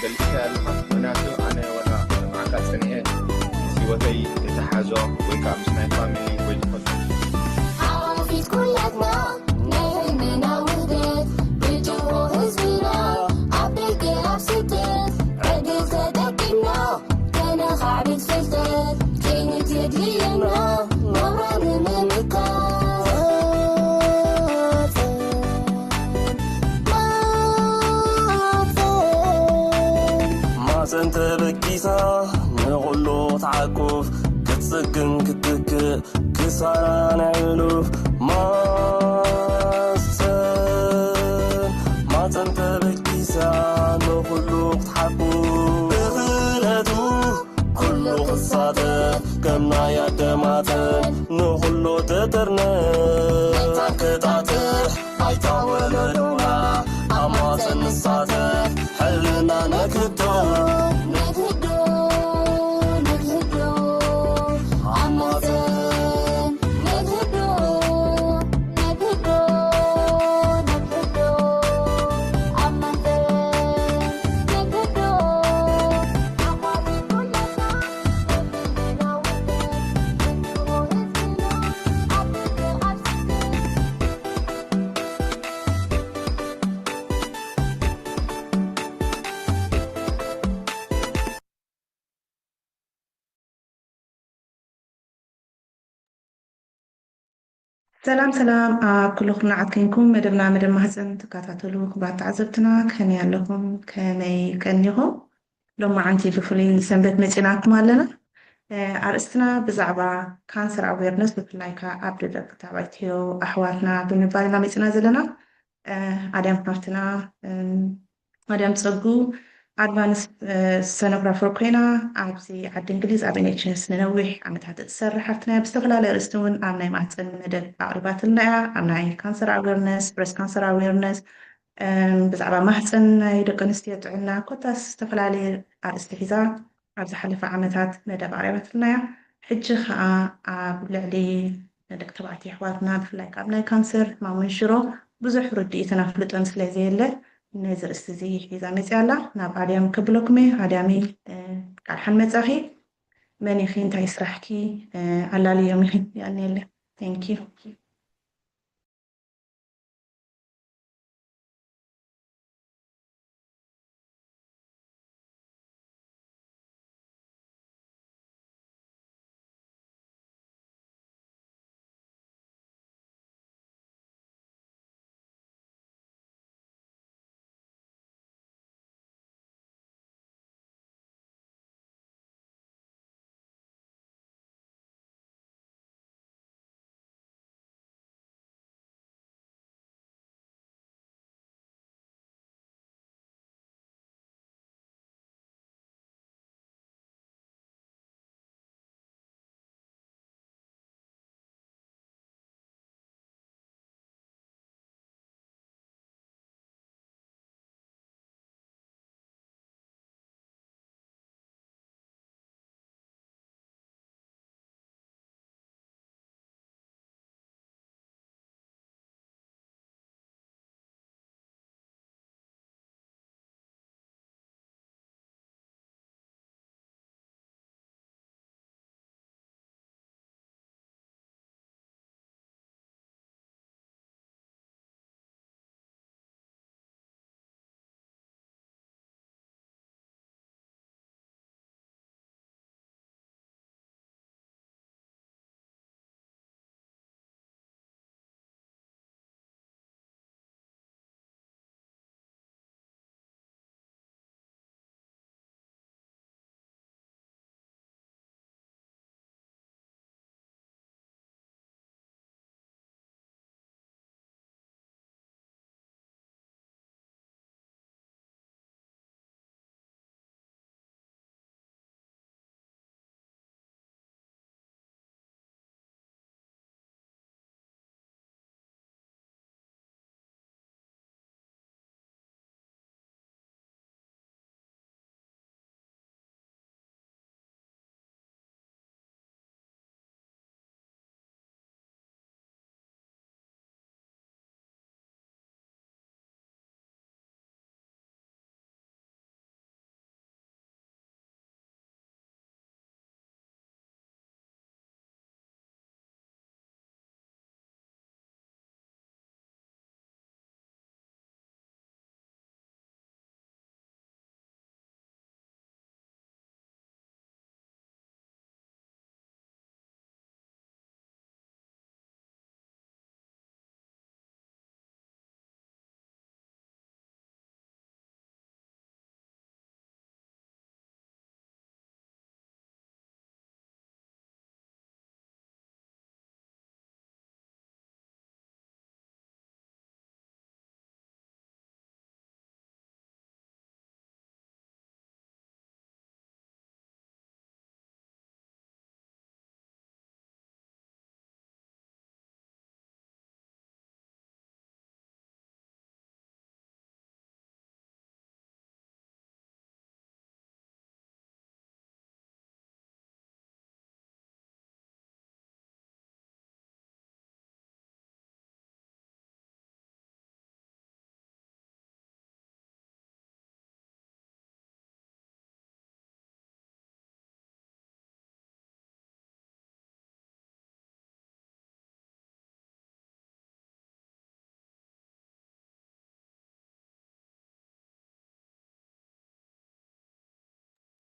ገሊጽካ ኣለኻ። ምክንያቱ ኣነ ወላ መዓካ ጸኒኤ ምስ ህይወተይ እተሓዞ ወይ ከዓ ምስ ናይ ፋሚሊ ወይ ዝኾነ ሓፊት ኩላትና ናይ ህልምና ውህደት ብጅሆ ህዝብና ኣብ ደገ ኣብ ስደት ዕድል ተጠቂምና ከነኻዕብት ፍልጠት ከይንትድልየና ናብራ ንምምካት ማፀን ተበጊሳ ንኹሉ ክትዓቁፍ ክትፅግን ክትትክእ ክሳራ ናይ ሕሉፍ ማፀን ማፀን ተበጊሳ ንኹሉ ክትሓቁፍ ብኽእለቱ ኩሉ ክሳተፍ ከም ናይ ኣደማተን ንኹሉ ትጥርነፍ ክጣጥሕ ኣይታ ወለዶና ኣብ ማፀን ንሳተፍ ሕልና ነክህዶ ነክህዶ ነክህዶ ኣብ ማፀን ነክህዶ ነክህዶ ነክህዶ ኣብ ማፀን ነክህዶ ሰላም ሰላም ኣብ ኩሉ ኩርናዓት ኮንኩም መደብና መደብ ማህፀን ትከታተሉ ክቡራት ተዓዘብትና ከመይ ኣለኹም? ከመይ ቀኒኹም? ሎማዓንቲ ብፍሉይ ሰንበት መፂናኩም ኣለና። ኣርእስትና ብዛዕባ ካንሰር ኣዌርነስ ብፍላይ ከዓ ኣብ ደቂ ተባዕትዮ ኣሕዋትና ብምባል ኢና መፂና ዘለና። ኣድያም ሓፍትና ኣድያም ፀጉ ኣድቫንስ ሰኖግራፈር ኮይና ኣብዚ ዓዲ እንግሊዝ ኣብ ኤንኤችኤስ ንነዊሕ ዓመታት እትሰርሕ ሓፍትና እያ። ብዝተፈላለየ ኣርእስቲ እውን ኣብ ናይ ማህፀን መደብ ኣቕሪባትልና እያ። ኣብ ናይ ካንሰር ኣዌርነስ፣ ብረስት ካንሰር ኣዌርነስ፣ ብዛዕባ ማህፀን ናይ ደቂ ኣንስትዮ ጥዕና ኮታስ ዝተፈላለየ ኣርእስቲ ሒዛ ኣብ ዝሓለፈ ዓመታት መደብ ኣቕሪባትልና እያ። ሕጂ ከዓ ኣብ ልዕሊ ንደቂ ተባዕትዮ ኣሕዋትና ብፍላይ ካብ ናይ ካንሰር ሕማም መንሽሮ ብዙሕ ርድኢትን ኣፍልጦን ስለ ዘየለ ነዚ ርእስቲ እዚ ሒዛ መፅያ ኣላ። ናብ ኣድያም ከብለኩም እየ። ኣድያሚ ቃልሓን መፃኺ መን ኢኺ እንታይ ስራሕኪ ኣላልዮም ኢኺ የቐንየለ። Thank you።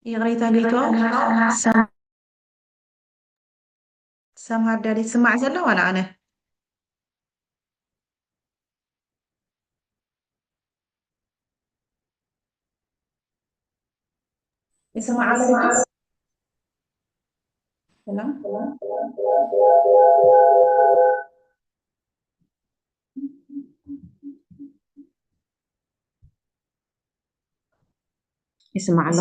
ይቕሬታ ኔትወርክ። ሰምሃር ዳል ይስማዕ ዘሎ ዋላ ኣነ? ይስማዕ ኣሎ? ሰላም? ይስማዕ ኣሎ?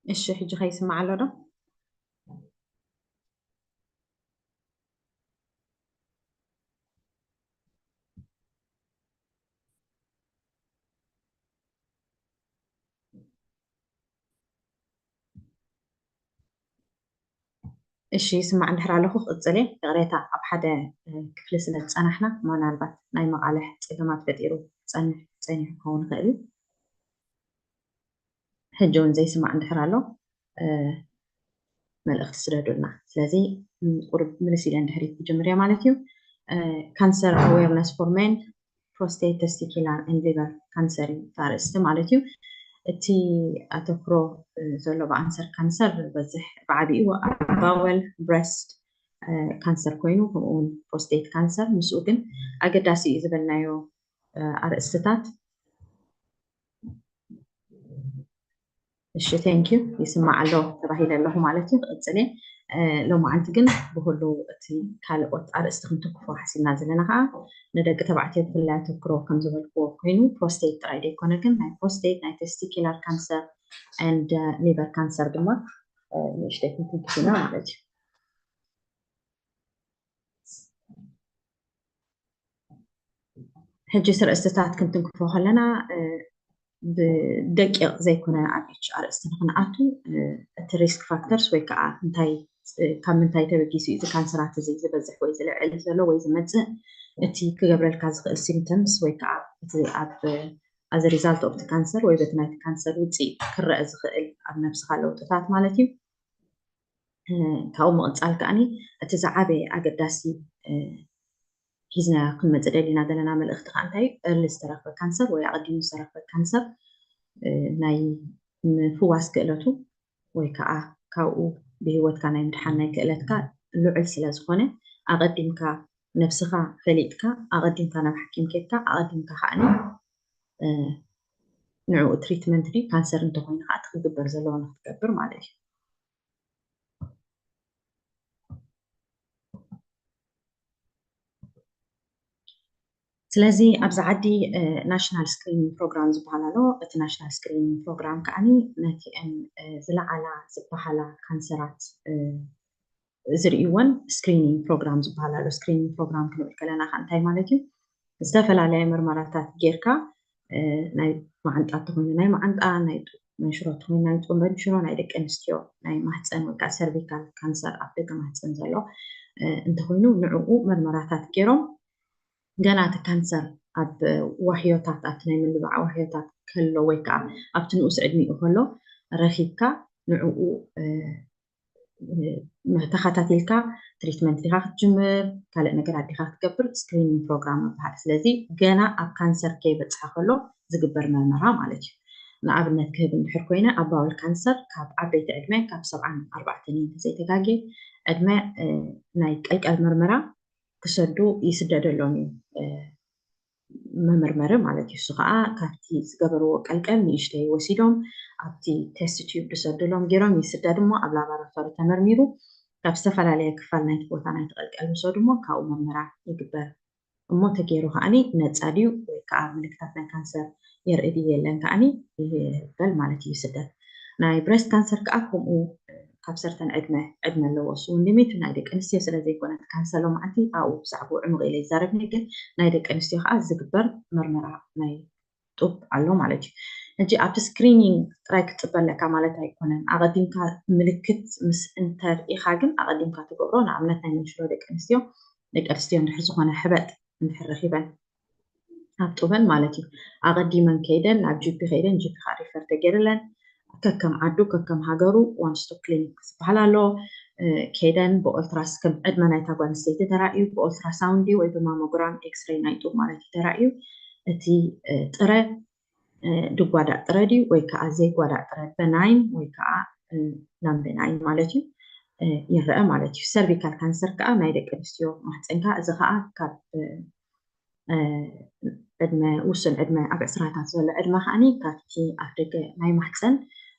እሺ፣ ሕጂ ከይስማዕ ኣሎ ዶ? እሺ፣ ይስማዕ እንድሕር ኣለኹ ክቕጽል እየ። ይቕሬታ፣ ኣብ ሓደ፣ እ፣ ክፍሊ ስለ ዝጸናሕና፣ ምናልባት ናይ መቓልሕ ጸገማት ፈጢሩ ጸንሕ-፣ ጸኒሑ ክኸውን ይኽእል እዩ። ሕጂ እውን ዘይስማዕ እንድሕር ኣሎ፣ እ፣ መልእኽቲ ስደዱልና። ስለዚ፣ ም፣ ቁሩብ ምልስ ኢለ እንድሕሪት ክጅምር እየ ማለት እዩ። እ፣ Cancer Awareness for Men፣ Prostate፣ Testicular and Liver Cancer እዩ እቲ ኣርእስቲ ማለት እዩ። እቲ ኣተኩሮ፣ እ፣ ዘሎ ብኣንሰር ካንሰር ዝበዝሕ ብዓቢኡ ኣብ ባወል፣ ብረስት፣ እ፣ ካንሰር ኮይኑ፣ ከምኡ እውን ፕሮስቴት ካንሰር፣ ምስኡ ግን ኣገዳሲ እዩ ዝበልናዮ፣ እ፣ ኣርእስትታት። እሺ፣ thank you። ይስማዕ ኣሎ ተባሂለ ኣለኹ ማለት እዩ። ክቕጽል እየ። እ፣ ሎማዓንቲ ግን ብሁሉ እቲ ካልኦት ኣርእስቲ ክንትንክፎ ሓሲብና ዘለና ኸዓ ንደቂ ተባዕትዮ ብፍላይ ኣተኩሮ ከም ዝበልክዎ ኮይኑ ፕሮስቴት ጥራይ ዘይኮነ ግን ናይ ፕሮስቴት፣ ናይ ቴስቲኪላር ካንሰር and፣ እ፣ ሊቨር ካንሰር ድማ፣ እ፣ ንእሽተይ ክንትንክፍ ኢና ማለት እዩ። ሕጂ ስርእስትታት ክንትንክፎ ከለና፣ እ፣ ብደቂቕ ዘይኮነ ኣብ each ኣርእስቲ ንኽንኣቱ፣ እ፣ እቲ ሪስክ ፋክተርስ ወይ ከዓ እንታይ፣ እ፣ ካብ ምንታይ ተበጊሱ እዩ እዚ ካንሰራት እዚ ዝበዝሕ ወይ ዝልዕል ዘሎ ወይ ዝመጽእ፣ እቲ ክገብረልካ ዝኽእል ሲምፕተምስ ወይ ከዓ እቲ ኣብ፣ as a result of the cancer ወይ በቲ ናይቲ ካንሰር ውፅኢት ክረአ ዝኽእል ኣብ ነብስኻ ለውጥታት ማለት እዩ። እ፣ ካብኡ ምቕጻል ከኣኒ እቲ ዝዓበየ ኣገዳሲ፣ እ፣ ሒዝና ክንመጽእ ደሊና ዘለና መልእኽቲ ከኣ እንታይ እዩ? ኤርሊ ዝተረኽበ ካንሰር ወይ ኣቐዲሙ ዝተረኽበ ካንሰር፣ እ፣ ናይ ምፍዋስ ክእለቱ ወይ ከኣ ካብኡ ብህይወትካ ናይ ምድሓን ናይ ክእለትካ ልዑል ስለ ዝኾነ፣ ኣቐዲምካ ነብስኻ ፈሊጥካ፣ ኣቐዲምካ ናብ ሓኪም ኬድካ፣ ኣቐዲምካ ከኣኒ፣ እ፣ ንዕኡ ትሪትመንት ድዩ ካንሰር እንተኾይኑ ከኣ እቲ ክግበር ዘለዎ ንክትገብር ማለት እዩ። ስለዚ ኣብዚ ዓዲ፣ እ፣ ናሽናል ስክሪኒንግ ፕሮግራም ዝበሃል ኣሎ። እቲ ናሽናል ስክሪኒንግ ፕሮግራም ከኣኒ ነቲአን፣ እ፣ ዝለዓላ ዝበሃላ ካንሰራት፣ እ፣ ዝርእይወን ስክሪኒንግ ፕሮግራም ዝበሃል ኣሎ። ስክሪኒንግ ፕሮግራም ክንብል ከለና ከ እንታይ ማለት እዩ? ዝተፈላለያ መርመራታት ጌርካ፣ እ፣ ናይ መዓንጣ እንተኾይኑ ናይ መዓንጣ፣ ናይ ጡ-፣ ናይ ሽሮ እንተኾይኑ ናይ ጡብ መንሽሮ፣ ናይ ደቂ ኣንስትዮ ናይ ማህፀን ወይ ከዓ ሰርቪካል ካንሰር ኣብ ደገ ማህፀን ዘሎ፣ እ፣ እንተኾይኑ ንዕኡ መርመራታት ገይሮም ገና እቲ ካንሰር ኣብ ዋህዮታት፣ ኣብቲ ናይ ምልባዕ ዋህዮታት ከሎ ወይ ከዓ ኣብቲ ንኡስ ዕድሚኡ ከሎ ረኺብካ ንዕኡ፣ እ፣ እ፣ ተኸታቲልካ ትሪትመንት ዲኻ ክትጅምር፣ ካልእ ነገራት ዲኻ ክትገብር፣ ስክሪኒንግ ፕሮግራም ይበሃል። ስለዚ ገና ኣብ ካንሰር ከይበጽሐ ከሎ ዝግበር መርመራ ማለት እዩ። ንኣብነት ክህብ እንድሕር ኮይነ፣ ኣብ ባወል ካንሰር ካብ ዓበይቲ ዕድመ፣ ካብ ሰብዓን ኣርባዕተን እንተዘይተጋግየ፣ ዕድመ፣ እ፣ ናይ ቀልቀል መርመራ ክሰዱ ይስደደሎም እዩ፣ እ፣ መመርመሪ ማለት እዩ። እሱ ከዓ ካብቲ ዝገበርዎ ቀልቀል ንእሽተይ ወሲዶም ኣብቲ ቴስት ቲዩብ ዝሰድሎም ገይሮም ይስደድ እሞ ኣብ ላቦራቶሪ ተመርሚሩ ካብ ዝተፈላለየ ክፋል ናይቲ ቦታ ናይቲ ቀልቀል ዝወሰዱ እሞ ካብኡ መርመራ ይግበር እሞ ተገይሩ ከዓኒ ነፃ ድዩ ወይ ከዓ ምልክታት ናይ ካንሰር የርኢ ድዩ የለን ከዓኒ ይበል ማለት እዩ ይስደድ። ናይ ብረስት ካንሰር ከዓ ከምኡ ካብ ሰርተን ዕድመ ዕድመ ኣለዎ። እሱ እውን ሊሚት ናይ ደቂ ኣንስትዮ ስለ ዘይኮነ እቲ ካንሰር ሎማዓንቲ ኣብኡ ብዛዕባኡ ዕሙቕ ኢለ ይዛረብኒ፣ ግን ናይ ደቂ ኣንስትዮ ከዓ ዝግበር መርመራ ናይ ጡብ ኣሎ ማለት እዩ። ሕጂ ኣብቲ ስክሪኒንግ ጥራይ ክትፅበ ኣለካ ማለት ኣይኮነን። ኣቐዲምካ ምልክት ምስ እንተርኢኻ ግን ኣቐዲምካ ትገብሮ። ንኣብነት ናይ መንሽሮ ደቂ ኣንስትዮ ደቂ ኣንስትዮ እንድሕር ዝኾነ ሕበጥ እንድሕር ረኺበን ኣብ ጡበን ማለት እዩ ኣቐዲመን ከይደን ናብ ጂፒ ከይደን ጂፒ ከዓ ሪፈር ተገይርለን ከከም ዓዱ ከከም ሃገሩ ዋን ስቶፕ ክሊኒክ ዝበሃል ኣሎ። ከይደን ብኦልትራስ ከም ዕድመ ናይታ ጓል ኣንስተይቲ ተራእዩ ብኦልትራሳውንድ ወይ ብማሞግራም ኤክስሬይ ናይ ጡብ ማለት እዩ ተራእዩ እቲ ጥረ ድጓዳእ ጥረ ድዩ ወይ ከዓ ዘይጓዳእ ጥረ በናይን ወይ ከዓ ናን በናይን ማለት እዩ ይረአ ማለት እዩ። ሰርቪካል ካንሰር ከዓ ናይ ደቂ ኣንስትዮ ማህፀንካ እዚ ከዓ ካብ ዕድመ ውሱን ዕድመ ኣብ ዕስራታት ዘሎ ዕድመ ከዓኒ ካብቲ ኣፍ ደገ ናይ ማህፀን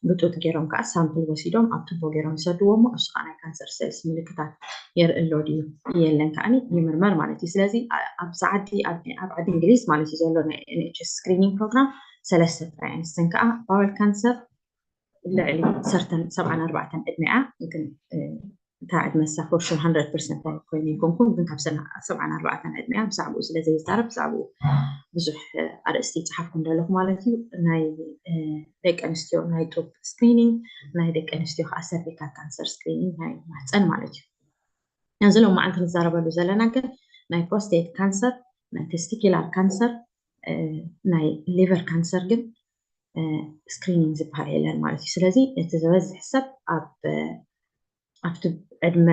ብጡጥ ገይሮም ከዓ ሳምፕል ወሲዶም ኣብ ቱቦ ገይሮም ይሰድዎ እሞ እሱ ከዓ ናይ ካንሰር ሴልስ ምልክታት የርኢ ኣሎ ድዩ የለን ከዓኒ ይምርመር ማለት እዩ። ስለዚ ኣብዚ ዓዲ ኣብ ዓዲ እንግሊዝ ማለት እዩ ዘሎ ናይ ኤንኤችኤስ ስክሪኒንግ ፕሮግራም ሰለስተ ጥራይ ኣንስተን ከዓ ባወል ካንሰር ልዕሊ ሰርተን ሰብዓን ኣርባዕተን ዕድመ እያ ግን እታ ዕድመ ንሳ ፎር ሹር ሃንድረድ ፐርሰንት ኣይኮይነ ይኮንኩም ግን ካብ ሰብዓን ኣርባዕተን ዕድመ እያ ብዛዕባኡ ስለ ዘይዛረብ ብዛዕባኡ ብዙሕ ኣርእስቲ ይፅሓፍኩም ዘለኹ ማለት እዩ። ናይ ደቂ ኣንስትዮ ናይ ጡብ ስክሪኒንግ ናይ ደቂ ኣንስትዮ ከዓ ሰርቪካል ካንሰር ስክሪኒንግ ናይ ማህፀን ማለት እዩ። እዚ ሎማዓንቲ ንዛረበሉ ዘለና ግን ናይ ፕሮስቴት ካንሰር ናይ ቴስቲኪላር ካንሰር ናይ ሊቨር ካንሰር ግን ስክሪኒንግ ዝበሃል የለን ማለት እዩ። ስለዚ እቲ ዝበዝሕ ሰብ ኣብ ኣብቲ ዕድመ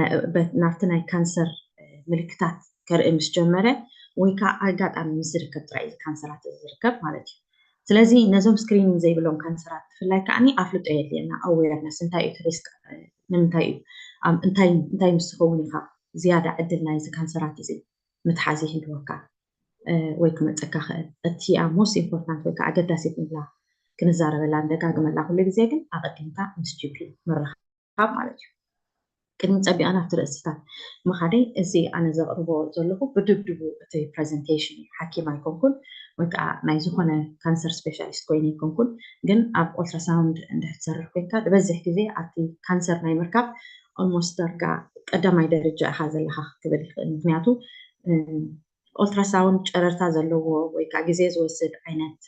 ናብቲ ናይ ካንሰር ምልክታት ከርኢ ምስ ጀመረ ወይ ከዓ ኣጋጣሚ ምስ ዝርከብ ጥራይ እዚ ካንሰራት እዚ ዝርከብ ማለት እዩ። ስለዚ ነዞም ስክሪኒንግ ዘይብሎም ካንሰራት ብፍላይ ከዓኒ ኣፍልጦ የድልየና ኣዌርነስ እንታይ እዩ ሪስክ ንምንታይ እዩ እንታይ እንታይ ምስ ዝኸውን ኢኻ ዝያዳ ዕድል ናይዚ ካንሰራት እዚ ምትሓዝ ይህልወካ ወይ ክመፀካ ክእል እቲ ኣብ ሞስት ኢምፖርታንት ወይ ከዓ ኣገዳሲት ንብላ ክንዛረበላ ንደጋግመላ ኩሉ ግዜ ግን ኣቐዲምካ ምስ ጂፒ ምርኻብ ማለት እዩ። ቅድሚ ፀቢቐ ናብቲ ርእስታት ምኻደይ እዚ ኣነ ዘቕርቦ ዘለኹ ብድብድቡ እቲ ፕሬዘንቴሽን ሓኪም ኣይኮንኩን ወይ ከዓ ናይ ዝኾነ ካንሰር ስፔሻሊስት ኮይነ ኣይኮንኩን ግን ኣብ ኦልትራሳውንድ እንድሕር ትሰርሕ ኮይንካ ዝበዝሕ ግዜ ኣብቲ ካንሰር ናይ ምርካብ ኦልሞስት ዳርጋ ቀዳማይ ደረጃ ኢኻ ዘለኻ ክብል ይኽእል ምክንያቱ ኦልትራሳውንድ ጨረርታ ዘለዎ ወይ ከዓ ግዜ ዝወስድ ዓይነት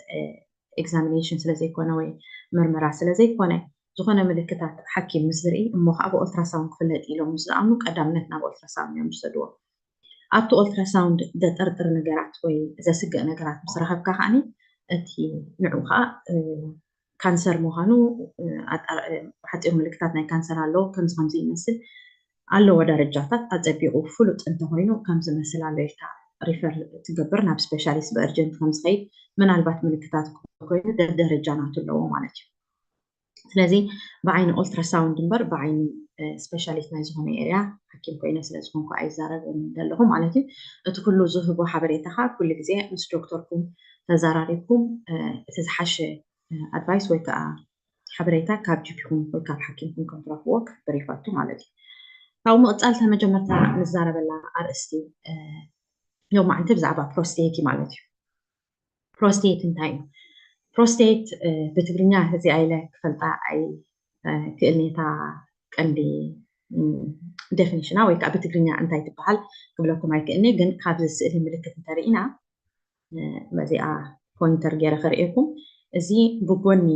ኤግዛሚኔሽን ስለዘይኮነ ወይ መርመራ ስለዘይኮነ ዝኾነ ምልክታት ሓኪም ምስ ዝርኢ እሞ ከዓ ብኦልትራሳውንድ ክፍለጥ ኢሎም ምስ ዝኣምኑ ቀዳምነት ናብ ኦልትራሳውንድ እዮም ዝሰድዎ። ኣብቲ ኦልትራሳውንድ ዘጠርጥር ነገራት ወይ ዘስግእ ነገራት ምስ ረኸብካ ከዓኒ እቲ ንዑ ከዓ ካንሰር ምዃኑ ብሓፂሩ ምልክታት ናይ ካንሰር ኣለዎ ከምዚ ከምዚ ይመስል ኣለዎ ደረጃታት ኣፀቢቑ ፍሉጥ እንተኮይኑ ከምዚ መስል ኣሎ ኢልካ ሪፈር ትገብር ናብ ስፔሻሊስት ብእርጀንት ከምዝኸይድ ምናልባት ምልክታት ኮይኑ ደረጃ ናቱ ኣለዎ ማለት እዩ። ስለዚ ብዓይኒ ኦልትራሳውንድ እምበር ብዓይኒ ስፔሻሊስት ናይ ዝኾነ ኤርያ ሓኪም ኮይነ ስለዝኮንኩ ኣይዛረብን ዘለኹ ማለት እዩ። እቲ ኩሉ ዝህቦ ሓበሬታ ከዓ ኩሉ ግዜ ምስ ዶክተርኩም ተዘራሪብኩም እቲ ዝሓሸ ኣድቫይስ ወይ ከዓ ሓበሬታ ካብ ጂፒኹም ወይ ካብ ሓኪምኩም ከም ትረኽብዎ ክሕብር ይፈቱ ማለት እዩ። ካብኡ ምቕፃል እታ መጀመርታ ንዛረበላ ኣርእስቲ ሎማዓንቲ ብዛዕባ ፕሮስቴት እዩ ማለት እዩ። ፕሮስቴት እንታይ እዩ? ፕሮስቴት ብትግርኛ እዚኣ ኢለ ክፈልጣ ኣይክእልኒ እታ ቀንዲ ዴፊኒሽና ወይ ከዓ ብትግርኛ እንታይ ትበሃል ክብለኩም ኣይክእልኒ ግን ካብዚ ስእሊ ምልክት እንተርኢና በዚኣ ፖይንተር ገይረ ክርእየኩም እዚ ብጎኒ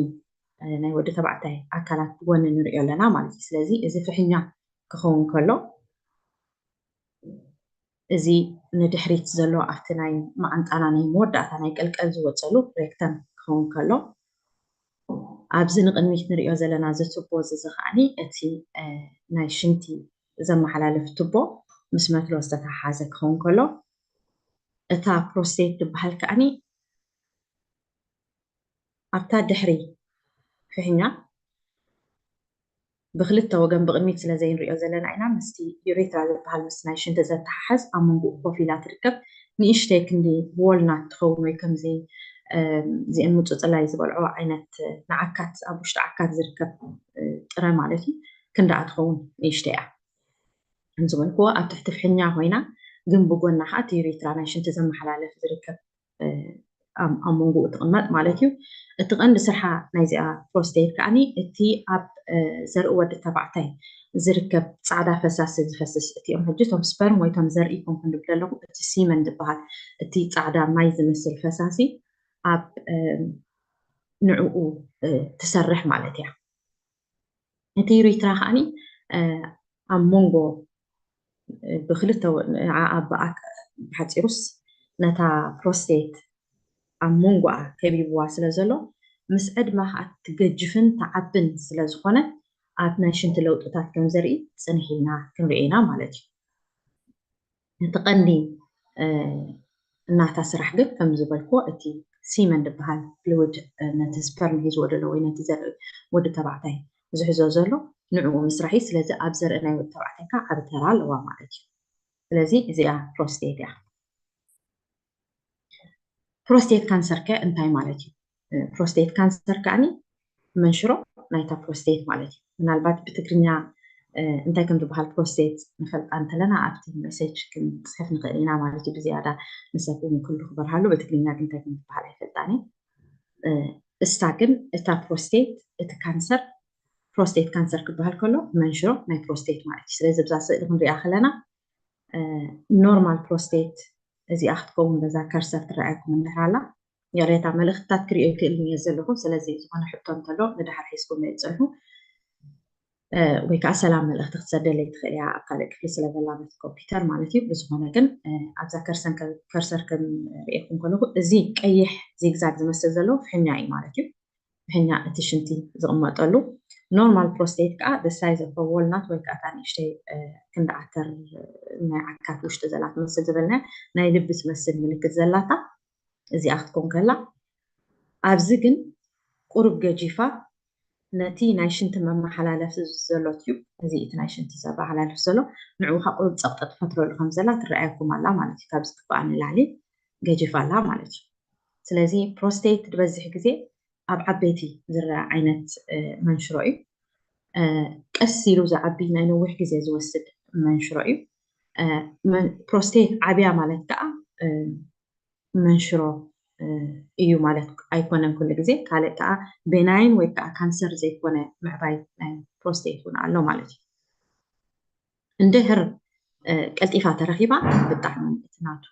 ናይ ወዲ ተባዕታይ ኣካላት ብጎኒ ንሪኦ ኣለና ማለት እዩ። ስለዚ እዚ ፍሕኛ ክኸውን ከሎ እዚ ንድሕሪት ዘሎ ኣብቲ ናይ መዓንጣና ናይ መወዳእታ ናይ ቀልቀል ዝወፀሉ ሬክተም ክኸውን ከሎ ኣብዚ ንቕድሚት ንሪኦ ዘለና እዚ ቱቦ እዚ ከዓኒ እቲ ናይ ሽንቲ ዘመሓላልፍ ቱቦ ምስ መትሎ ዝተተሓሓዘ ክኸውን ከሎ እታ ፕሮስቴት ትበሃል ከዓኒ ኣብታ ድሕሪ ፍሕኛ ብክልተ ወገን ብቕድሚት ስለ ዘይንሪኦ ዘለና ኢና ምስቲ ዩሬትራ ዝበሃል ምስ ናይ ሽንቲ ዘተሓሕዝ ኣብ መንጎኡ ኮፍ ኢላ ትርከብ ንእሽተይ ክንዲ ዎልናት ትኸውን ወይ ከምዚ እዚአን ምፁፅላይ ዝበልዖ ዓይነት ንዓካት ኣብ ውሽጢ ዓካት ዝርከብ ጥረ ማለት እዩ ክንዳኣ ትኸውን ንእሽተይ እያ ዝበልክዎ ኣብ ትሕቲ ፍሕኛ ኮይና ግን ብጎና ከዓ እቲ ዩሬትራ ናይ ሽንቲ ዘመሓላለፍ ዝርከብ ኣብ መንጎኡ ትቕመጥ ማለት እዩ። እቲ ቀንዲ ስርሓ ናይዚኣ ፕሮስቴት ከዓኒ እቲ ኣብ ዘርኢ ወዲ ተባዕታይ ዝርከብ ፃዕዳ ፈሳሲ ዝፈስስ፣ እቲኦም ሕጂ እቶም ስፐርም ወይ እቶም ዘርኢ ኮንኩ ንብል ኣለኹ፣ እቲ ሲመን ዝበሃል እቲ ፃዕዳ ማይ ዝመስል ፈሳሲ ኣብ ንዕኡ ትሰርሕ ማለት እያ። እቲ ዩሪትራ ከዓኒ ኣብ መንጎ ብክልተ ብሓፂሩስ ነታ ፕሮስቴት ኣብ መንጎኣ ከቢብዋ ስለ ዘሎ ምስ ዕድመ ከዓ ትገጅፍን ተዓብን ስለ ዝኾነ ኣብ ናይ ሽንቲ ለውጥታት ከም ዘርኢ ፅንሕ ኢልና ክንርኢ ኢና ማለት እዩ። እቲ ቀንዲ እናታ ስራሕ ግን ከም ዝበልክዎ እቲ ሲመን ዝበሃል ፍሉድ ነቲ ስፐርም ሒዝዎ ዘሎ ወይ ነቲ ዘርኢ ወዲ ተባዕታይ ዝሕዞ ዘሎ ንዕኡ ምስራሕ እዩ። ስለዚ ኣብ ዘርኢ ናይ ወዲ ተባዕታይ ከዓ ዓቢ ተራ ኣለዋ ማለት እዩ። ስለዚ እዚኣ ፕሮስቴት እያ። ፕሮስቴት ካንሰር ከ እንታይ ማለት እዩ? ፕሮስቴት ካንሰር ከዓኒ መንሽሮ ናይታ ፕሮስቴት ማለት እዩ። ምናልባት ብትግርኛ እንታይ ከም ዝበሃል ፕሮስቴት ንፈልጣ እንተለና ኣብቲ ሜሴጅ ክንፅሕፍ ንኽእል ኢና ማለት እዩ። ብዝያዳ ንሰብ እውን ኩሉ ክበርሃሉ ብትግርኛ ግን እንታይ ከም ዝበሃል ኣይፈልጣን እየ። እስታ ግን እታ ፕሮስቴት እቲ ካንሰር ፕሮስቴት ካንሰር ክበሃል ከሎ መንሽሮ ናይ ፕሮስቴት ማለት እዩ። ስለዚ ብዛ ስእሊ ክንሪኣ ከለና ኖርማል ፕሮስቴት እዚኣ ክትከውን በዛ ከርሰር ትረኣየኩም እንድሕር ኣላ። ይቕሬታ፣ መልእኽትታት ክሪኦ ይክእል እየ ዘለኹ። ስለዚ ዝኾነ ሕቶ እንተሎ ንድሓር ሒዝኩም እየ ዝፅንሑ። ወይ ከዓ ሰላም መልእኽቲ ክትሰደለይ ትኽእል እያ ኣብ ካልእ ክፍሊ ስለ ዘላ በቲ ኮምፒውተር ማለት እዩ። ብዝኾነ ግን ኣብዛ ከርሰር ከም ርእየኩም ከለኹ እዚ ቀይሕ ዚግዛግ ዝመስል ዘሎ ፍሕኛ እዩ ማለት እዩ። ፍሕኛ እቲ ሽንቲ ዝቕመጠሉ። ኖርማል ፕሮስቴት ከዓ the size of a walnut ወይ ከዓ እታ ንእሽተይ ክንዲ ዓተር ናይ ዓካት ውሽጢ ዘላ ትመስል ዝበልና ናይ ልቢ ትመስል ምልክት ዘላታ እዚኣ ክትኮን ከላ ኣብዚ ግን ቁሩብ ገጂፋ ነቲ ናይ ሽንቲ መመሓላለፊ ዘሎ ትዩብ እዚ እቲ ናይ ሽንቲ ዘመሓላልፍ ዘሎ ንዕኡ ከዓ ቁሩብ ፀቕጢ ትፈጥረሉ ከም ዘላ ትረኣየኩም ኣላ ማለት እዩ። ካብ ዝግባኣ ንላዕሊ ገጂፋ ኣላ ማለት እዩ። ስለዚ ፕሮስቴት ዝበዝሕ ግዜ ኣብ ዓበይቲ ዝረአ ዓይነት መንሽሮ እዩ። ቀስ ኢሉ ዝዓቢ ናይ ነዊሕ ግዜ ዝወስድ መንሽሮ እዩ። ፕሮስቴት ዓብያ ማለት ከዓ መንሽሮ እዩ ማለት ኣይኮነን። ኩሉ ግዜ ካልእ ከዓ ቤናይን ወይ ከዓ ካንሰር ዘይኮነ ምዕባይ ናይ ፕሮስቴት እውን ኣሎ ማለት እዩ። እንድሕር ቀልጢፋ ተረኺባ ብጣዕሚ እቲ ናቱ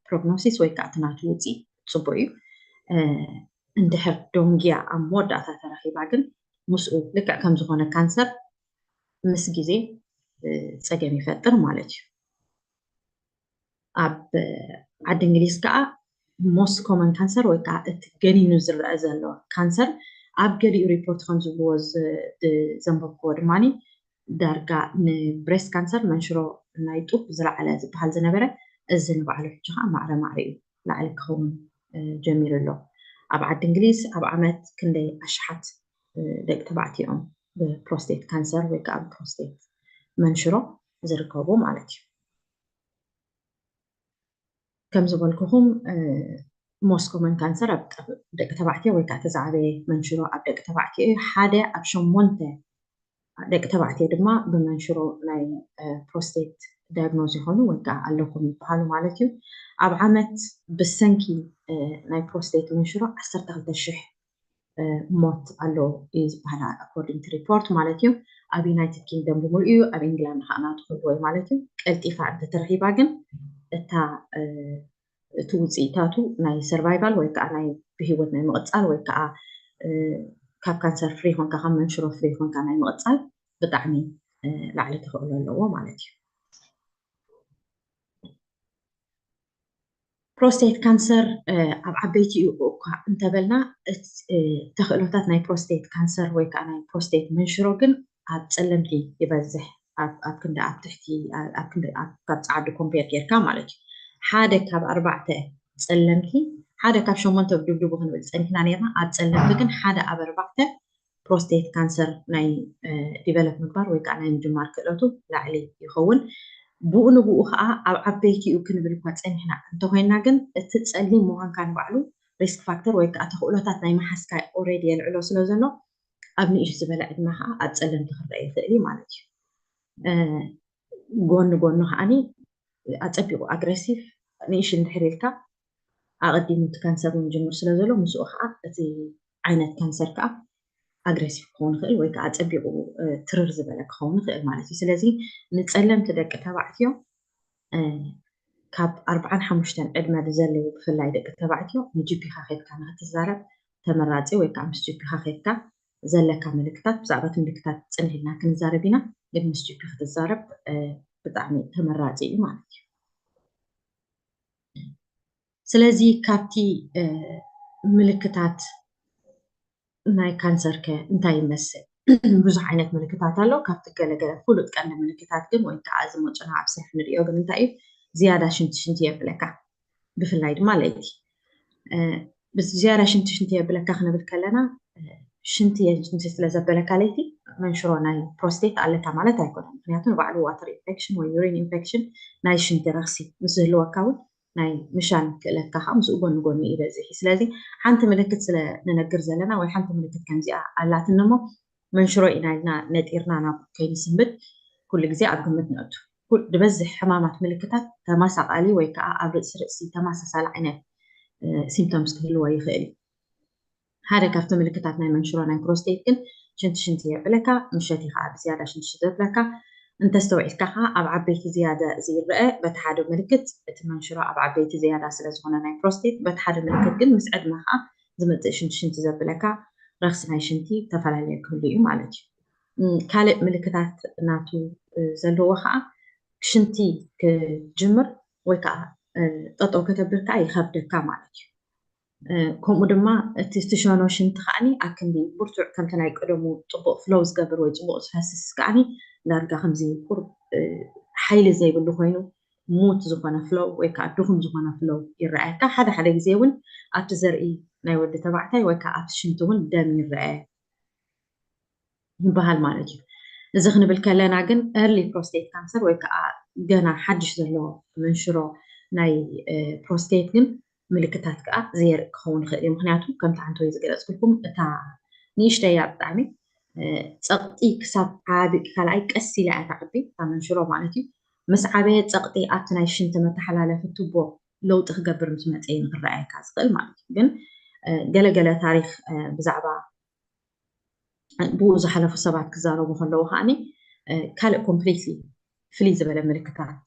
ፕሮግኖሲስ ወይ ከዓ እቲ ናቱ ውፅኢት ፅቡቅ እዩ። እንድሕር ደንጉያ ኣብ መወዳእታ ተረኺባ ግን ምስኡ ልክዕ ከም ዝኾነ ካንሰር ምስ ግዜ ፀገም ይፈጥር ማለት እዩ። ኣብ ዓዲ እንግሊዝ ከዓ most common cancer ወይ ከዓ እቲ ገኒኑ ዝረአ ዘሎ ካንሰር ኣብ ገሊኡ ሪፖርት ከም ዝብልዎ ዘንበብክዎ ድማ ዳርጋ ንብሬስት ካንሰር መንሽሮ ናይ ጡብ ዝለዓለ ዝበሃል ዝነበረ እዚ ንባዕሉ ሕጂ ከዓ ማዕረ ማዕሪኡ ላዕሊ ክኸውን ጀሚሩ ኣሎ። ኣብ ዓዲ እንግሊዝ ኣብ ዓመት ክንደይ ኣሽሓት ደቂ ተባዕትዮ እዮም ብፕሮስቴት ካንሰር ወይ ከዓ ብፕሮስቴት መንሽሮ ዝርከቡ ማለት እዩ። ከም ዝበልኩኹም most common cancer ኣብ ደቂ ተባዕትዮ ወይ ከዓ እቲ ዝዓበየ መንሽሮ ኣብ ደቂ ተባዕትዮ እዩ። ሓደ ኣብ ሸሞንተ ደቂ ተባዕትዮ ድማ ብመንሽሮ ናይ ፕሮስቴት ዳያግኖዝ ይኾኑ ወይ ከዓ ኣለኩም ይበሃሉ ማለት እዩ። ኣብ ዓመት ብሰንኪ ናይ ፕሮስቴት መንሽሮ ዓሰርተ ክልተ ሽሕ ሞት ኣሎ እዩ ዝበሃል according to report ማለት እዩ። ኣብ ዩናይትድ ኪንግደም ብምልኡ እዩ፣ ኣብ ኢንግላንድ ከዓ ናቱ ክህልዎ እዩ ማለት እዩ። ቀልጢፋ እንተተረኺባ ግን እታ እቲ ውፅኢታቱ ናይ ሰርቫይቫል ወይ ከዓ ናይ ብህይወት ናይ ምቕፃል ወይ ከዓ ካብ ካንሰር ፍሪ ኮንካ ካብ መንሽሮ ፍሪ ኮንካ ናይ ምቕፃል ብጣዕሚ ላዕሊ ተኽእሎ ኣለዎ ማለት እዩ። ፕሮስቴት ካንሰር ኣብ ዓበይቲ እዩ እኳ እንተበልና ተኽእሎታት ናይ ፕሮስቴት ካንሰር ወይ ከዓ ናይ ፕሮስቴት መንሽሮ ግን ኣብ ፀለምቲ ይበዝሕ። ኣብ ክንዲ ኣብ ትሕቲ ካብ ፀዓዱ ኮምፔር ጌርካ ማለት እዩ። ሓደ ካብ ኣርባዕተ ፀለምቲ ሓደ ካብ ሸሞንተ ድብድቡ ክንብል ፀኒሕና ነርና። ኣብ ፀለምቲ ግን ሓደ ኣብ ኣርባዕተ ፕሮስቴት ካንሰር ናይ ዲቨሎፕ ምግባር ወይ ከዓ ናይ ምጅማር ክእለቱ ላዕሊ ይኸውን። ብኡ ንብኡ ከዓ ኣብ ዓበይቲኡ ክንብል እኳ ፀኒሕና እንተኮይና ግን እቲ ፀሊም ምዃንካ ንባዕሉ ሪስክ ፋክተር ወይ ከዓ ተኽእሎታት ናይ መሓዝካ ኦሬዲ የልዕሎ ስለ ዘሎ ኣብ ንእሽ ዝበለ ዕድመ ከዓ ኣብ ፀለምቲ ክረአ ይኽእል እዩ ማለት እዩ። ጎኒ ጎኑ ከዓኒ ኣፀቢቑ ኣግሬሲቭ ንእሽ እንድሕር ኢልካ ኣቐዲሙ እቲ ካንሰር እውን ጅምር ስለ ዘሎ ምስኡ ከዓ እቲ ዓይነት ካንሰር ከዓ ኣግሬሲቭ ክኸውን ይኽእል ወይ ከዓ ፀቢቑ ትርር ዝበለ ክኸውን ይኽእል ማለት እዩ። ስለዚ ንፀለምቲ ደቂ ተባዕትዮ ካብ ኣርባዓን ሓሙሽተን ዕድመ ብዘለዉ ብፍላይ ደቂ ተባዕትዮ ንጂፒኻ ከድካ ንክትዛረብ ተመራፂ ወይ ከዓ ምስ ጂፒኻ ከድካ ዘለካ ምልክታት ብዛዕባ እቲ ምልክታት ፅንሕ ኢልና ክንዛረብ ኢና። ግን ምስ ጂፒ ክትዛረብ ብጣዕሚ ተመራፂ እዩ ማለት እዩ። ስለዚ ካብቲ ምልክታት ናይ ካንሰር ከ እንታይ ይመስል? ብዙሕ ዓይነት ምልክታት ኣሎ። ካብቲ ገለገለ ፍሉጥ ቀንዲ ምልክታት ግን ወይ ከዓ ዝመፁና ኣብ ስራሕ ንሪኦ ግን እንታይ እዩ? ዝያዳ ሽንቲ ሽንቲ የብለካ፣ ብፍላይ ድማ ለይቲ። ዝያዳ ሽንቲ ሽንቲ የብለካ ክንብል ከለና ሽንቲ ሽንቲ ስለ ዘበለካ ለይቲ መንሽሮ ናይ ፕሮስቴት ኣለካ ማለት ኣይኮነን። ምክንያቱ ንባዕሉ ዋተር ኢንፌክሽን ወይ ዩሪን ኢንፌክሽን ናይ ሽንቲ ረክሲ ምስ ዝህልወካ እውን ናይ ምሻን ክእለትካ ከዓ ምስኡ ጎኒ ጎኒ ይበዝሕ እዩ። ስለዚ ሓንቲ ምልክት ስለ ንነግር ዘለና ወይ ሓንቲ ምልክት ከምዚኣ ኣላትኒ እሞ መንሽሮ ኢና ኢልና ነጢርና ናብ ከይንስንብድ ኩሉ ግዜ ኣብ ግምት ነእቱ። ዝበዝሕ ሕማማት ምልክታት ተመሳቃሊ ወይ ከዓ ኣብ ርእሲ ርእሲ ተመሳሳሊ ዓይነት ሲምፕቶምስ ክህልዎ ይኽእል እዩ። ሓደ ካብቲ ምልክታት ናይ መንሽሮ ናይ ፕሮስቴት ግን ሽንቲ ሽንቲ የብለካ፣ ምሸት ከዓ ብዝያዳ ሽንቲ ሽንቲ ዘብለካ። እንተስተውዒልካ ከዓ ኣብ ዓበይቲ ዝያዳ እዚ ይረአ። በቲ ሓደ ምልክት እቲ መንሽሮ ኣብ ዓበይቲ ዝያዳ ስለ ዝኾነ ናይ ፕሮስቴት፣ በቲ ሓደ ምልክት ግን ምስ ዕድመ ከዓ ዝመፅእ ሽንቲ ሽንቲ ዘብለካ ረክሲ ናይ ሽንቲ ተፈላለየ ክህሉ እዩ ማለት እዩ። ካልእ ምልክታት ናቱ ዘለዎ ከዓ ሽንቲ ክጅምር ወይ ከዓ ጠጠው ከተብል ከዓ ይኸብደካ ማለት እዩ። ከምኡ ድማ እቲ ትሸኖ ሽንቲ ከዓኒ ኣብ ክንዲ ብርቱዕ ከምቲ ናይ ቀደሙ ፅቡቅ ፍሎው ዝገብር ወይ ፅቡቅ ዝፈስስ ከዓኒ ዳርጋ ከምዚ ቁሩብ ሓይሊ ዘይብሉ ኮይኑ ሙት ዝኾነ ፍሎው ወይ ከዓ ድኹም ዝኾነ ፍሎው ይረኣየካ። ሓደ ሓደ ግዜ እውን ኣብቲ ዘርኢ ናይ ወዲ ተባዕታይ ወይ ከዓ ኣብቲ ሽንቲ እውን ደም ይረኣየ ይበሃል ማለት እዩ። እዚ ክንብል ከለና ግን ኤርሊ ፕሮስቴት ካንሰር ወይ ከዓ ገና ሓድሽ ዘሎ መንሽሮ ናይ ፕሮስቴት ግን ምልክታት ከዓ ዘየርኢ ክኸውን ይኽእል እዩ። ምክንያቱ ከምቲ ሓንቲ ወይ ዝገለፅኩልኩም እታ ንእሽተይ እያ ብጣዕሚ ፀቕጢ ክሳብ ዓቢ ካልኣይ ቀስ ኢላ እያ ትዓቢ እታ መንሽሮ ማለት እዩ። ምስ ዓበየ ፀቕጢ ኣብቲ ናይ ሽንቲ መተሓላለፊ ቱቦ ለውጢ ክገብር ምስ መፀ እዩ ንክረኣየካ ዝኽእል ማለት እዩ። ግን ገለገለ ታሪክ ብዛዕባ ብኡ ዝሓለፉ ሰባት ክዛረቡ ከለዉ ከዓኒ ካልእ ኮምፕሊትሊ ፍልይ ዝበለ ምልክታት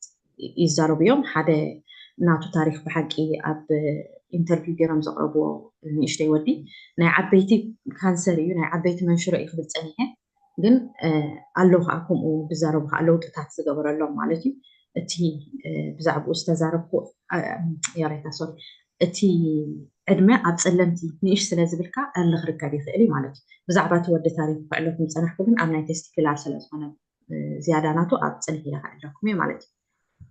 ይዛረቡ እዮም። ሓደ ናቱ ታሪክ ብሓቂ ኣብ ኢንተርቪው ገይሮም ዘቕረብዎ ንእሽተይ ወዲ ናይ ዓበይቲ ካንሰር እዩ፣ ናይ ዓበይቲ መንሽሮ እዩ ክብል ፀኒሐ። ግን ኣሎ ከዓ ከምኡ ብዛረቡ ከዓ ለውጥታት ዝገበረሎም ማለት እዩ። እቲ ብዛዕባኡ ዝተዛረብኩ ያሬታ ሶሪ እቲ ዕድመ ኣብ ፀለምቲ ንእሽ ስለ ዝብልካ እርሊ ክርከብ ይኽእል እዩ ማለት እዩ። ብዛዕባ እቲ ወዲ ታሪክ ክዕለኩም ዝፀናሕኩ ግን ኣብ ናይ ቴስቲኩላር ስለ ዝኾነ ዝያዳ ናቱ ኣብ ፅንሕ ኢለ ክዕለኩም እየ ማለት እዩ።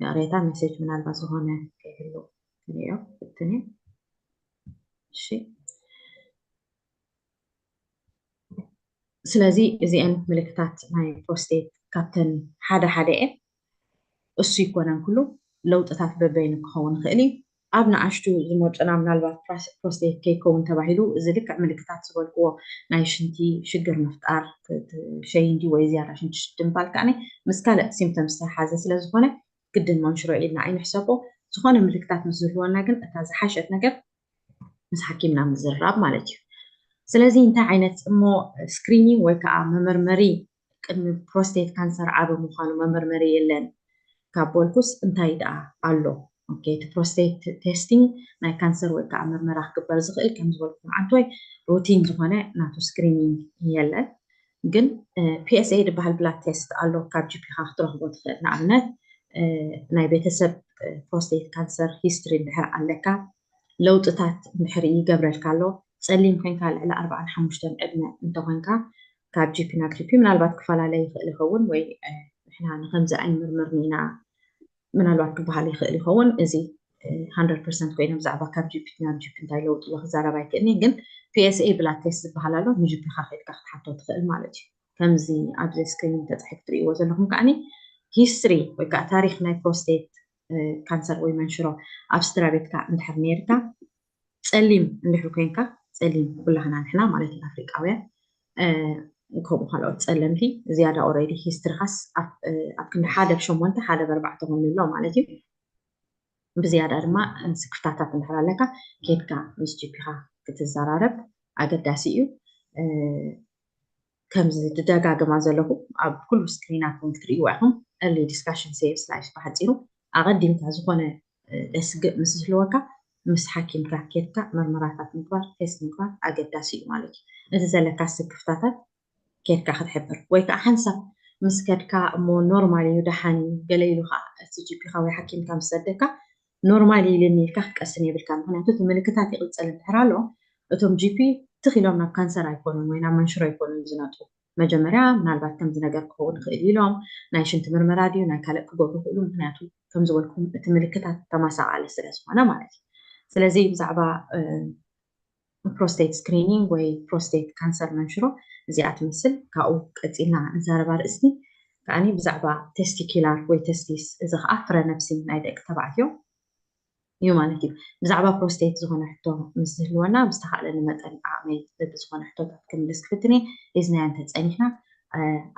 ያሬታ ሜሴጅ ምናልባት ዝኾነ ከይህሉ ክንዮ ብትኒ እሺ። ስለዚ እዚአን ምልክታት ናይ ፕሮስቴት ካብተን ሓደ ሓደ እየን። እሱ ይኮነን ኩሉ ለውጥታት በበይኑ ክኸውን ይኽእል እዩ። ኣብ ንኣሽቱ ዝመፁና ምናልባት ፕሮስቴት ከይከውን ተባሂሉ እዚ ልክዕ ምልክታት ዝበልክዎ ናይ ሽንቲ ሽግር ምፍጣር ሸይንዲ ወይ ዝያዳ ሽንቲ ሽንቲ ምባል ከዓኒ ምስ ካልእ ሲምፕተም ዝተሓሓዘ ስለ ዝኾነ ግድን መንሽሮ ኢልና ኣይንሕሰቦ። ዝኾነ ምልክታት ምስ ዝህልወና ግን እታ ዝሓሸት ነገር ምስ ሓኪምና ምዝርራብ ማለት እዩ። ስለዚ እንታይ ዓይነት እሞ ስክሪኒንግ ወይ ከዓ መመርመሪ ቅድሚ ፕሮስቴት ካንሰር ዓቢ ምዃኑ መመርመሪ የለን ካብ በልኩስ እንታይ ደኣ ኣሎ? ኦኬ፣ እቲ ፕሮስቴት ቴስቲንግ ናይ ካንሰር ወይ ከዓ ምርመራ ክግበር ዝኽእል ከም ዝበልኩም ዓንቶይ ሩቲን ዝኾነ ናቱ ስክሪኒንግ የለን። ግን ፒኤስኤ ዝበሃል ብላድ ቴስት ኣሎ ካብ ጂፒኻ ክትረኽቦ ትኽእል። ንኣብነት ናይ ቤተሰብ ፕሮስቴት ካንሰር ሂስትሪ እንድሕር ኣለካ ለውጥታት እንድሕር ይገብረልካ ኣሎ። ፀሊም ኮይንካ ልዕሊ ኣርባዓን ሓሙሽተን ዕድመ እንተኮንካ ካብ ጂፒ ናብ ጂፒ ምናልባት ክፈላለ ይኽእል ይኸውን ወይ ንሕና ንከምዚ ኣይንምርምርን ኢና ምናልባት ክበሃል ይኽእል ይኸውን። እዚ ሃንድረድ ፐርሰንት ኮይነ ብዛዕባ ካብ ጂፒ ናብ ጂፒ እንታይ ለውጢ ኣሎ ክዛረብ ኣይክእልኒ። ግን ፒኤስኤ ብላድ ቴስት ዝበሃል ኣሎ ንጂፒኻ ከድካ ክትሓቶ ትኽእል ማለት እዩ። ከምዚ ኣብዚ ስክሪን ተፃሒፉ ትርእይዎ ዘለኹም ከዓኒ ሂስትሪ ወይ ከዓ ታሪክ ናይ ፕሮስቴት ካንሰር ወይ መንሽሮ ኣብ ስድራ ቤትካ እንድሕር ነይርካ ፀሊም እንድሕር ኮይንካ ፀሊም ኩላህና ንሕና ማለት እዩ ኣፍሪቃውያን ከምኡ ካልኦት ፀለምቲ ዝያዳ ኦረዲ ሂስትሪኻስ ኣብ ክንዲ ሓደ ብሸሞንተ ሓደ በርባዕተ ኮይኑ ኣሎ ማለት እዩ። ብዝያዳ ድማ ስክፍታታት እንድሕር ኣለካ፣ ኬድካ ምስ ጂፒኻ ክትዘራረብ ኣገዳሲ እዩ። ከምዚ ዝደጋግማ ዘለኹ፣ ኣብ ኩሉ ስክሪናት እውን ክትርእይዋ ኢኹም። early discussion saves lives፣ ብሓፂሩ ኣቐዲምካ ዝኾነ ደስግእ ምስ ዝህልወካ፣ ምስ ሓኪምካ ኬድካ መርመራታት ምግባር፣ ቴስት ምግባር ኣገዳሲ እዩ ማለት እዩ። እቲ ዘለካ ስክፍታታት ኬድካ ክትሕብር፣ ወይ ከዓ ሓንሳብ ምስ ከድካ እሞ ኖርማል እዩ፣ ደሓን እዩ፣ ገለ ኢሉ ከዓ እቲ ጂፒኻ ወይ ሓኪምካ ምስ ሰደካ፣ ኖርማል እዩ ኢልኒ ኢልካ ክትቀስን የብልካ። ምክንያቱ እቲ ምልክታት ይቕፅል እንድሕር ኣሎ፣ እቶም ጂፒ ትኽ ኢሎም ናብ ካንሰር ኣይኮኑን ወይ ናብ መንሽሮ ኣይኮኑን ዝነጥሩ። መጀመርያ ምናልባት ከም ዝነገርኩ ክኸውን ይኽእል ኢሎም ናይ ሽንቲ ምርመራ ድዩ ናይ ካልእ ክገብሩ ይኽእሉ። ምክንያቱ ከም ዝበልኩም እቲ ምልክታት ተመሳቓሊ ስለ ዝኾነ ማለት እዩ። ስለዚ ብዛዕባ ፕሮስቴት ስክሪኒንግ ወይ ፕሮስቴት ካንሰር መንሽሮ እዚኣ ትመስል። ካብኡ ቀፂልና ንዛረብ ኣርእስቲ ከዓኒ ብዛዕባ ቴስቲኪላር ወይ ቴስቲስ፣ እዚ ከዓ ፍረ ነብሲ ናይ ደቂ ተባዕትዮ እዩ ማለት እዩ። ብዛዕባ ፕሮስቴት ዝኾነ ሕቶ ምስ ዝህልወና ብዝተኻእለኒ መጠን ዓቕመይ በብዝኾነ ሕቶታት ክምልስ ክፍትን እየ። ሒዝናዮ እንተፀኒሕና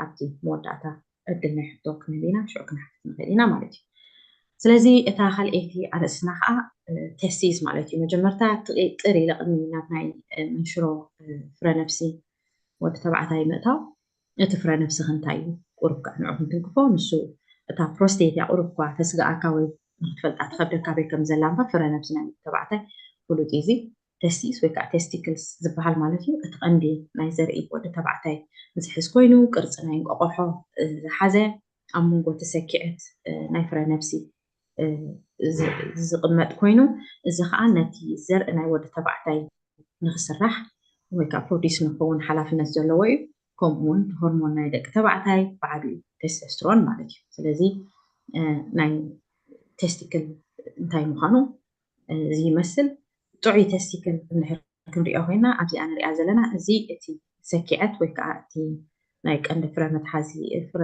ኣብቲ መወዳእታ ዕድል ናይ ሕቶ ክንህብ ኢና፣ ሽዑ ክንሓትት ንኽእል ኢና ማለት እዩ። ስለዚ እታ ካልኣይቲ ኣርእስትና ከዓ ቴስቲስ ማለት እዩ። መጀመርታ ጥር ኢለ ቅድሚ ናብ ናይ መንሽሮ ፍረ ነብሲ ወዲ ተባዕታይ ምእታው፣ እቲ ፍረ ነብስኺ እንታይ እዩ? ቁሩብ ከዓ ንዑ ክንትንክፎ። ንሱ እታ ፕሮስቴት እያ ቁሩብ እኳ ተስግኣካ ወይ ንክትፈልጣ ትኸብደካ በይ ከም ዘላ እምበር፣ ፍረ ነብሲ ናይ ወዲ ተባዕታይ ፍሉጥ እዩ። እዚ ቴስቲስ ወይ ከዓ ቴስቲክልስ ዝበሃል ማለት እዩ። እቲ ቀንዲ ናይ ዘርኢ ወዲ ተባዕታይ ዝሕዝ ኮይኑ፣ ቅርፂ ናይ እንቋቑሖ ዝሓዘ፣ ኣብ መንጎ እቲ ሰኪዐት ናይ ፍረ ነብሲ ዝቕመጥ ኮይኑ፣ እዚ ከዓ ነቲ ዘርኢ ናይ ወዲ ተባዕታይ ንክስራሕ ወይ ከዓ ፕሮዲስ ንክኸውን ሓላፍነት ዘለዎ እዩ። ከምኡ እውን ሆርሞን ናይ ደቂ ተባዕታይ ብዓቢኡ ቴስቶስትሮን ማለት እዩ። ስለዚ ናይ ቴስቲክል እንታይ ምዃኑ እዚ ይመስል። ጥዑይ ቴስቲክል እንድሕር ክንሪኦ ኮይና፣ ኣብዚኣ ንሪኣ ዘለና፣ እዚ እቲ ሰኪዐት ወይ ከዓ እቲ ናይ ቀንዲ ፍረ መትሓዚ ፍረ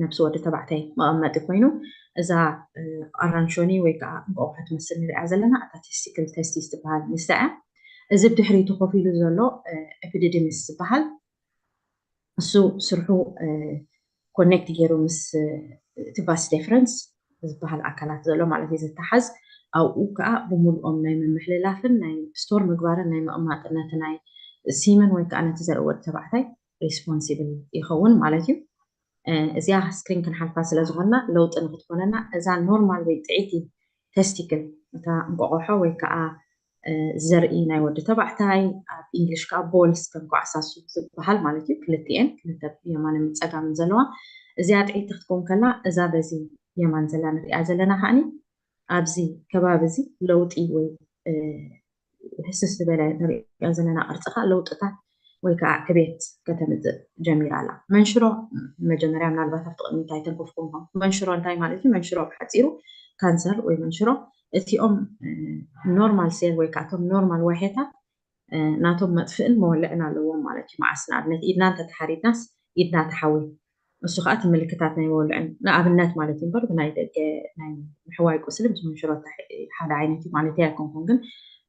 ነብሲ ወዲ ተባዕታይ መቐመጢ ኮይኑ፣ እዛ ኣራንሾኒ ወይ ከዓ እንቋቑሖ ትመስል ንሪኣ ዘለና እታ ቴስቲክል ቴስቲስ ትበሃል ንሳ እያ። እዚ ብድሕሪቱ ኮፍ ኢሉ ዘሎ ኤፒዲዲሚስ ዝበሃል፣ እሱ ስርሑ ኮኔክት ገይሩ ምስ እቲ ቫስ ዴፈረንስ ዝበሃል ኣካላት ዘሎ ማለት እዩ ዝተሓዝ። ኣብኡ ከዓ ብምሉኦም ናይ ምምሕልላፍን ናይ ስቶር ምግባርን ናይ ምቕማጥን ነቲ ናይ ሲመን ወይ ከዓ ነቲ ዘርኢ ወዲ ተባዕታይ ሪስፖንሲብል ይኸውን ማለት እዩ። እዚኣ ስክሪን ክንሓልፋ ስለ ዝኾንና ለውጢ ንክትኮነና እዛ ኖርማል ወይ ጥዕይቲ ቴስቲክል እታ እንቋቑሖ ወይ ከዓ ዘርኢ ናይ ወዲ ተባዕታይ፣ ኣብ ኢንግሊሽ ከዓ ቦልስ ከም ኳዕሳሱ ዝበሃል ማለት እዩ። ክልቲኤን ክልተ የማንን ጸጋምን ዘለዋ እዚኣ ጥዕይቲ ክትከውን ከላ፣ እዛ በዚ የማን ዘላ ንሪኣ ዘለና ከዓኒ ኣብዚ ከባቢ እዚ ለውጢ ወይ ህስስ ዝበለ ንሪኦ ዘለና ቅርፂ ከዓ ለውጥታት ወይ ከዓ ዕቤት ከተምፅእ ጀሚራ ኣላ። መንሽሮ መጀመርያ ምናልባት ኣብቲ ቅድሚት ኣይተንከፍኩም ኢኹም። መንሽሮ እንታይ ማለት እዩ? መንሽሮ ብሓፂሩ ካንሰር ወይ መንሽሮ እቲኦም ኖርማል ሴል ወይ ከዓ እቶም ኖርማል ዋሄታት ናቶም መጥፍእን መወልዕን ኣለዎም ማለት እዩ። መዓስ ንኣብነት ኢድና እንተተሓሪድናስ ኢድና ተሓዊ፣ እሱ ከዓ እቲ ምልክታት ናይ መወልዕን ንኣብነት ማለት እዩ እምበር ብናይ ደገ ናይ ምሕዋይ ቁስሊ ምስ መንሽሮ ሓደ ዓይነት እዩ ማለት ኣይኮንኩን፣ ግን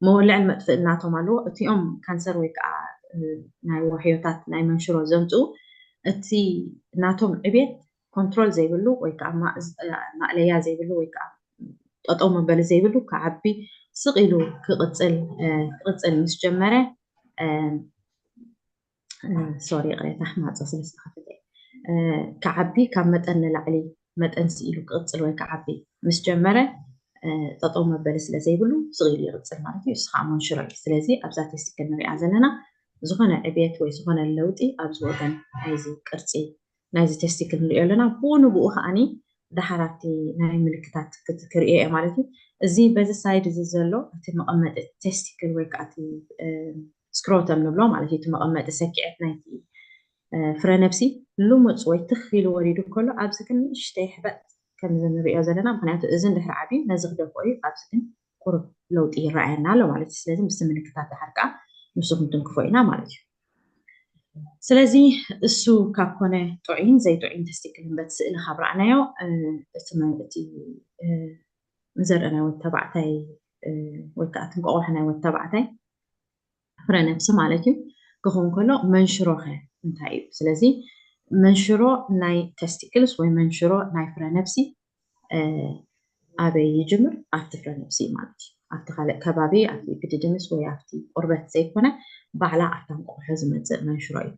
መወልዕን መጥፍእን ናቶም ኣለዎ። እቲኦም ካንሰር ወይ ከዓ ናይ ዋህዮታት ናይ መንሽሮ ዘምፅኡ እቲ ናቶም ዕቤት ኮንትሮል ዘይብሉ ወይ ከዓ ማእለያ ዘይብሉ ወይ ከዓ ጠጠው መበሊ ዘይብሉ ክዓቢ ስቕ ኢሉ ክቕፅል ክቕፅል ምስ ጀመረ፣ ሶሪ ይቕሬታ ማፀ ስለ ዝተኸፈተ፣ ክዓቢ ካብ መጠን ንላዕሊ መጠን ስኢሉ ክቕፅል ወይ ክዓቢ ምስ ጀመረ ጠጠው መበሊ ስለ ዘይብሉ ስቕ ኢሉ ይቕፅል ማለት እዩ። እሱ ከዓ መንሽሮ እዩ። ስለዚ ኣብዛ ቴስቲክል ንሪኣ ዘለና ዝኾነ ዕቤት ወይ ዝኾነ ለውጢ ኣብዚ ወገን ናይዚ ቅርፂ ናይዚ ቴስቲክል ንሪኦ ኣለና። ብኡ ንብኡ ከዓኒ ደሓር ኣብቲ ናይ ምልክታት ክት- ክርእዮ እየ ማለት እዩ። እዚ በዚ ሳይድ እዚ ዘሎ እቲ መቐመጢ ቴስቲክል ወይ ከዓ እቲ ስክሮተም ንብሎ ማለት እዩ፣ እቲ መቐመጢ ሰኪዐት ናይቲ ፍረ ነብሲ ልሙፅ ወይ ትኽ ኢሉ ወሪዱ ከሎ ኣብዚ ግን ንእሽተይ ሕበጥ ከምዚ ንሪኦ ዘለና፣ ምክንያቱ እዚ እንድሕር ዓብዩ ነዚ ክደፍኦ እዩ፣ ኣብዚ ግን ቁሩብ ለውጢ ይረኣየና ኣሎ ማለት እዩ። ስለዚ ምስቲ ምልክታት ድሓር ከዓ ንሱ ክንትንክፎ ኢና ማለት እዩ። ስለዚ እሱ ካብ ኮነ ጥዑይን ዘይጥዑይን ተስቲክል እምበር ስእሊ ካብ ረኣናዮ እቲ እቲ ዘርኢ ናይ ወድ ተባዕታይ ወይ ከዓ እቲ እንቋቑሖ ናይ ወድ ተባዕታይ ፍረ ነብሲ ማለት እዩ ክኸውን ከሎ መንሽሮ ከ እንታይ እዩ? ስለዚ መንሽሮ ናይ ተስቲክልስ ወይ መንሽሮ ናይ ፍረ ነብሲ ኣበይ ይጅምር? ኣብቲ ፍረ ነብሲ ማለት እዩ። ኣብቲ ካልእ ከባቢ፣ ኣብቲ ኢፒዲዲሚስ ወይ ኣብቲ ቆርበት ዘይኮነ፣ ባዕላ ኣብታ እንቋቑሖ ዝመጽእ መንሽሮ እዩ።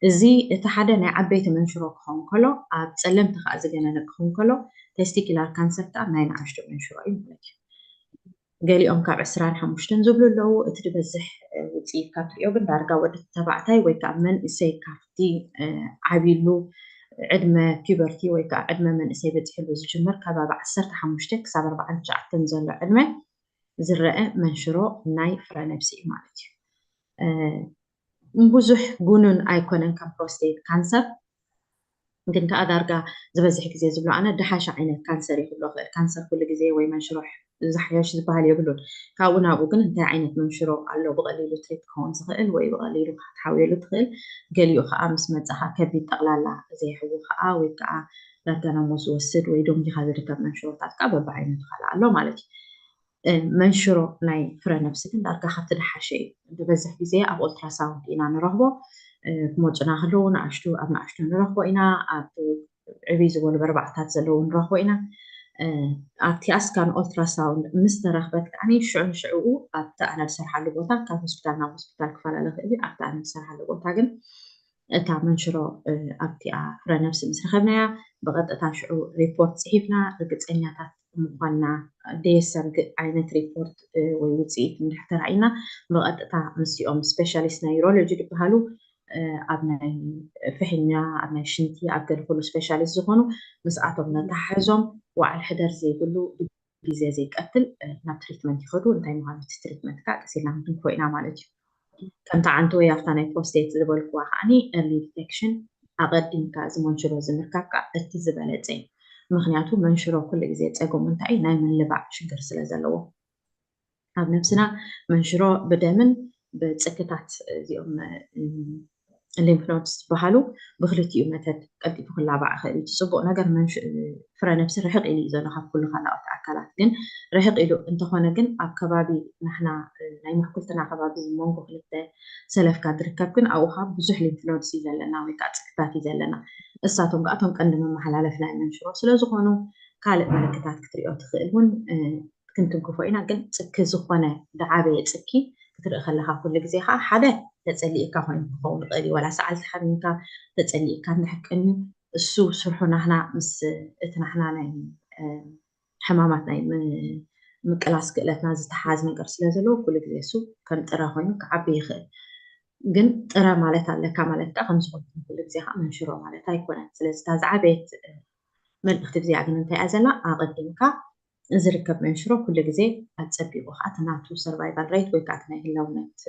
እዚ እቲ ሓደ ናይ ዓበይቲ መንሽሮ ክኸውን ከሎ፣ ኣብ ጸለምቲ ከዓ ዝገነነ ክኸውን ከሎ፣ ቴስቲኪላር ካንሰር ከዓ ናይ ንኣሽቱ መንሽሮ እዩ ማለት እዩ። ገሊኦም ካብ ዕስራን ሓሙሽተን ዝብሉ ኣለዉ። እቲ ዝበዝሕ ውፅኢት ካብ ትሪኦ ግን ዳርጋ ወዲ ተባዕታይ ወይ ከዓ መንእሰይ ካብቲ ዓብይሉ ዕድመ ፒበርቲ ወይ ከዓ ዕድመ መንእሰይ በፂሕሉ ዝጅምር ከባቢ ዓሰርተ ሓሙሽተ ክሳብ ኣርባዓን ትሽዓተን ዘሎ ዕድመ ዝረአ መንሽሮ ናይ ፍረ ነብሲ እዩ ማለት እዩ። ብዙሕ ጉኑን ኣይኮነን ከም ፕሮስቴት ካንሰር፣ ግን ከዓ ዳርጋ ዝበዝሕ ግዜ ዝብሎ ኣነ ደሓሽ ዓይነት ካንሰር እዩ ክብሎ ክእል። ካንሰር ኩሉ ግዜ ወይ መንሽሮ ዝሓየሽ ዝበሃል የብሉን። ካብኡ ናብኡ ግን እንታይ ዓይነት መንሽሮ ኣሎ ብቐሊሉ ትሪት ክኸውን ዝኽእል ወይ ብቐሊሉ ክትሓውየሉ ትኽእል፣ ገሊኡ ከዓ ምስ መፀኻ ከቢድ ጠቕላላ ዘየሕዊ ከዓ ወይ ከዓ ዳርጋ ናብ ሞት ዝወስድ ወይ ደንጊኻ ዝርከብ መንሽሮታት ከዓ በብዓይነቱ ካልእ ኣሎ ማለት እዩ። መንሽሮ ናይ ፍረ ነብሲ ግን ዳርጋ ካብቲ ደሓሸ እዩ። ዝበዝሕ ግዜ ኣብ ኦልትራሳውንድ ኢና ንረኽቦ። ክመፁና ከለዉ ንኣሽቱ ኣብ ንኣሽቱ ንረኽቦ ኢና፣ ኣብ ዕብይ ዝበሉ በርባዕታት ዘለዉ ንረኽቦ ኢና። ኣብቲ ኣስካን ኦልትራሳውንድ ምስ ተረኽበት ከዓኒ ሽዑ ንሽዕኡ ኣብቲ ኣነ ዝሰርሓሉ ቦታ ካብ ሆስፒታል ናብ ሆስፒታል ክፈላለ ክእል እዩ። ኣብቲ ኣነ ዝሰርሓሉ ቦታ ግን እታ መንሽሮ ኣብቲኣ ፍረ ነብሲ ምስ ረኸብናያ ብቐጥታ ሽዑ ሪፖርት ፅሒፍና ርግፀኛታት ምዃንና ደየሰርግእ ዓይነት ሪፖርት ወይ ውፅኢት እንድሕር ተራእይና ብቐጥታ ምስኦም ስፔሻሊስት ናይ ዩሮሎጂ ዝበሃሉ ኣብ ናይ ፍሕኛ ኣብ ናይ ሽንቲ ኣብ ገለ ኩሉ ስፔሻሊስት ዝኾኑ ምስኣቶም ነተሓሕዞም ዋዕል ሕደር ዘይብሉ ግዜ ዘይቀትል ናብ ትሪትመንት ይኸዱ። እንታይ ምዃኑ እቲ ትሪትመንት ከዓ ቀሲልና ክንትንክፎ ኢና ማለት እዩ። ከምቲ ዓንተ ወይ ኣብታ ናይ ፕሮስቴት ዝበልክዋ ከዓኒ ኤርሊ ዲቴክሽን ኣቐዲምካ እዚ መንሽሮ እዚ ምርካብ ከዓ እቲ ዝበለፀ እዩ። ምክንያቱ መንሽሮ ኩሉ ግዜ ፀገሙ እንታይ ናይ ምልባዕ ሽግር ስለ ዘለዎ ኣብ ነብስና መንሽሮ ብደምን ብፅክታት እዚኦም ሊምፍ ኖድስ ዝበሃሉ ብክልቲኡ መተድ ቀልጢፉ ክላባዕ ይኽእል እዩ። እቲ ፅቡቕ ነገር ፍረ ነብሲ ርሕቕ ኢሉ እዩ ዘሎ ካብ ኩሉ ካልኦት ኣካላት። ግን ርሕቕ ኢሉ እንተኾነ ግን ኣብ ከባቢ ናሕና ናይ ምሕኩልትና ከባቢ መንጎ ክልተ ሰለፍካ ዝርከብ ግን ኣብኡ ከዓ ብዙሕ ሊምፍ ኖድስ እዩ ዘለና ወይ ከዓ ፅክታት እዩ ዘለና። እሳቶም ከዓ እቶም ቀንዲ መመሓላለፍ ናይ መንሽሮ ስለዝኾኑ ካልእ ምልክታት ክትሪኦ ትኽእል እውን ክንትንክፎ ኢና። ግን ፅኪ ዝኾነ ዝዓበየ ፅኪ ክትርኢ ከለካ ኩሉ ግዜ ከዓ ሓደ ተፀሊእካ ኮይኑ ክኸውን ይኽእል እዩ። ዋላ ሰዓል ተሓሚምካ ተፀሊእካ እንድሕር ቀንዩ እሱ ስርሑ ናህና ምስ እቲ ናህና ናይ ሕማማት ናይ ምቅላስ ክእለትና ዝተሓዝ ነገር ስለ ዘለዎ ኩሉ ግዜ እሱ ከም ጥረ ኮይኑ ክዓቢ ይኽእል። ግን ጥረ ማለት ኣለካ ማለት ከዓ ከም ዝኾነ ኩሉ ግዜ ከዓ መንሽሮ ማለት ኣይኮነን። ስለዚ እታ ዝዓበየት መልእኽቲ እዚኣ ግን እንታይ እያ ዘላ? ኣቐዲምካ ዝርከብ መንሽሮ ኩሉ ግዜ ኣፀቢቑ ከዓ እቲ ናቱ ሰርቫይቫል ሬት ወይ ከዓ ናይ ህላውነት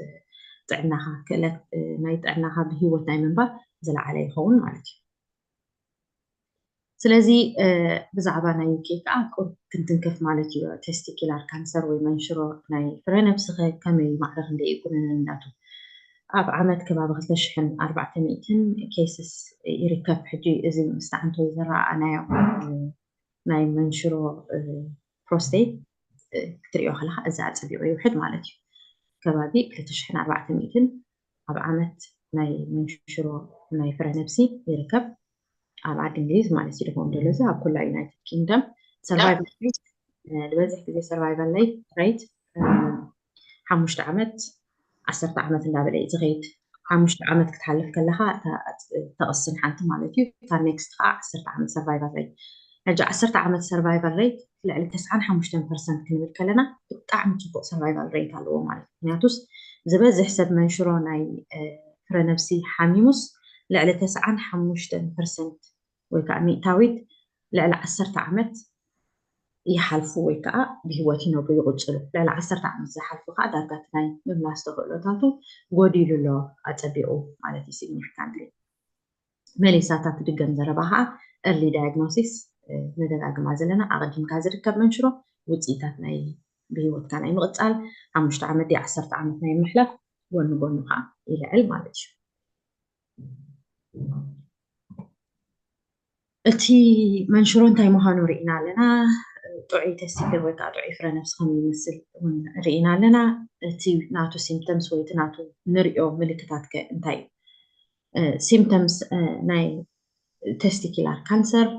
ጥዕናኻ ክእለት ናይ ጥዕናኻ ብህይወት ናይ ምንባር ዝለዓለ ይኸውን ማለት እዩ። ስለዚ ብዛዕባ ናይ ዩኬ ከዓ ቁሩብ ክንትንክፍ ማለት እዩ። ቴስቲኪላር ካንሰር ወይ መንሽሮ ናይ ፍረ ነብስኸ ከመይ ማዕረ ክንደይ እዩ ኩነነነቱ? ኣብ ዓመት ከባቢ ክልተ ሽሕን ኣርባዕተ ሚእትን ኬስስ ይርከብ። ሕጂ እዚ ምስ ተዓንቶ ዝረኣናዮ ናይ መንሽሮ ፕሮስቴት ክትሪኦ ከለካ እዚ ኣፀቢቑ ይውሕድ ማለት እዩ። ከባቢ ክልተ ሽሕን ኣርባዕተ ሚእትን ኣብ ዓመት ናይ መንሽሮ ናይ ፍረ ነብሲ ይርከብ። ኣብ ዓዲ እንግሊዝ ማለት እዩ። ድኾም ደለዚ ኣብ ኩላ ዩናይትድ ኪንግደም ሰርቫይቫል ሬት ዝበዝሕ ግዜ ሰርቫይቫል ሬት ሓሙሽተ ዓመት ዓሰርተ ዓመት እንዳበለ እዩ ዝኸይድ። ሓሙሽተ ዓመት ክትሓልፍ ከለካ እታ ተቕስን ሓንቲ ማለት እዩ። እታ ኔክስት ከዓ ዓሰርተ ዓመት ሰርቫይቫል ሬት። ሕጂ ዓሰርተ ዓመት ሰርቫይቫል ሬት ልዕሊ ተስዓን ሓሙሽተን ፐርሰንት ክንብል ከለና ብጣዕሚ ፅቡቅ ሰርቫይቫል ሬት ኣለዎ ማለት እዩ። ምክንያቱስ ዝበዝሕ ሰብ መንሽሮ ናይ ፍረ ነብሲ ሓሚሙስ ልዕሊ ተስዓን ሓሙሽተን ፐርሰንት ወይ ከዓ ሚእታዊት ልዕሊ ዓሰርተ ዓመት ይሓልፉ ወይ ከዓ ብህይወት ይነብሩ ይቕፅሉ። ልዕሊ ዓሰርተ ዓመት ዝሓልፉ ከዓ ዳርጋ እቲ ናይ ምምላስ ተኽእሎታቱ ጎዲሉ ኣሎ ኣፀቢቑ ማለት እዩ። ሲግኒፊካንትሊ መሊሳታ ትድገም ዘረባ ከዓ ኤርሊ ዳያግኖሲስ ንደጋግማ ዘለና ኣቐዲምካ ዝርከብ መንሽሮ ውፅኢታት ናይ ብህይወትካ ናይ ምቕፃል ሓሙሽተ ዓመት ድዩ ዓሰርተ ዓመት ናይ ምሕላፍ ጎኒ ጎኑ ከዓ ይልዕል ማለት እዩ። እቲ መንሽሮ እንታይ ምዃኑ ርኢና ኣለና። ጥዑይ ተስቲክል ወይ ከዓ ጥዑይ ፍረ ነብሲ ከም ይመስል እውን ርኢና ኣለና። እቲ ናቱ ሲምፕተምስ ወይ እቲ ናቱ ንሪኦ ምልክታት ከ እንታይ እዩ? ሲምፕተምስ ናይ ተስቲኪላር ካንሰር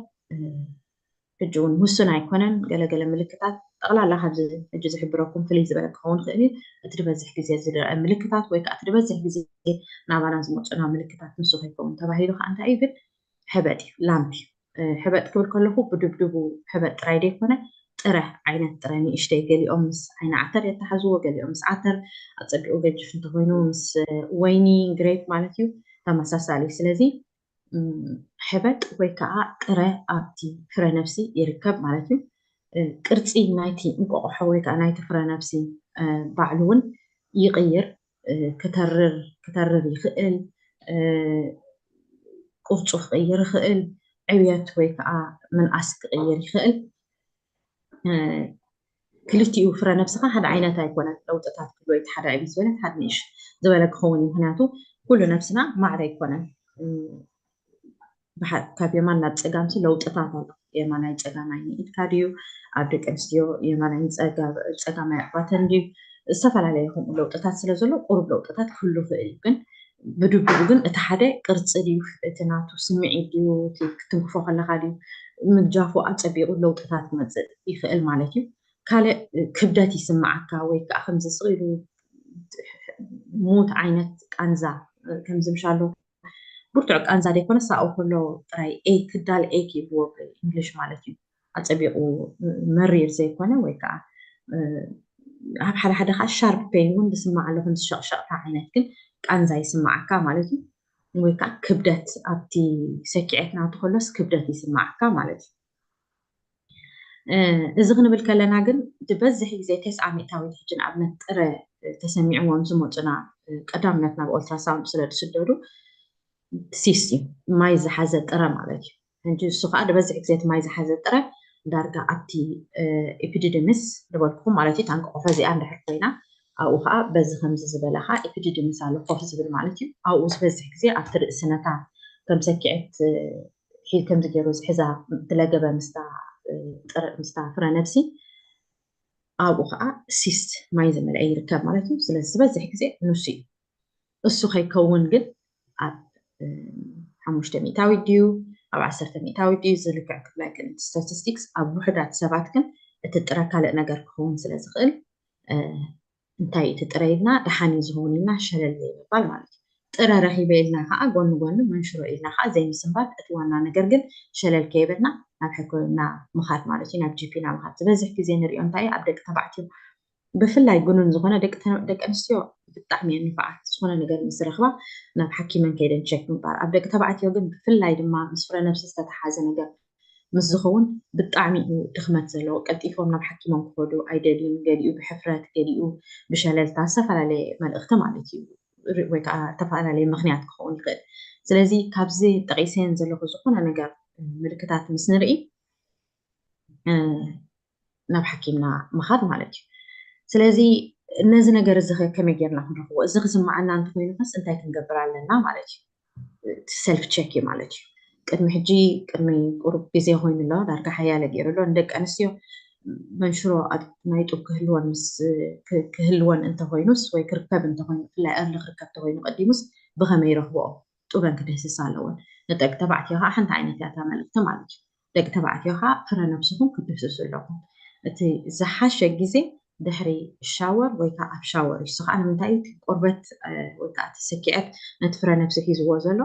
ሕጂ እውን ውሱን ኣይኮነን። ገለገለ ምልክታት ጠቕላላ ካብዚ ሕጂ ዝሕብረኩም ፍልይ ዝበለ ክኸውን ይኽእል እዩ። እቲ ዝበዝሕ ግዜ ዝረአ ምልክታት ወይ ከዓ እቲ ዝበዝሕ ግዜ ናባና ዝመፁና ምልክታት ንሱ ከይከውን ተባሂሉ ከዓ እንታይ እዩ ግን ሕበጥ እዩ፣ ላምፕ እዩ። ሕበጥ ክብል ከለኹ ብድብድቡ ሕበጥ ጥራይ ዘይኮነ ጥረ ዓይነት ጥረ ንእሽተይ፣ ገሊኦም ምስ ዓይኒ ዓተር የተሓዝዎ፣ ገሊኦም ምስ ዓተር ኣፀቢቑ ገጅፍ እንተኮይኑ ምስ ወይኒ ግሬፕ ማለት እዩ ተመሳሳሊ። ስለዚ ሕበጥ ወይ ከዓ ጥረ ኣብቲ ፍረ ነብሲ ይርከብ ማለት እዩ። ቅርፂ ናይቲ እንቆቆሖ ወይ ከዓ ናይቲ ፍረ ነብሲ ባዕሉ እውን ይቕይር። ክተርር ክተርር ይኽእል፣ ቅርፁ ክቕይር ይኽእል፣ ዕብየት ወይ ከዓ ምንኣስ ክቕይር ይኽእል። ክልቲኡ ፍረ ነብስኻ ሓደ ዓይነት ኣይኮነን። ለውጥታት ክህልዎ እቲ ሓደ ዕብይ ዝበለ ሓደ ንእሽ ዝበለ ክኸውን እዩ። ምክንያቱ ኩሉ ነብስና ማዕረ ኣይኮነን። ካብ የማን ናብ ፀጋምሲ ለውጥታት ኣሎ። የማናይ ፀጋማይ ንኢድካ ድዩ? ኣብ ደቂ ኣንስትዮ የማናይ ፀጋማይ ኣዕባተን ድዩ? ዝተፈላለየ ከምኡ ለውጥታት ስለ ዘሎ ቁሩብ ለውጥታት ክህሉ ይኽእል እዩ። ግን ብድብድቡ ግን እቲ ሓደ ቅርፂ ድዩ፣ እቲ ናቱ ስምዒት ድዩ፣ እቲ ክትንክፎ ከለካ ድዩ ምግጃፉ ኣፀቢቑ ለውጥታት ክመፅእ ይኽእል ማለት እዩ። ካልእ ክብደት ይስምዓካ ወይ ከዓ ከምዚ ስቕ ኢሉ ሙት ዓይነት ቃንዛ ከምዚ ምሻሎ ብርቱዕ ቃንዛ ዘይኮነ ሳኡ ከሎ ጥራይ ኤክ ክዳል ኤክ ይብዎ ብእንግሊሽ ማለት እዩ። ኣፀቢቑ መሪር ዘይኮነ ወይ ከዓ ኣብ ሓደ ሓደ ከዓ ሻርፕ ፔን እውን ዝስማዕ ኣሎ ከም ዝሸቕሸቕታ ዓይነት ግን ቃንዛ ይስማዓካ ማለት እዩ። ወይ ከዓ ክብደት ኣብቲ ሰኪዐት ናቱ ከሎስ ክብደት ይስማዓካ ማለት እዩ። እዚ ክንብል ከለና ግን ዝበዝሕ ግዜ ተስዓ ሚእታዊት ሕጂ ንኣብነት ጥረ ተሰሚዕዎም ዝመፁና ቀዳምነት ናብ ኦልትራሳውንድ ስለ ዝስደዱ ሲስ እዩ ማይ ዝሓዘ ጥረ ማለት እዩ። ሕጂ እሱ ከዓ ዝበዝሕ ግዜ እቲ ማይ ዝሓዘ ጥረ ዳርጋ ኣብቲ ኤፒዲዲሚስ ዝበልኩኹም ማለት እዩ። ታንቀቆሖ እዚኣ እንድሕር ኮይና ኣብኡ ከዓ በዚ ከምዚ ዝበለ ከዓ ኤፒዲዲሚስ ኣሎ ኮፍ ዝብል ማለት እዩ። ኣብኡ ዝበዝሕ ግዜ ኣብቲ ርእሲ ነታ ከም ሰኪዐት ሒዝ ከምዚ ገይሩ ዝሕዛ ትለገበ ምስታ ጥረ ምስታ ፍረ ነብሲ ኣብኡ ከዓ ሲስት ማይ ዝመልአ ይርከብ ማለት እዩ። ስለዚ ዝበዝሕ ግዜ ንሱ እዩ። እሱ ከይከውን ግን ኣብ ሓሙሽተ ሚእታዊት ድዩ ኣብ ዓሰርተ ሚእታዊት ድዩ ዝልክዕ ክፍላይ ቅንት ስታቲስቲክስ ኣብ ውሕዳት ሰባት ግን እቲ ጥረ ካልእ ነገር ክኸውን ስለ ዝኽእል እንታይ እቲ ጥረ ኢልና ደሓን እዩ ዝኸውን ኢልና ሸለል ዘይምባል ማለት እዩ። ጥረ ረኺበ ኢልና ከዓ ጎኒ ጎኒ መንሽሮ ኢልና ከዓ ዘይምስንባድ እቲ ዋና ነገር ግን ሸለል ከይበልና ናብ ሕክምና ምኻድ ማለት እዩ። ናብ ጂፒና ምኻድ ዝበዝሕ ግዜ ንሪኦ እንታይ ኣብ ደቂ ተባዕትዮ ብፍላይ ግኑን ዝኾነ ደቂ ኣንስትዮ ብጣዕሚ እየን ንፉዓት። ዝኾነ ነገር ምስ ረኽባ ናብ ሓኪመን ከይደን ቸክ ምግባር። ኣብ ደቂ ተባዕትዮ ግን ብፍላይ ድማ ምስ ፍረ ነብሲ ዝተተሓዘ ነገር ምስ ዝኸውን ብጣዕሚ እዩ ድኽመት ዘለዎ። ቀልጢፎም ናብ ሓኪሞም ክኸዱ ኣይደልዩን። ገሊኡ ብሕፍረት፣ ገሊኡ ብሸለልታ፣ ዝተፈላለየ መልእኽቲ ማለት እዩ ወይ ከዓ ዝተፈላለየ ምኽንያት ክኸውን ይኽእል። ስለዚ ካብዚ ጠቒሰን ዘለኹ ዝኾነ ነገር ምልክታት ምስ ንርኢ ናብ ሓኪምና ምኻድ ማለት እዩ። ስለዚ ነዚ ነገር እዚ ከመይ ጌርና ክንረኽቦ? እዚ ክስምዓና እንተኮይኑ ከስ እንታይ ክንገብር ኣለና ማለት እዩ? ሰልፍ ቸክ እዩ ማለት እዩ። ቅድሚ ሕጂ ቅድሚ ቁሩብ ግዜ ኮይኑ ኣሎ ዳርጋ ሓያለ ገይሩ ኣሎ ንደቂ ኣንስትዮ መንሽሮ ናይ ጡብ ክህልወን ምስ ክህልወን እንተኮይኑስ ወይ ክርከብ እንተኮይኑ ብፍላይ እርሊ ክርከብ እንተኮይኑ ቀዲሙስ ብከመይ ይረኽብኦ? ጡበን ክድህስስ ኣለወን። ንደቂ ተባዕትዮ ከዓ ሓንቲ ዓይነት እያ እታ መልእክቲ ማለት እዩ። ደቂ ተባዕትዮ ከዓ ፍረ ነብስኹም ክትድህስሱ ኣለኩም። እቲ ዝሓሸ ግዜ ድሕሪ ሻወር ወይ ከዓ ኣብ ሻወር እዩ። እሱ ከዓ ንምንታይ እዩ? እቲ ቆርበት ወይ ከዓ እቲ ስኪዐት ነቲ ፍረ ነብሲ ሒዝዎ ዘሎ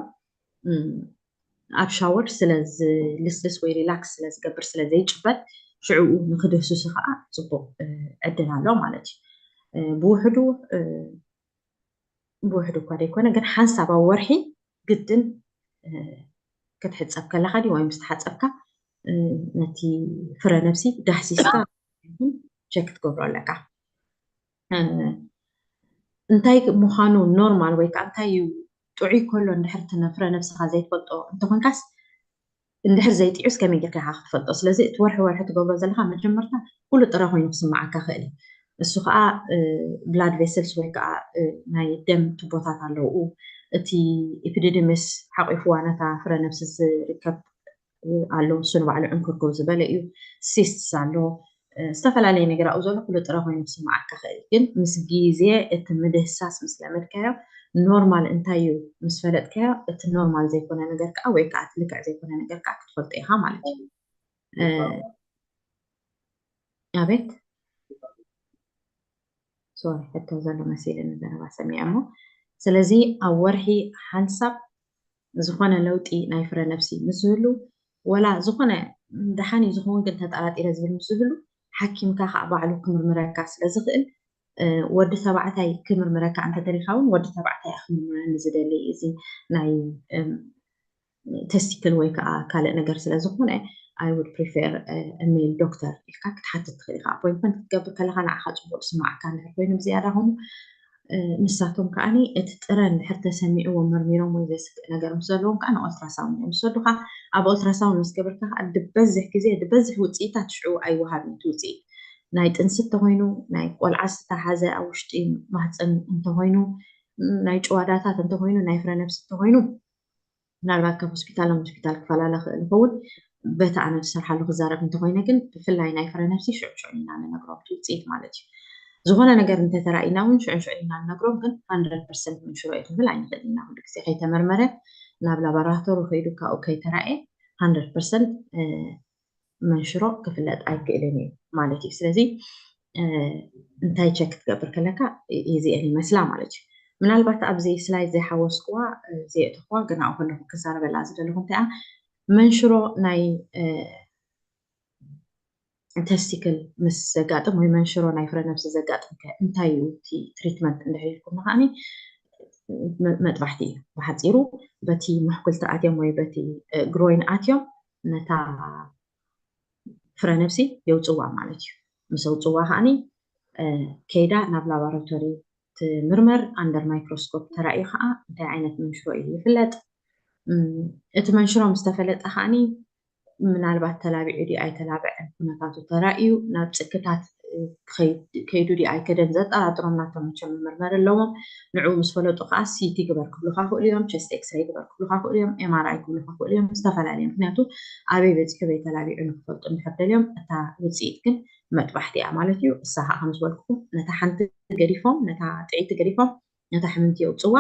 ኣብ ሻወር ስለ ዝልስልስ ወይ ሪላክስ ስለ ዝገብር ስለ ዘይጭበጥ ሽዕኡ ንክድህስሱ ከዓ ፅቡቅ ዕድል ኣሎ ማለት እዩ። ብውሕዱ ብውሕዱ እኳ ዘይኮነ ግን ሓንሳብ ኣብ ወርሒ ግድን ክትሕፀብ ከለካ ድዩ ወይ ምስ ተሓፀብካ ነቲ ፍረ ነብሲ ዳህሲስካ ቸክ ክትገብሮ ኣለካ። እንታይ ምዃኑ ኖርማል ወይ ከዓ እንታይ እዩ ጥዑይ ከሎ እንድሕር እቲ ፍረ ነብስካ ዘይትፈልጦ እንተኮንካስ እንድሕር ዘይጥዑስ ከመይ ጌርካ ኢኻ ክትፈልጦ? ስለዚ እቲ ወርሒ ወርሒ ትገብሮ ዘለካ መጀመርታ ኩሉ ጥረ ኮይኑ ክስምዓካ ክእል እዩ። እሱ ከዓ ብላድ ቬስልስ ወይ ከዓ ናይ ደም ቱቦታት ኣለውኡ እቲ ኢፒዲዲምስ ሓቂፍዋ ነታ ፍረ ነብሲ ዝርከብ ኣሎ። እሱ ንባዕሉ ዕንክርክር ዝበለ እዩ። ሲስትስ ኣሎ። ዝተፈላለየ ነገር ኣብኡ ዘሎ ኩሉ ጥረ ኮይኑ ክስምዓካ ክእል ግን ምስ ግዜ እቲ ምድህሳስ ምስ ለመድካዮ ኖርማል እንታይ እዩ ምስ ፈለጥካዮ እቲ ኖርማል ዘይኮነ ነገር ከዓ ወይ ከዓ እቲ ልክዕ ዘይኮነ ነገር ከዓ ክትፈልጦ ኢካ ማለት እዩ። ኣቤት፣ ሶሪ፣ ሕቶ ዘሎ መሲልኒ ዘረባ ሰሚዐ እሞ። ስለዚ ኣብ ወርሒ ሓንሳብ ዝኾነ ለውጢ ናይ ፍረ ነፍሲ ምስ ዝህሉ፣ ወላ ዝኾነ ደሓን እዩ ዝኸውን ግን ተጠራጢረ ዝብል ምስ ዝህሉ፣ ሓኪምካ ከዓ ባዕሉ ክምርምረካ ስለ ዝኽእል፣ ወዲ ተባዕታይ ክምርምረካ እንተደሊኻ እውን ወዲ ተባዕታይ ክምርምረኒ ዝደሊ እዚ ናይ ተስቲክል ወይ ከዓ ካልእ ነገር ስለ ዝኾነ፣ I would prefer a male doctor ኢልካ ክትሓትት ትኽእል ኢኻ። ኣፖይንትመንት ክትገብር ከለኻ ንዓኻ ፅቡቅ ዝስማዓካ እንድሕር ኮይኑ ብዝያዳ ኾኑ፣ ንሳቶም ከዓኒ እቲ ጥረ እንድሕር ተሰሚዕዎም መርሚሮም ወይ ዘስክእ ነገር ምስ ዘለዎም ከዓ ንኦልትራሳውንድ እዮም ዝሰዱኻ። ኣብ ኦልትራሳውንድ ምስ ገበርካ ከዓ ዝበዝሕ ግዜ ዝበዝሕ ውፅኢታት ሽዑ ኣይወሃብን። እቲ ውፅኢት ናይ ጥንሲ እንተኾይኑ፣ ናይ ቆልዓ ዝተሓዘ ኣብ ውሽጢ ማህፀን እንተኾይኑ፣ ናይ ጭዋዳታት እንተኾይኑ፣ ናይ ፍረ ነፍሲ እንተኾይኑ፣ ምናልባት ካብ ሆስፒታል ናብ ሆስፒታል ክፈላለ ክእል ይኸውን። በቲ ኣነ ዝሰርሓሉ ክዛረብ እንተኮይነ ግን ብፍላይ ናይ ፍረ ነፍሲ ሽዑ ሽዑ ኢና ንነግሮም እቲ ውፅኢት ማለት እዩ። ዝኾነ ነገር እንተተራእይና እውን ሽዑ ሽዑ ኢና ንነግሮም፣ ግን ሃንድረድ ፐርሰንት መንሽሮ እዩ ክንብል ኣይንኽእል ኢና። ኩሉ ግዜ ከይተመርመረ ናብ ላቦራቶሪ ከይዱ ካብኡ ከይተራእየ ሃንድረድ ፐርሰንት መንሽሮ ክፍለጥ ኣይክእልን እዩ ማለት እዩ። ስለዚ እንታይ ቸክ ክትገብር ከለካ እዚአን ይመስላ ማለት እዩ። ምናልባት ኣብዚ ስላይድ ዘይሓወስክዋ ዘየእተኽዋ ግን ኣብኡ ከለኹ ክዛረበላ ዝደለኹ እንታይ መንሽሮ ናይ ተስቲክል ምስ ዘጋጥም ወይ መንሽሮ ናይ ፍረ ነብሲ ዘጋጥም ከ እንታይ እዩ እቲ ትሪትመንት እንድሕር ኢልኩም ከዓኒ መጥባሕቲ እዩ። ብሓፂሩ በቲ ምሕኩልቲ ኣትዮም ወይ በቲ ግሮይን ኣትዮም ነታ ፍረ ነብሲ የውፅዋ ማለት እዩ። ምስ ኣውፅዋ ከዓኒ ከይዳ ናብ ላቦራቶሪ ትምርመር። ኣንደር ማይክሮስኮፕ ተራእዩ ከዓ እንታይ ዓይነት መንሽሮ እዩ ይፍለጥ። እቲ መንሽሮ ምስ ተፈለጠ ከዓኒ ምናልባት ተላቢዑ ድዩ ኣይተላበዐን ኩነታቱ ተራእዩ ናብ ፅክታት ከይዱ ድዩ ኣይከደን ዘጠራጥሮም ናቶም መቸም መመርመሪ ኣለዎም። ንዕኡ ምስ ፈለጡ ከዓ ሲቲ ግበር ክብሉካ ክእሉ እዮም፣ ቸስት ኤክስሬይ ግበር ክብሉካ ክእሉ እዮም፣ ኤምኣርኣይ ክብሉካ ክእሉ እዮም። ዝተፈላለዩ ምክንያቱ ኣበይ በፂሑ በይ ተላቢዑ ንክፈልጡ እንድሕር ደልዮም እታ ውፅኢት ግን መጥባሕቲ እያ ማለት እዩ። እሳ ከዓ ከም ዝበልኩኩም ነታ ሓንቲ ገዲፎም ነታ ጥዕይቲ ገዲፎም ነታ ሕምምቲ የውፅዋ።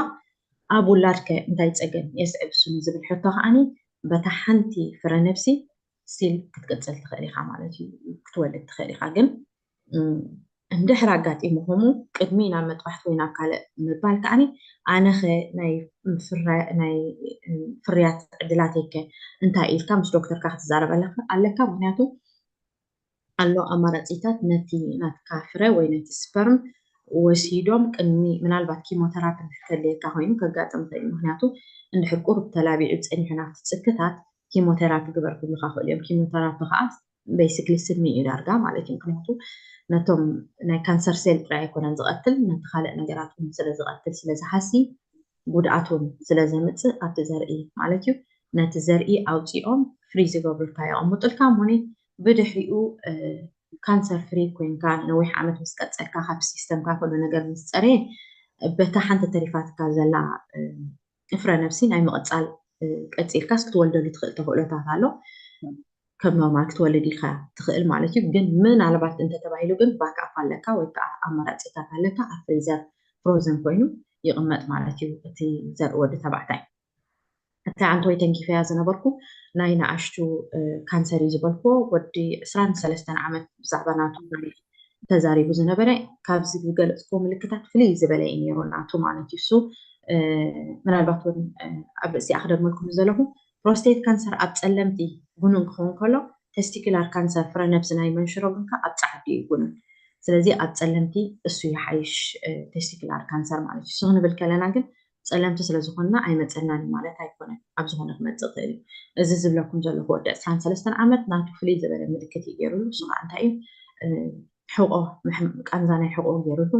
ኣብ ውላድከ እንታይ ፀገም የስዕብ እሱ ንዝብል ሕቶ ከዓኒ በታ ሓንቲ ፍረ ነብሲ ስቲል ክትቅፅል ትኽእል ኢኻ ማለት እዩ። ክትወልድ ትኽእል ኢኻ ግን እንድሕር ኣጋጢሙ ከምኡ ቅድሚ ናብ መጥባሕቲ ወይ ናብ ካልእ ምባል ከዓኒ ኣነኸ ናይ ፍርያት ዕድላተይከ እንታይ ኢልካ ምስ ዶክተርካ ክትዛረብ ኣለካ። ምክንያቱ ኣሎ ኣማራፂታት ነቲ ናትካ ፍረ ወይ ነቲ ስፐርም ወሲዶም ቅድሚ ምናልባት ኪሞተራፒ እንድሕር ከድልየካ ኮይኑ ከጋጥም ይኽእል እዩ። ምክንያቱ እንድሕር ቁሩብ ተላቢዑ ፀኒሑ ናብቲ ፅክታት ኪሞተራፒ ግበር ክብሉካ ክእሉ እዮም። ኪሞተራፒ ከዓ ቤሲክሊ ስሚ እዩ ዳርጋ ማለት እዩ። ምክንያቱ ነቶም ናይ ካንሰር ሴል ጥራይ ኣይኮነን ዝቐትል ነቲ ካልእ ነገራት እውን ስለ ዝቐትል ስለ ዝሃሲ ጉድኣት እውን ስለ ዘምፅእ ኣብቲ ዘርኢ ማለት እዩ ነቲ ዘርኢ ኣውፂኦም ፍሪዝ ይገብሩልካ የቐምጡልካ እሞኒ ብድሕሪኡ ካንሰር ፍሪ ኮይንካ ነዊሕ ዓመት ምስ ቀፀልካ ካብ ሲስተምካ ኩሉ ነገር ምስ ፀረየ በታ ሓንቲ ተሪፋትካ ዘላ ፍረ ነብሲ ናይ ምቕፃል ቀፂልካስ ክትወልደሉ ትኽእል ተኽእሎታት ኣሎ። ከም ኖርማል ክትወልድ ኢልካ ትኽእል ማለት እዩ። ግን ምናልባት እንተተባሂሉ ግን ባክኣፕ ኣለካ ወይ ከዓ ኣማራፂታት ኣለካ። ኣብ ፍሪዘር ፍሮዘን ኮይኑ ይቕመጥ ማለት እዩ እቲ ዘርኢ ወዲ ተባዕታይ። እቲ ኣንቶይ ተንኪፈያ ዝነበርኩ ናይ ንኣሽቱ ካንሰር እዩ ዝበልክዎ ወዲ ዕስራን ሰለስተን ዓመት ብዛዕባ ናቱ ተዛሪቡ ዝነበረ ካብዚ ዝገለፅክዎ ምልክታት ፍልይ ዝበለ እዩ ነይሩ ናቱ ማለት እዩ። እሱ ምናልባት እውን ኣብ ርእሲኣ ክደግመልኩም ዘለኹ ፕሮስቴት ካንሰር ኣብ ፀለምቲ ቡኑን ክኸውን ከሎ ቴስቲኩላር ካንሰር ፍረ ነብሲ ናይ መንሽሮ ግን ከዓ ኣብ ፃዕዱ እዩ ቡኑን። ስለዚ ኣብ ፀለምቲ እሱ ይሓይሽ ቴስቲኩላር ካንሰር ማለት እዩ። እሱ ክንብል ከለና ግን ፀለምቲ ስለዝኾንና ኣይመፀናን ማለት ኣይኮነን። ኣብ ዝኾነ ክመፅእ ይኽእል እዩ። እዚ ዝብለኩም ዘለኹ ወዲ ዕስራን ሰለስተን ዓመት ናቱ ፍልይ ዝበለ ምልክት እዩ ገይሩሉ። እሱ ከዓ እንታይ እዩ ሕቆ ቃንዛ ናይ ሕቆ ገይሩሉ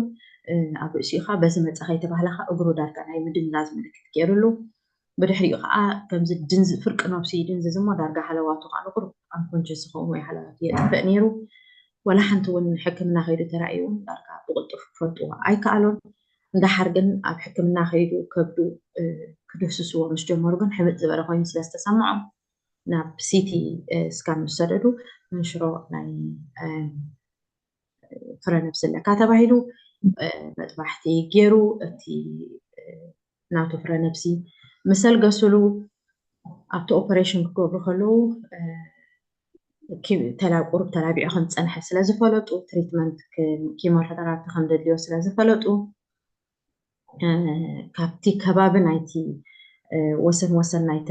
ኣብ ርእሲኡ ከዓ በዚ መፀ ከይተባህለ ከዓ እግሩ ዳርጋ ናይ ምድንዛዝ ምልክት ገይሩሉ። ብድሕሪኡ ከዓ ከምዚ ድንዝ ፍርቂ ነብሲ ድንዝዝ እሞ ዳርጋ ሃለዋቱ ከዓ ንቁሩብ ኣንኮንሽስ ዝኸውን ወይ ሃለዋቱ የጥፍእ ነይሩ። ወላ ሓንቲ እውን ሕክምና ከይዱ ተራእዩ እውን ዳርጋ ብቕልጡፍ ክፈልጥዎ ኣይከኣሉን። እንዳሓር ግን ኣብ ሕክምና ከይዱ ከብዱ ክድህስስዎ ምስ ጀመሩ ግን ሕምጥ ዝበለ ኮይኑ ስለ ዝተሰምዖም ናብ ሲቲ ስካን ምስ ሰደዱ መንሽሮ ናይ ፍረ ነብሲ ኣለካ ተባሂሉ መጥባሕቲ ገይሩ እቲ ናቱ ፍረ ነብሲ ምስ ኣልገስሉ ኣብቲ ኦፐሬሽን ክገብሩ ከለዉ ቁሩብ ተላቢዑ ከም ዝፀንሐ ስለ ዝፈለጡ፣ ትሪትመንት ኪሞቴራፒ ከም ዘድልዮ ስለ ዝፈለጡ፣ ካብቲ ከባቢ ናይቲ ወሰን ወሰን ናይቲ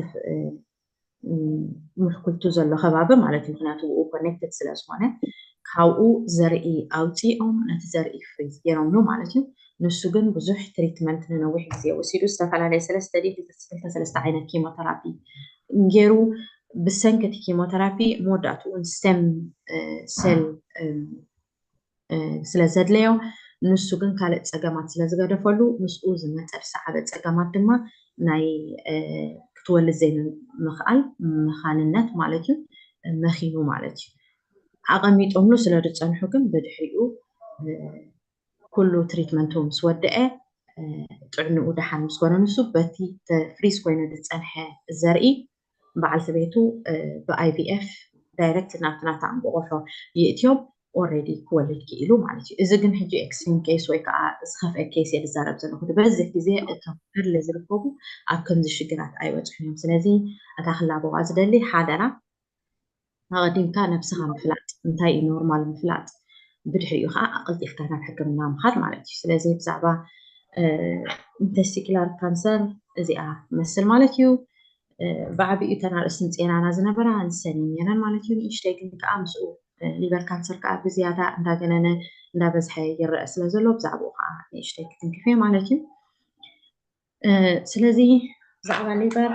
ምሕኩልቱ ዘሎ ከባቢ ማለት እዩ። ምክንያቱ ብኡ ኮኔክትድ ስለ ዝኾነ፣ ካብኡ ዘርኢ ኣውፂኦም ነቲ ዘርኢ ፍሪዝ ገይሮምሉ ማለት እዩ። ንሱ ግን ብዙሕ ትሪትመንት ንነዊሕ ግዜ ወሲዱ፣ ዝተፈላለየ ሰለስተ ድዩ ክልተ ሰለስተ ዓይነት ኪሞቴራፒ ገይሩ። ብሰንኪ እቲ ኪሞቴራፒ መወዳእትኡ እውን ስቴም ሴል ስለ ዘድለዮ፣ ንሱ ግን ካልእ ፀገማት ስለ ዝገደፈሉ፣ ምስኡ ዝመፀ ዝሰዓበ ፀገማት ድማ ናይ ክትወልድ ዘይምኽኣል፣ መኻንነት ማለት እዩ፣ መኺኑ ማለት እዩ። ኣቐሚጦምሉ ስለ ዝፀንሑ ግን ብድሕሪኡ ኩሉ ትሪትመንቱ ምስ ወደአ፣ ጥዕንኡ ደሓን ምስ ኮነ፣ ንሱ በቲ ፍሪዝ ኮይኑ ዝፀንሐ ዘርኢ በዓልቲ ቤቱ ብ IVF ዳይረክት ናብቲ ናታ እንቆቆሖ ይእትዮም፣ ኦልሬዲ ክወልድ ክኢሉ ማለት እዩ። እዚ ግን ሕጂ ኤክስትሪም ኬስ ወይ ከዓ ዝኸፍአ ኬስ እየ ዝዛረብ ዘለኹ። ዝበዝሕ ግዜ እቶም እርሊ ዝርከቡ ኣብ ከምዚ ሽግራት ኣይበፅሑን እዮም። ስለዚ እታ ክላበዋ ዝደሊ ሓደራ ኣቐዲምካ ነብስኻ ምፍላጥ፣ እንታይ እዩ ኖርማል ምፍላጥ፣ ብድሕሪኡ ከዓ ኣቐልጢፍካ ናብ ሕክምና ምኻድ ማለት እዩ። ስለዚ ብዛዕባ ተስቲኩላር ካንሰር እዚኣ ትመስል ማለት እዩ። ብዓቢኡ እተን ኣርእስቲ ምፅኤናና ዝነበራ ንሰን እየን ነይረን ማለት እዩ። ንእሽተይ ግን ከዓ ምስኡ ሊቨር ካንሰር ከዓ ብዝያዳ እንዳገነነ እንዳበዝሐ ይረአ ስለ ዘሎ ብዛዕባኡ ከዓ ንእሽተይ ክትንክፍ እየ ማለት እዩ። ስለዚ ብዛዕባ ሊቨር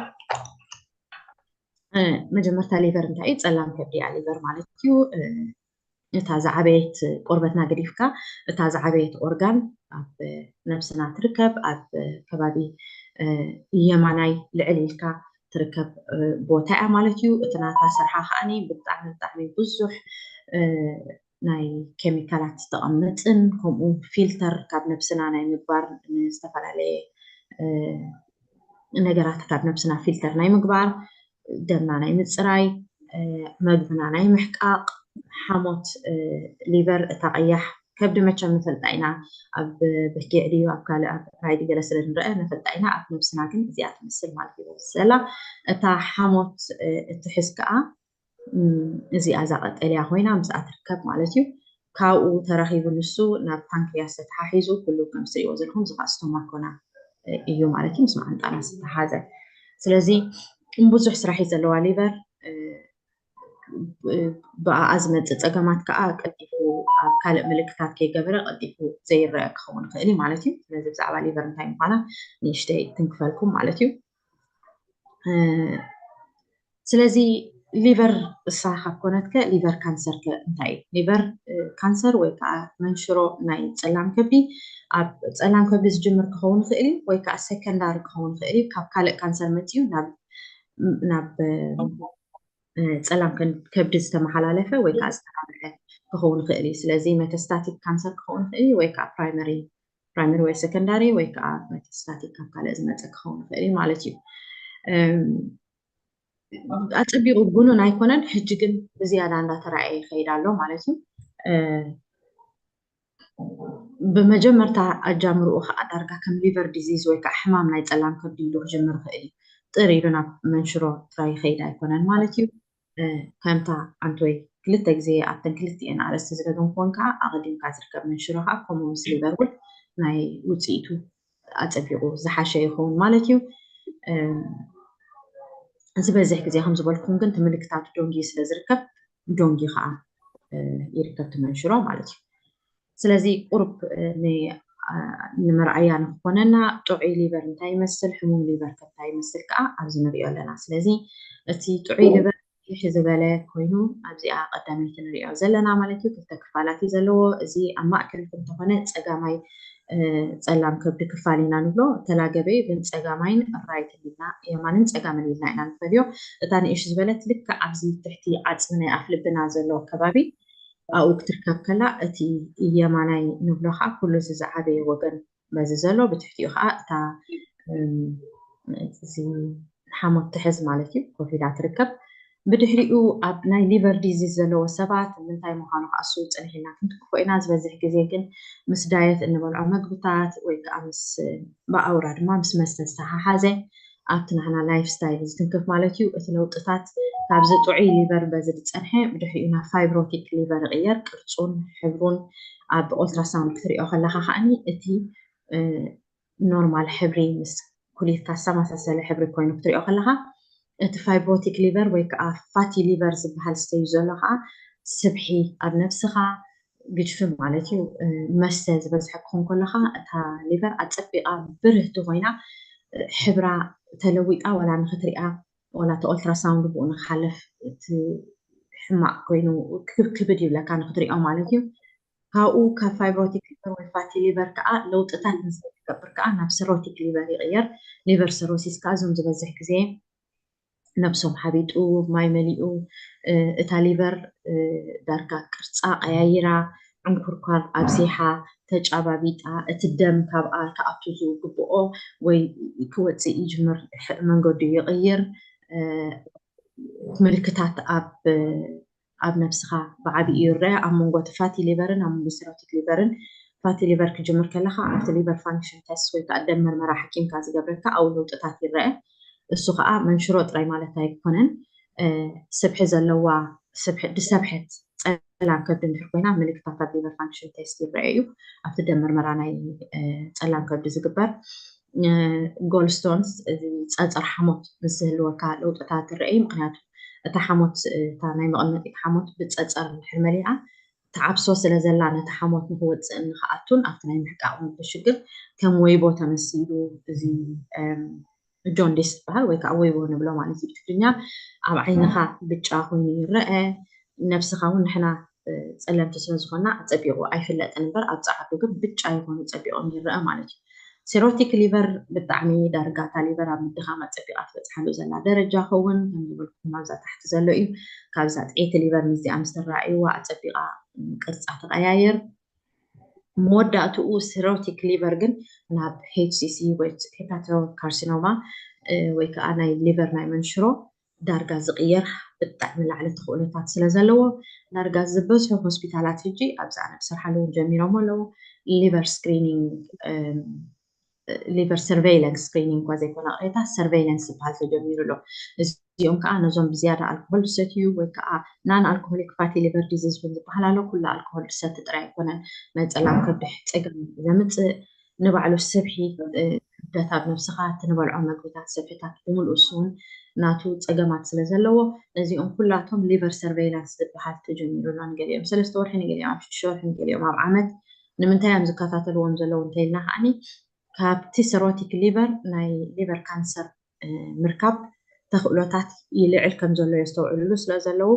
መጀመርታ ሊቨር እንታይ እዩ? ፀላም ከብዲ እያ ሊቨር ማለት እዩ። እታ ዝዓበየት ቆርበትና ገዲፍካ እታ ዝዓበየት ኦርጋን ኣብ ነብስና ትርከብ፣ ኣብ ከባቢ የማናይ ልዕል ኢልካ ትርከብ ቦታ እያ ማለት እዩ። እቲ ናታ ስርሓ ከዓኒ ብጣዕሚ ብጣዕሚ ብዙሕ ናይ ኬሚካላት ተቐምጥን ከምኡ ፊልተር ካብ ነብስና ናይ ምግባር ንዝተፈላለየ ነገራት ካብ ነብስና ፊልተር ናይ ምግባር፣ ደምና ናይ ምፅራይ፣ መግብና ናይ ምሕቃቕ፣ ሓሞት ሊቨር እታ ቀያሕ ከብዲ መቸም ንፈልጣ ኢና። ኣብ ብርጌዕ ድዩ ኣብ ካልእ ኣብ ራይድ ገለ ስለ ንረአ ንፈልጣ ኢና። ኣብ ነብስና ግን እዚኣ ትመስል ማለት እዩ ዘላ። እታ ሓሞት እትሕዝ ከዓ እዚኣ እዛ ቀጠልያ ኮይና ምስኣ ትርከብ ማለት እዩ። ካብኡ ተረኺቡ ንሱ ናብ ፓንክሪያስ ተተሓሒዙ ኩሉ ከም ትሪእዎ ዘለኹም እዚ ከዓ ስቶማኮና እዩ ማለት እዩ፣ ምስ መዓንጣና ዝተሓዘ። ስለዚ ብዙሕ ስራሕ እዩ ዘለዋ ሊቨር። ብኣኣ ዝመፅእ ፀገማት ከዓ ቀልጢፉ ኣብ ካልእ ምልክታት ከይገበረ ቀልጢፉ ዘይረአ ክኸውን ይኽእል እዩ ማለት እዩ። ስለዚ ብዛዕባ ሊቨር እንታይ ምዃና ንእሽተይ ትንክፈልኩም ማለት እዩ። ስለዚ ሊቨር እሳ ካብ ኮነትከ ሊቨር ካንሰር ከ እንታይ እዩ? ሊቨር ካንሰር ወይ ከዓ መንሽሮ ናይ ፀላም ከብዲ ኣብ ፀላም ከብዲ ዝጅምር ክኸውን ይኽእል እዩ ወይ ከዓ ሰከንዳሪ ክኸውን ይኽእል እዩ። ካብ ካልእ ካንሰር መፂኡ ናብ ናብ ፀላም ከብዲ ዝተመሓላለፈ ወይ ከዓ ዝተራብሐ ክኸውን ይኽእል እዩ። ስለዚ ሜታስታቲክ ካንሰር ክኸውን ይኽእል እዩ ወይ ከዓ ፕራይመሪ ፕራይመሪ ወይ ሰከንዳሪ ወይ ከዓ ሜታስታቲክ ካብ ካልእ ዝመፀ ክኸውን ይኽእል እዩ ማለት እዩ። ኣፀቢቑ ጉኑን ኣይኮነን፣ ሕጂ ግን ብዝያዳ እንዳተራእየ ይኸይድ ኣሎ ማለት እዩ። ብመጀመርታ ኣጃምርኡ ከዓ ዳርጋ ከም ሊቨር ዲዚዝ ወይ ከዓ ሕማም ናይ ፀላም ከብዲ ኢሉ ክጅምር ይኽእል እዩ። ጥር ኢሉ ናብ መንሽሮ ጥራይ ይኸይድ ኣይኮነን ማለት እዩ። ከምታ ኣንቶይ ክልተ ግዜ ኣብተን ክልቲኤን ኣርእስቲ ዝደገምኩወን ከዓ ኣቐዲምካ ዝርከብ መንሽሮ ከዓ ከምኡ ምስ ሊቨር እውን ናይ ውፅኢቱ ኣፀቢቑ ዝሓሸ ይኸውን ማለት እዩ። ዝበዝሕ ግዜ ከም ዝበልኩም ግን እቲ ምልክታት ዶንጊ ስለ ዝርከብ ዶንጊ ከዓ ይርከብ እቲ መንሽሮ ማለት እዩ። ስለዚ ቁሩብ ንመርኣያ ንክኾነና ጥዑይ ሊቨር እንታይ ይመስል፣ ሕሙም ሊቨር ከ እንታይ ይመስል ከዓ ኣብዚ ንሪኦ ኣለና። ስለዚ እቲ ጥዑይ ሊቨር ይሕ ዝበለ ኮይኑ ኣብዚኣ ቀዳመይቲ ንሪኦ ዘለና ማለት እዩ ክልተ ክፋላት እዩ ዘለዎ። እዚ ኣብ ማእከል እንተኾነ ፀጋማይ ፀላም ከብዲ ክፋል ኢና ንብሎ። ተላገበ ግን ፀጋማይን ራይትን ኢልና የማንን ፀጋምን ኢልና ኢና ንፈልዮ። እታ ንእሽ ዝበለት ልክዕ ኣብዚ ትሕቲ ዓፅሚ ናይ ኣፍ ልብና ዘሎ ከባቢ ኣብኡ ክትርከብ ከላ እቲ የማናይ ንብሎ ከዓ ኩሉ እዚ ዝዓበየ ወገን በዚ ዘሎ ብትሕቲኡ ከዓ እታ እዚ ሓሞት ትሕዝ ማለት እዩ ኮፍ ኢላ ትርከብ። ብድሕሪኡ ኣብ ናይ ሊቨር ዲዚዝ ዘለዎ ሰባት ምንታይ ምዃኑ ከዓ እሱ ፅንሕ ኢልና ክንትክፎ ኢና። ዝበዝሕ ግዜ ግን ምስ ዳየት እንበልዖ መግብታት ወይ ከዓ ምስ ብኣውራ ድማ ምስ መስተ ዝተሓሓዘ ኣብቲ ናህና ላይፍ ስታይል ዝትንክፍ ማለት እዩ። እቲ ለውጥታት ካብዚ ጥዑይ ሊቨር በዚ ዝፀንሐ ብድሕሪኡ ናብ ፋይብሮቲክ ሊቨር ይቕየር። ቅርፁን ሕብሩን ኣብ ኦልትራሳውንድ ክትሪኦ ከለካ ከዓኒ እቲ ኖርማል ሕብሪ ምስ ኩሊትካ ዝተመሳሰለ ሕብሪ ኮይኑ ክትሪኦ ከለካ እቲ ፋይብሮቲክ ሊቨር ወይ ከዓ ፋቲ ሊቨር ዝበሃል ስተዩ ዘሎ ከዓ ስብሒ ኣብ ነብስኻ ግድፊ ማለት እዩ። መስተ ዝበዝሐ ክኾን ከለካ እታ ሊቨር ኣፀቢቃ ብርህቲ ኮይና ሕብራ ተለዊጣ ዋላ ንክትሪኣ ዋላ እቲ ኦልትራሳውንድ ብኡ ንክሓልፍ እቲ ሕማቅ ኮይኑ ክብድ ይብለካ ንክትሪኦ ማለት እዩ። ካብኡ ካብ ፋይብሮቲክ ሊቨር ወይ ፋቲ ሊቨር ከዓ ለውጥታት ምስ ዝገብር ከዓ ናብ ሰሮቲክ ሊቨር ይቕየር። ሊቨር ሰሮሲስ ከዓ እዞም ዝበዝሕ ግዜ ነብሶም ሓቢጡ ማይ መሊኡ እታ ሊቨር ዳርጋ ቅርፃ ቀያይራ ዕንኩርኳር ኣብዚሓ ተጫባቢጣ እቲ ደም ካብኣ ክኣቱ ዝግብኦ ወይ ክወፅእ ይጅምር መንገዱ ይቕይር። ምልክታት ኣብ ኣብ ነብስኻ ብዓብዩ ይረአ ኣብ መንጎ እቲ ፋቲ ሊቨርን ኣብ መንጎ ሰሮቲክ ሊቨርን። ፋቲ ሊቨር ክጅምር ከለካ ኣብቲ ሊቨር ፋንክሽን ተስት ወይ ከዓ ደም መርመራ ሓኪምካ ዝገብረካ ኣብኡ ለውጥታት ይረአ። እሱ ከዓ መንሽሮ ጥራይ ማለት ኣይኮነን። ስብሒ ዘለዋ ስብሒ ዝሰብሐት ፀላም ከብዲ እንድሕር ኮይና ምልክታት ኣብ ሊቨር ፋንክሽን ተስት ይረአ እዩ። ኣብቲ ደም መርመራ ናይ ፀላም ከብዲ ዝግበር ጎልስቶንስ እዚ ፀፀር ሓሞት ምስ ዝህልወካ ለውጥታት ትረአ እዩ። ምክንያቱ እታ ሓሞት እታ ናይ መቐመጢት ሓሞት ብፀፀር እንድሕር መሊኣ ትዓብሶ ስለ ዘላ ነቲ ሓሞት ንክወፅእን ንክኣቱን ኣብቲ ናይ ምሕቃቕ ሽግር ከም ወይቦ ተመሲሉ እዚ ጆንዲስ ዝበሃል ወይ ከዓ ወይቦ ንብሎ ማለት እዩ ብትግርኛ ኣብ ዓይንኻ ብጫ ኮይኑ ይረአ። ነብስኻ እውን ንሕና ፀለምቲ ስለ ዝኾና ኣፀቢቑ ኣይፍለጥን እምበር ኣብ ፀዓዱ ግን ብጫ ይኾኑ ፀቢቖም ይረአ ማለት እዩ። ሴሮቲክ ሊቨር ብጣዕሚ ዳርጋ እታ ሊቨር ኣብ ምድኻም ኣፀቢቓ ትበፅሓሉ ዘላ ደረጃ ኸውን ከም ዝበልኩም ኣብዛ ታሕቲ ዘሎ እዩ። ካብዛ ጥዕይቲ ሊቨር ምስዚኣ ምስ ተረኣይዋ ኣፀቢቓ ቅርፃ ትቐያየር። መወዳእትኡ ሴሮቲክ ሊቨር ግን ናብ ኤች ሲ ሲ ወይ ሄፓቶካርሲኖማ ወይ ከዓ ናይ ሊቨር ናይ መንሽሮ ዳርጋ ዝቕየር ብጣዕሚ ላዕሊ ተኽእሎታት ስለ ዘለዎ ዳርጋ ዝበዝሑ ሆስፒታላት ሕጂ ኣብዚ ኣነ ዝሰርሓሉ እውን ጀሚሮም ኣለዉ። ሊቨር ስክሪኒንግ ሊቨር ሰርቬይለንስ ስክሪኒንግ እኳ ዘይኮነ ቅሬታ ሰርቬይለንስ ዝበሃል ተጀሚሩ ኣሎ። እዚኦም ከዓ ነዞም ብዝያዳ ኣልኮሆል ዝሰትዩ ወይ ከዓ ናን ኣልኮሆሊክ ፋቲ ሊቨር ዲዚዝ እውን ዝበሃል ኣሎ። ኩሉ ኣልኮሆል ዝሰቲ ጥራይ ኣይኮነን ናይ ፀላም ከብዲ ፀገም ዘምፅእ ንባዕሉ ስብሒ ክብደት ኣብ ነብስኻ እቲ ንበልዖ መግብታት ስብሕታት ብምልኡ እሱ እውን ናቱ ፀገማት ስለ ዘለዎ ነዚኦም ኩላቶም ሊቨር ሰርቬይላንስ ዝበሃል ተጀሚሩ ኣሎ። ንገሊኦም ሰለስተ ወርሒ ንገሊኦም ኣብ ሽዱሽተ ወርሒ ንገሊኦም ኣብ ዓመት ንምንታይ እዮም ዝከታተልዎም ዘለዉ እንተኢልና ከዓኒ ካብቲ ሰሮቲክ ሊቨር ናይ ሊቨር ካንሰር ምርካብ ተኽእሎታት ይልዕል ከም ዘሎ የስተውዕልሉ ስለ ዘለዉ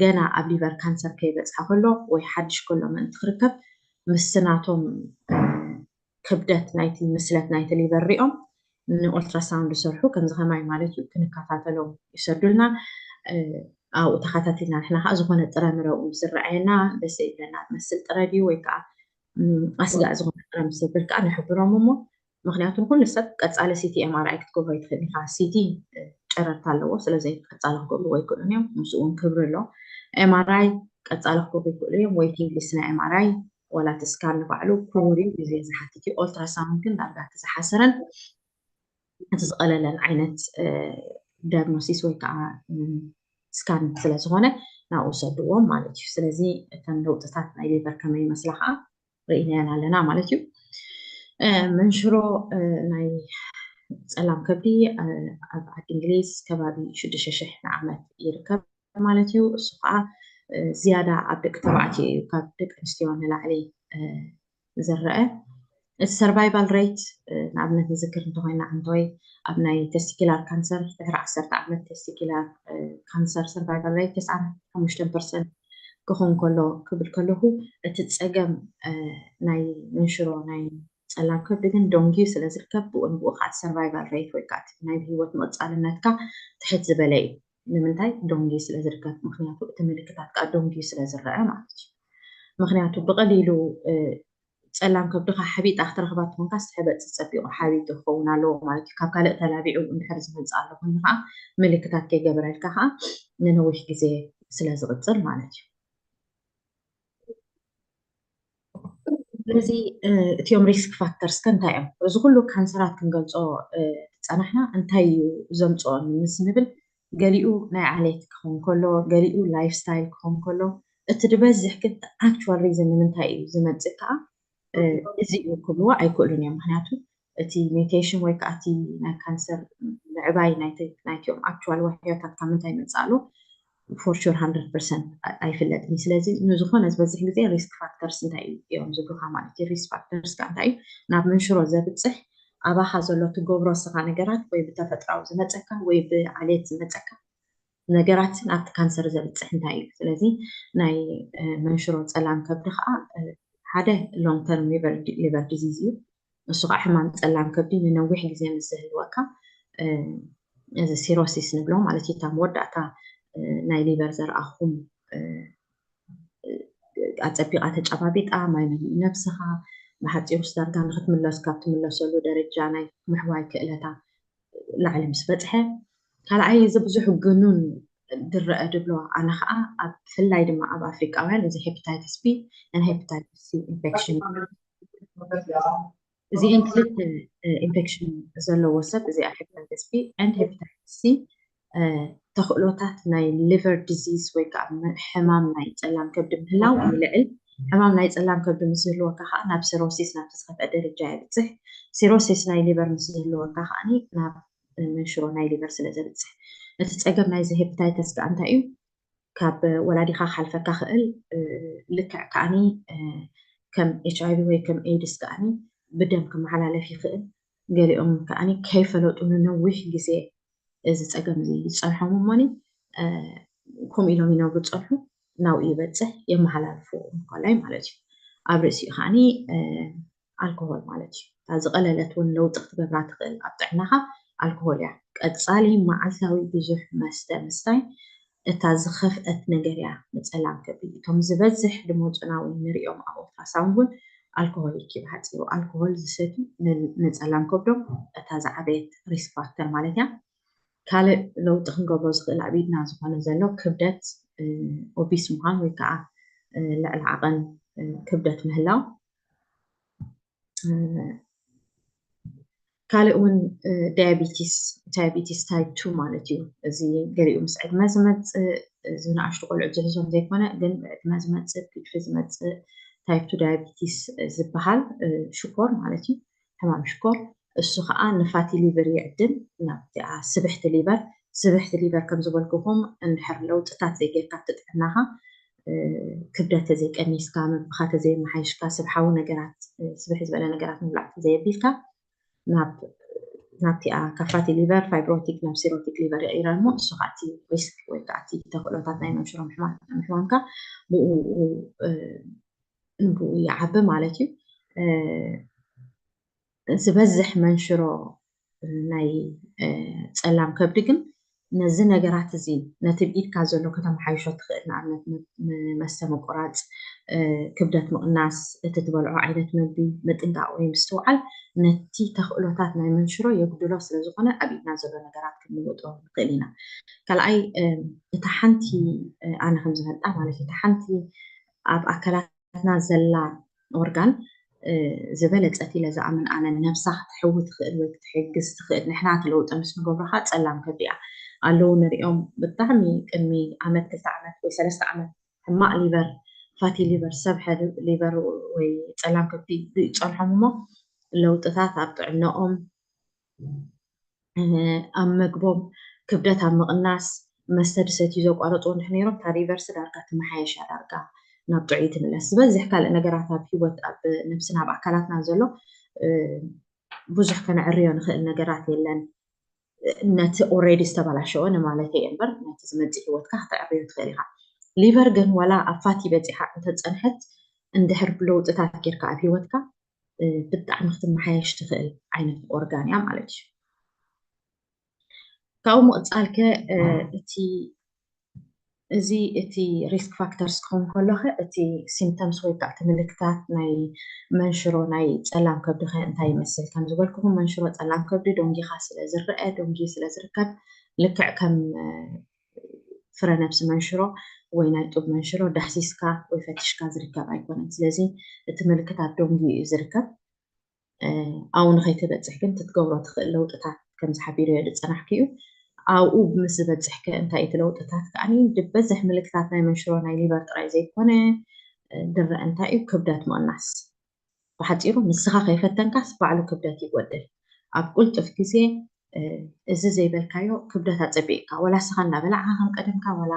ገና ኣብ ሊቨር ካንሰር ከይበፅሓ ከሎ ወይ ሓድሽ ከሎ ምእንቲ ክርከብ ምስቲ ናቶም ክብደት ናይቲ ምስለት ናይቲ ሊቨር ሪኦም ንኦልትራሳውንድ ዝሰርሑ ከምዚ ከማይ ማለት እዩ ክንከታተሎም ይሰዱልና። ኣብኡ ተኸታቲልና ንሕና ከዓ ዝኾነ ጥረ ምረ ዝረኣየና ደስ ይብለና ትመስል ጥረ ድዩ ወይ ከዓ ኣስጋእ ዝኾነ ጥረ ምስ ዘብል ከዓ ንሕብሮም እሞ ምክንያቱ ንኩሉ ሰብ ቀፃሊ ሲቲ ኤምኣርኣይ ክትገብሮ ይትኽእል ኢኻ። ሲቲ ጨረርታ ኣለዎ ስለዚ ቀፃሊ ክገብርዎ ይክእሉን እዮም። ምስኡ እውን ክብሪ ኣሎ። ኤምኣርኣይ ቀፃሊ ክገብሩ ይክእሉ እዮም። ዌይቲንግ ሊስት ናይ ኤምኣርኣይ ዋላ እቲ ስካን ንባዕሉ ክቡር እዩ፣ ግዜ ዝሓትት እዩ። ኦልትራሳውንድ ግን ዳርጋ እቲ ዝሓሰረን እቲ ዝቐለለን ዓይነት ዳያግኖሲስ ወይ ከዓ ስካን ስለ ዝኾነ ናብኡ ውሰድዎም ማለት እዩ። ስለዚ እተን ለውጥታት ናይ ሊቨር ከመይ ይመስላ ከዓ ርኢናየን ኣለና ማለት እዩ። መንሽሮ ናይ ፀላም ከብዲ ኣብ ዓዲ እንግሊዝ ከባቢ ሽዱሽተ ሽሕ ንዓመት ይርከብ ማለት እዩ። እሱ ከዓ ዝያዳ ኣብ ደቂ ተባዕትዮ እዩ ካብ ደቂ ኣንስትዮ ንላዕሊ ዝረአ። እቲ ሰርቫይቫል ሬት ንኣብነት ንዝክር እንተኮይና ዓንተወይ ኣብ ናይ ተስቲኪላር ካንሰር ድሕሪ ዓሰርተ ዓመት ተስቲኪላር ካንሰር ሰርቫይቫል ሬት ተስዓን ሓሙሽተን ፐርሰንት ክኾን ከሎ ክብል ከለኹ እቲ ፀገም ናይ መንሽሮ ናይ ፀላም ከብዲ ግን ደንጊዩ ስለ ዝርከብ ብኡ ንብኡ ከዓ ሰርቫይቫል ሬት ወይ ከዓ ናይ ብህይወት ምቕፃልነትካ ትሕት ዝበለ እዩ። ንምንታይ ደንጊዩ ስለ ዝርከብ ምክንያቱ እቲ ምልክታት ከዓ ደንጊዩ ስለ ዝረአ ማለት እዩ። ምክንያቱ ብቐሊሉ ፀላም ከብድኻ ሓቢጣ ክትረኽባ ትኾንካ ስሕበጥ ፀቢቑ ሓቢጡ ክኸውን ኣለዎ ማለት እዩ። ካብ ካልእ ተላቢዑ እንድሕር ዝመፅእ ኣሎ ኮይኑ ከዓ ምልክታት ከይገበረልካ ከዓ ንነዊሕ ግዜ ስለ ዝቕፅል ማለት እዩ። ስለዚ እቲኦም ሪስክ ፋክተርስ ከ እንታይ እዮም? እዚ ኩሉ ካንሰራት ክንገልፆ ዝፀናሕና እንታይ እዩ ዘምፅኦ ምስ ንብል፣ ገሊኡ ናይ ዓሌት ክኸውን ከሎ፣ ገሊኡ ላይፍ ስታይል ክኸውን ከሎ፣ እቲ ዝበዝሕ ግን actual reason ንምንታይ እዩ ዝመፅእ ከዓ እዚ እዩ ክብልዎ ኣይክእሉን እዮም። ምክንያቱ እቲ ሚውቴሽን ወይ ከዓ እቲ ናይ ካንሰር ምዕባይ ናይቲኦም actual ዋህዮታት ካብ ምንታይ ይመፅእ ኣሎ for sure hundred percent ኣይፍለጥን። ስለዚ ንዝኾነ ዝበዝሕ ግዜ risk factors እንታይ እዮም ዝብሉካ ማለት እዩ። Risk factors ከዓ እንታይ እዩ? ናብ መንሽሮ ዘብፅሕ ኣባኻ ዘሎ ትገብሮ ስኻ ነገራት ወይ ብተፈጥራዊ ዝመፀካ ወይ ብዓሌት ዝመፀካ ነገራት ናብቲ ካንሰር ዘብፅሕ እንታይ እዩ። ስለዚ ናይ መንሽሮ ፀላም ከብዲ ከዓ ሓደ long term liver disease እዩ። ንሱ ከዓ ሕማም ፀላም ከብዲ ንነዊሕ ግዜ ምስ ዝህልወካ እዚ ሲሮሲስ ንብሎ ማለት እዩ። እታ መወዳእታ ናይ ሊቨር ዘርኣኹም ኣፀቢቓ ተጨባቢጣ ማይ መሊኡ ነብስኻ ብሓፂሩ ዳርጋ ንክትምለስ ካብ ትምለሰሉ ደረጃ ናይ ምሕዋይ ክእለታ ላዕሊ ምስ በፅሐ፣ ካልኣይ እዚ ብዙሕ ግኑን ድረአ ድብሎ ኣነ ከዓ ኣብ ብፍላይ ድማ ኣብ ኣፍሪቃውያን እዚ hepatitis B and hepatitis C infection እዚአን ክልተ ኢንፌክሽን ዘለዎ ሰብ እዚኣ hepatitis B and hepatitis C ተኽእሎታት ናይ liver disease ወይ ከዓ ሕማም ናይ ፀላም ከብዲ ምህላው ይልዕል። ሕማም ናይ ፀላም ከብዲ ምስ ዝህልወካ ከዓ ናብ ሲሮሲስ ናብቲ ዝኸፍአ ደረጃ የብፅሕ። ሲሮሲስ ናይ ሊቨር ምስ ዝህልወካ ከዓ ናብ መንሽሮ ናይ ሊቨር ስለ ዘብፅሕ። እቲ ፀገም ናይዚ hepatitis ከዓ እንታይ እዩ? ካብ ወላዲኻ ክሓልፈካ ክእል ልክዕ ከዓኒ ከም ኤች ኣይቪ ወይ ከም ኤድስ ከዓኒ ብደም ክመሓላለፍ ይኽእል። ገሊኦም ከዓኒ ከይፈለጡ ንነዊሕ ግዜ እዚ ፀገም እዚ ይፀንሖም እሞኒ ከምኡ ኢሎም ይነብሩ ፀንሑ ናብኡ ይበፅሕ የመሓላልፉ እንኮላይ ማለት እዩ። ኣብ ርእሲኡ ከዓኒ ኣልኮሆል ማለት እዩ። እታ ዝቐለለት እውን ለውጢ ክትገብራ ትኽእል ኣብ ጥዕናኻ ኣልኮሆል እያ። ቀፃሊ መዓልታዊ ብዙሕ መስተ ምስታይ እታ ዝኸፍአት ነገር እያ ንፀላም ከብዲ። እቶም ዝበዝሕ ድመፁና እውን ንሪኦም ኣብ ኦልትራሳውንድ እውን ኣልኮሆል እዩ ብሓፂሩ ኣልኮሆል ዝሰትዩ ንፀላም ከብዶም እታ ዝዓበየት ሪስክ ፋክተር ማለት እያ። ካልእ ለውጢ ክንገብሮ ዝኽእል ኣብ ኢድና ዝኾነ ዘሎ ክብደት ኦቢስ ምዃን ወይ ከዓ ልዕሊ ዓቐን ክብደት ምህላው ካልእ እውን ዳያቢቲስ ዳያቢቲስ ታይፕ ቱ ማለት እዩ። እዚ ገሊኡ ምስ ዕድመ ዝመፅእ እዚ ንኣሽቱ ቆልዑት ዝሕዞም ዘይኮነ ግን ብዕድመ ዝመፅእ ብግድፊ ዝመፅእ ታይፕ ቱ ዳያቢቲስ ዝበሃል ሽኮር ማለት እዩ። ሕማም ሽኮር እሱ ከዓ ንፋቲ ሊቨር ይዕድም ናብቲኣ ስብሕቲ ሊቨር። ስብሕቲ ሊቨር ከም ዝበልኩኹም እንድሕር ለውጥታት ዘይጌርካ ኣብቲ ጥዕናኻ ክብደት ተዘይቀኒስካ፣ ምግብኻ ተዘየመሓይሽካ፣ ስብሓዊ ነገራት ስብሕ ዝበለ ነገራት ምብላዕ ተዘየቢልካ ናብቲኣ ካብ ፋቲ ሊቨር ፋይብሮቲክ ናብ ሲሮቲክ ሊቨር ይቕይራ እሞ እሱ ከዓ እቲ ሪስክ ወይ ከዓ እቲ ተኽእሎታት ናይ መንሽሮ ምሕማምካ ብኡ ንብኡ ይዓቢ ማለት እዩ። ዝበዝሕ መንሽሮ ናይ ፀላም ከብዲ ግን ነዚ ነገራት እዚ ነቲ ብኢድካ ዘሎ ከተመሓይሾ ትኽእል ንኣብነት መስተ ምቁራፅ ክብደት ምቕናስ እቲ ትበልዖ ዓይነት ምግቢ ምጥንቃቕ ወይ ምስትውዓል ነቲ ተኽእሎታት ናይ መንሽሮ የጉድሎ ስለዝኾነ ኣብ ኢድና ዘሎ ነገራት ክንልውጦ ንኽእል ኢና። ካልኣይ እታ ሓንቲ ኣነ ከም ዝፈልጣ ማለት እዩ እታ ሓንቲ ኣብ ኣካላት ናትና ዘላ ኦርጋን ዝበለፀት ኢለ ዝኣምን ኣነ ነብሳ ክትሕዊ ትኽእል ወይ ክትሕግዝ ትኽእል ንሕና እቲ ለውጢ ምስ ንገብሮ ከዓ ፀላም ከብዲ እያ ኣለዉ ንሪኦም ብጣዕሚ ቅድሚ ዓመት ክልተ ዓመት ወይ ሰለስተ ዓመት ሕማቕ ሊቨር ፋቲ ሊቨር ሰብ ሕድ ሊቨር ወይ ፀላም ከብዲ ይፀንሖም እሞ ለውጥታት ኣብ ጥዕነኦም ኣብ መግቦም ክብደት ኣብ ምቕናስ መስተ ድሰትዩ ዘቋረፅዎ እንድሕ ነይሮም እታ ሪቨርስ ዳርጋ ትመሓየሽ እያ ዳርጋ ናብ ጥዑይ ትምለስ ዝበዝሕ ካልእ ነገራት ኣብ ሂወት ኣብ ነብስና ኣብ ኣካላትና ዘሎ ብዙሕ ከነዕርዮ ንኽእል ነገራት የለን ነቲ already ዝተበላሸወ ንማለተይ እየ እምበር ነቲ ዝመፅእ ሂወትካ ክተዕርዮ ትኽእል ኢኻ ሊቨር ግን ዋላ ኣብ ፋቲ በፂሓ እንተፀንሐት እንድሕር ለውጥታት ጌርካ ኣብ ሂወትካ ብጣዕሚ ክትመሓየሽ ትኽእል ዓይነት ኦርጋን እያ ማለት እዩ። ካብኡ ምቕፃል ከ እቲ እዚ እቲ risk factors ክኸውን ከሎ ከ እቲ symptoms ወይ ከዓ እቲ ምልክታት ናይ መንሽሮ ናይ ፀላም ከብዲ ከ እንታይ ይመስል? ከም ዝበልኩኹም መንሽሮ ፀላም ከብዲ ደንጊኻ ስለ ዝረአ ደንጊ ስለ ዝርከብ ልክዕ ከም ፍረ ነብሲ መንሽሮ ወይ ናይ ጡብ መንሽሮ ዳህሲስካ ወይ ፈቲሽካ ዝርከብ ኣይኮነን። ስለዚ እቲ ምልክት ኣብ ደንጊ እዩ ዝርከብ። ኣብኡ ንኸይትበፅሕ ግን ትትገብሮ ትኽእል ለውጥታት ከምዚ ሓቢረዮ ዝፀናሕኩ እዩ። ኣብኡ ምስ ዝበፅሕከ እንታይ እቲ ለውጥታት ከዓኒ ዝበዝሕ ምልክታት ናይ መንሽሮ ናይ ሊቨር ጥራይ ዘይኮነ፣ ድረ እንታይ እዩ ክብደት ምቕናስ። ብሓፂሩ ንስኻ ከይፈተንካስ ባዕሉ ክብደት ይጎድል። ኣብ ቁልጡፍ ግዜ እዚ ዘይበልካዮ ክብደት ኣፀቢቕካ፣ ወላ ስኻ እንዳበላዕካ ከም ቀደምካ፣ ወላ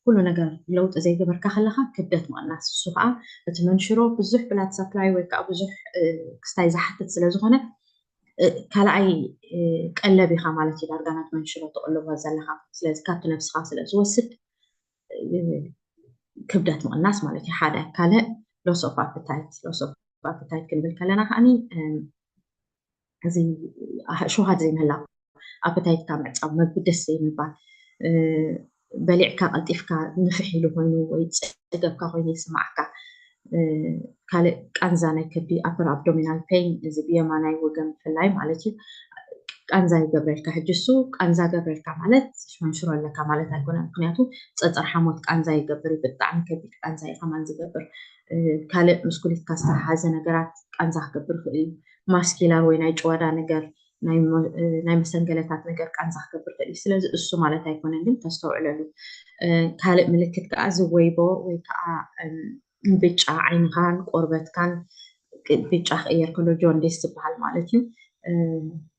ኩሉ ነገር ለውጢ ዘይገበርካ ከለኻ ክብደት ምቕናስ። እሱ ከዓ እቲ መንሽሮ ብዙሕ ብላድ ሳፕላይ ወይ ከዓ ብዙሕ ክስታይ ዝሓትት ስለ ዝኾነ ካልኣይ ቀለብ ኢኻ ማለት እዩ። ዳርጋ ናት መንሽሮ ትቕልቦ ዘለኻ። ስለዚ ካብቲ ነብስኻ ስለ ዝወስድ ክብደት ምቕናስ ማለት እዩ ሓደ። ካልእ ሎስ ኦፍ ኣፕታይት። ሎስ ኦፍ ኣፕታይት ክንብል ከለና ከዓኒ እዚ ሸውሃት ዘይምህላው፣ ኣፕታይትካ ምዕጻው፣ መግቢ ደስ ዘይምባል፣ በሊዕካ ቀልጢፍካ ንፍሕ ኢሉ ኮይኑ ወይ ጸገብካ ኮይኑ ይስማዓካ። ካልእ ቃንዛ ናይ ከብዲ፣ ኣፐር ኣብዶሚናል ፔን፣ እዚ ብየማናይ ወገን ብፍላይ ማለት እዩ። ቃንዛ ይገብረልካ። ሕጂ እሱ ቃንዛ ገብረልካ ማለት መንሽሮ ኣለካ ማለት ኣይኮነን። ምክንያቱ ጸጸር ሓሞት ቃንዛ ይገብር እዩ። ብጣዕሚ ከቢድ ቃንዛ እዩ ከማን ዝገብር። ካልእ ምስ ኩሊትካ ዝተሓሓዘ ነገራት ቃንዛ ክገብር ይኽእል እዩ። ማስኪላር ወይ ናይ ጭዋዳ ነገር፣ ናይ መሰንገለታት ነገር ቃንዛ ክገብር ይኽእል እዩ። ስለዚ እሱ ማለት ኣይኮነን፣ ግን ተስተውዕለሉ። ካልእ ምልክት ከዓ ዝወይቦ ወይ ከዓ ብጫ ዓይንኻን ቆርበትካን ብጫ ክቕየር ከሎ ጆንዲስ ዝበሃል ማለት እዩ።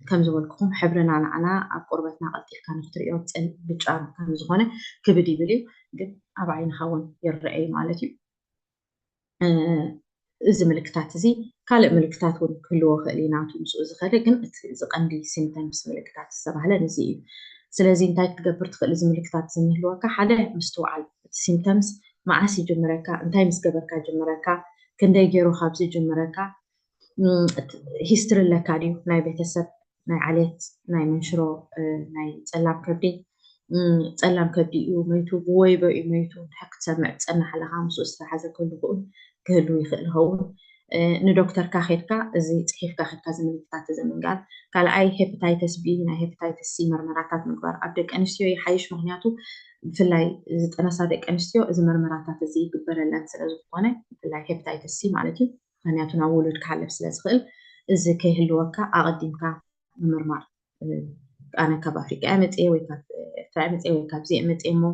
ከም ዝበልኩኹም ሕብርና ንዓና ኣብ ቆርበትና ቀልጢፍካ ንክትሪኦ ብጫ ከም ዝኾነ ክብድ ይብል እዩ፣ ግን ኣብ ዓይንኻ እውን ይረአ እዩ ማለት እዩ። እዚ ምልክታት እዚ ካልእ ምልክታት እውን ክህልዎ ክእል እዩ ናቱ ምስኡ ዝኸደ፣ ግን እቲ ዝቀንዲ ሲምተምስ ምልክታት ዝተባህለ እዚ እዩ። ስለዚ እንታይ ክትገብር ትኽእል? እዚ ምልክታት እዚ ንህልወካ ሓደ ምስትውዓል፣ እቲ ሲምተምስ መዓስ ይጅምረካ፣ እንታይ ምስ ገበርካ ይጅምረካ፣ ክንደይ ገይሩ ካብዚ ይጅምረካ፣ ሂስትሪ ኣለካ ድዩ ናይ ቤተሰብ ናይ ዓሌት ናይ መንሽሮ ናይ ጸላም ከብዲ ጸላም ከብዲ እዩ መይቱ፣ ብወይቦ እዩ መይቱ፣ ክትሰምዕ ትጸንሕ ኣለኻ፣ ምስኡ ዝተሓዘ ክህሉ ክህሉ ይኽእል ይኸውን። ንዶክተርካ ኬድካ እዚ ጽሒፍካ ኬድካ እዚ ምልክታት እዚ ምንጋር። ካልኣይ ሄፓታይተስ ቢ፣ ናይ ሄፓታይተስ ሲ መርመራታት ምግባር ኣብ ደቂ ኣንስትዮ ይሓይሽ፣ ምክንያቱ ብፍላይ ዝጠነሳ ደቂ ኣንስትዮ እዚ መርመራታት እዚ ይግበረለን ስለ ዝኾነ፣ ብፍላይ ሄፓታይተስ ሲ ማለት እዩ። ምክንያቱ ናብ ውሉድ ክሓልፍ ስለ ዝኽእል፣ እዚ ከይህልወካ ኣቐዲምካ ምምርማር። ኣነ ካብ ኣፍሪቃ እየ መፅየ ወይ ካብ ኤርትራ እየ መፅየ ወይ ካብዚ እየ መፅየ እሞ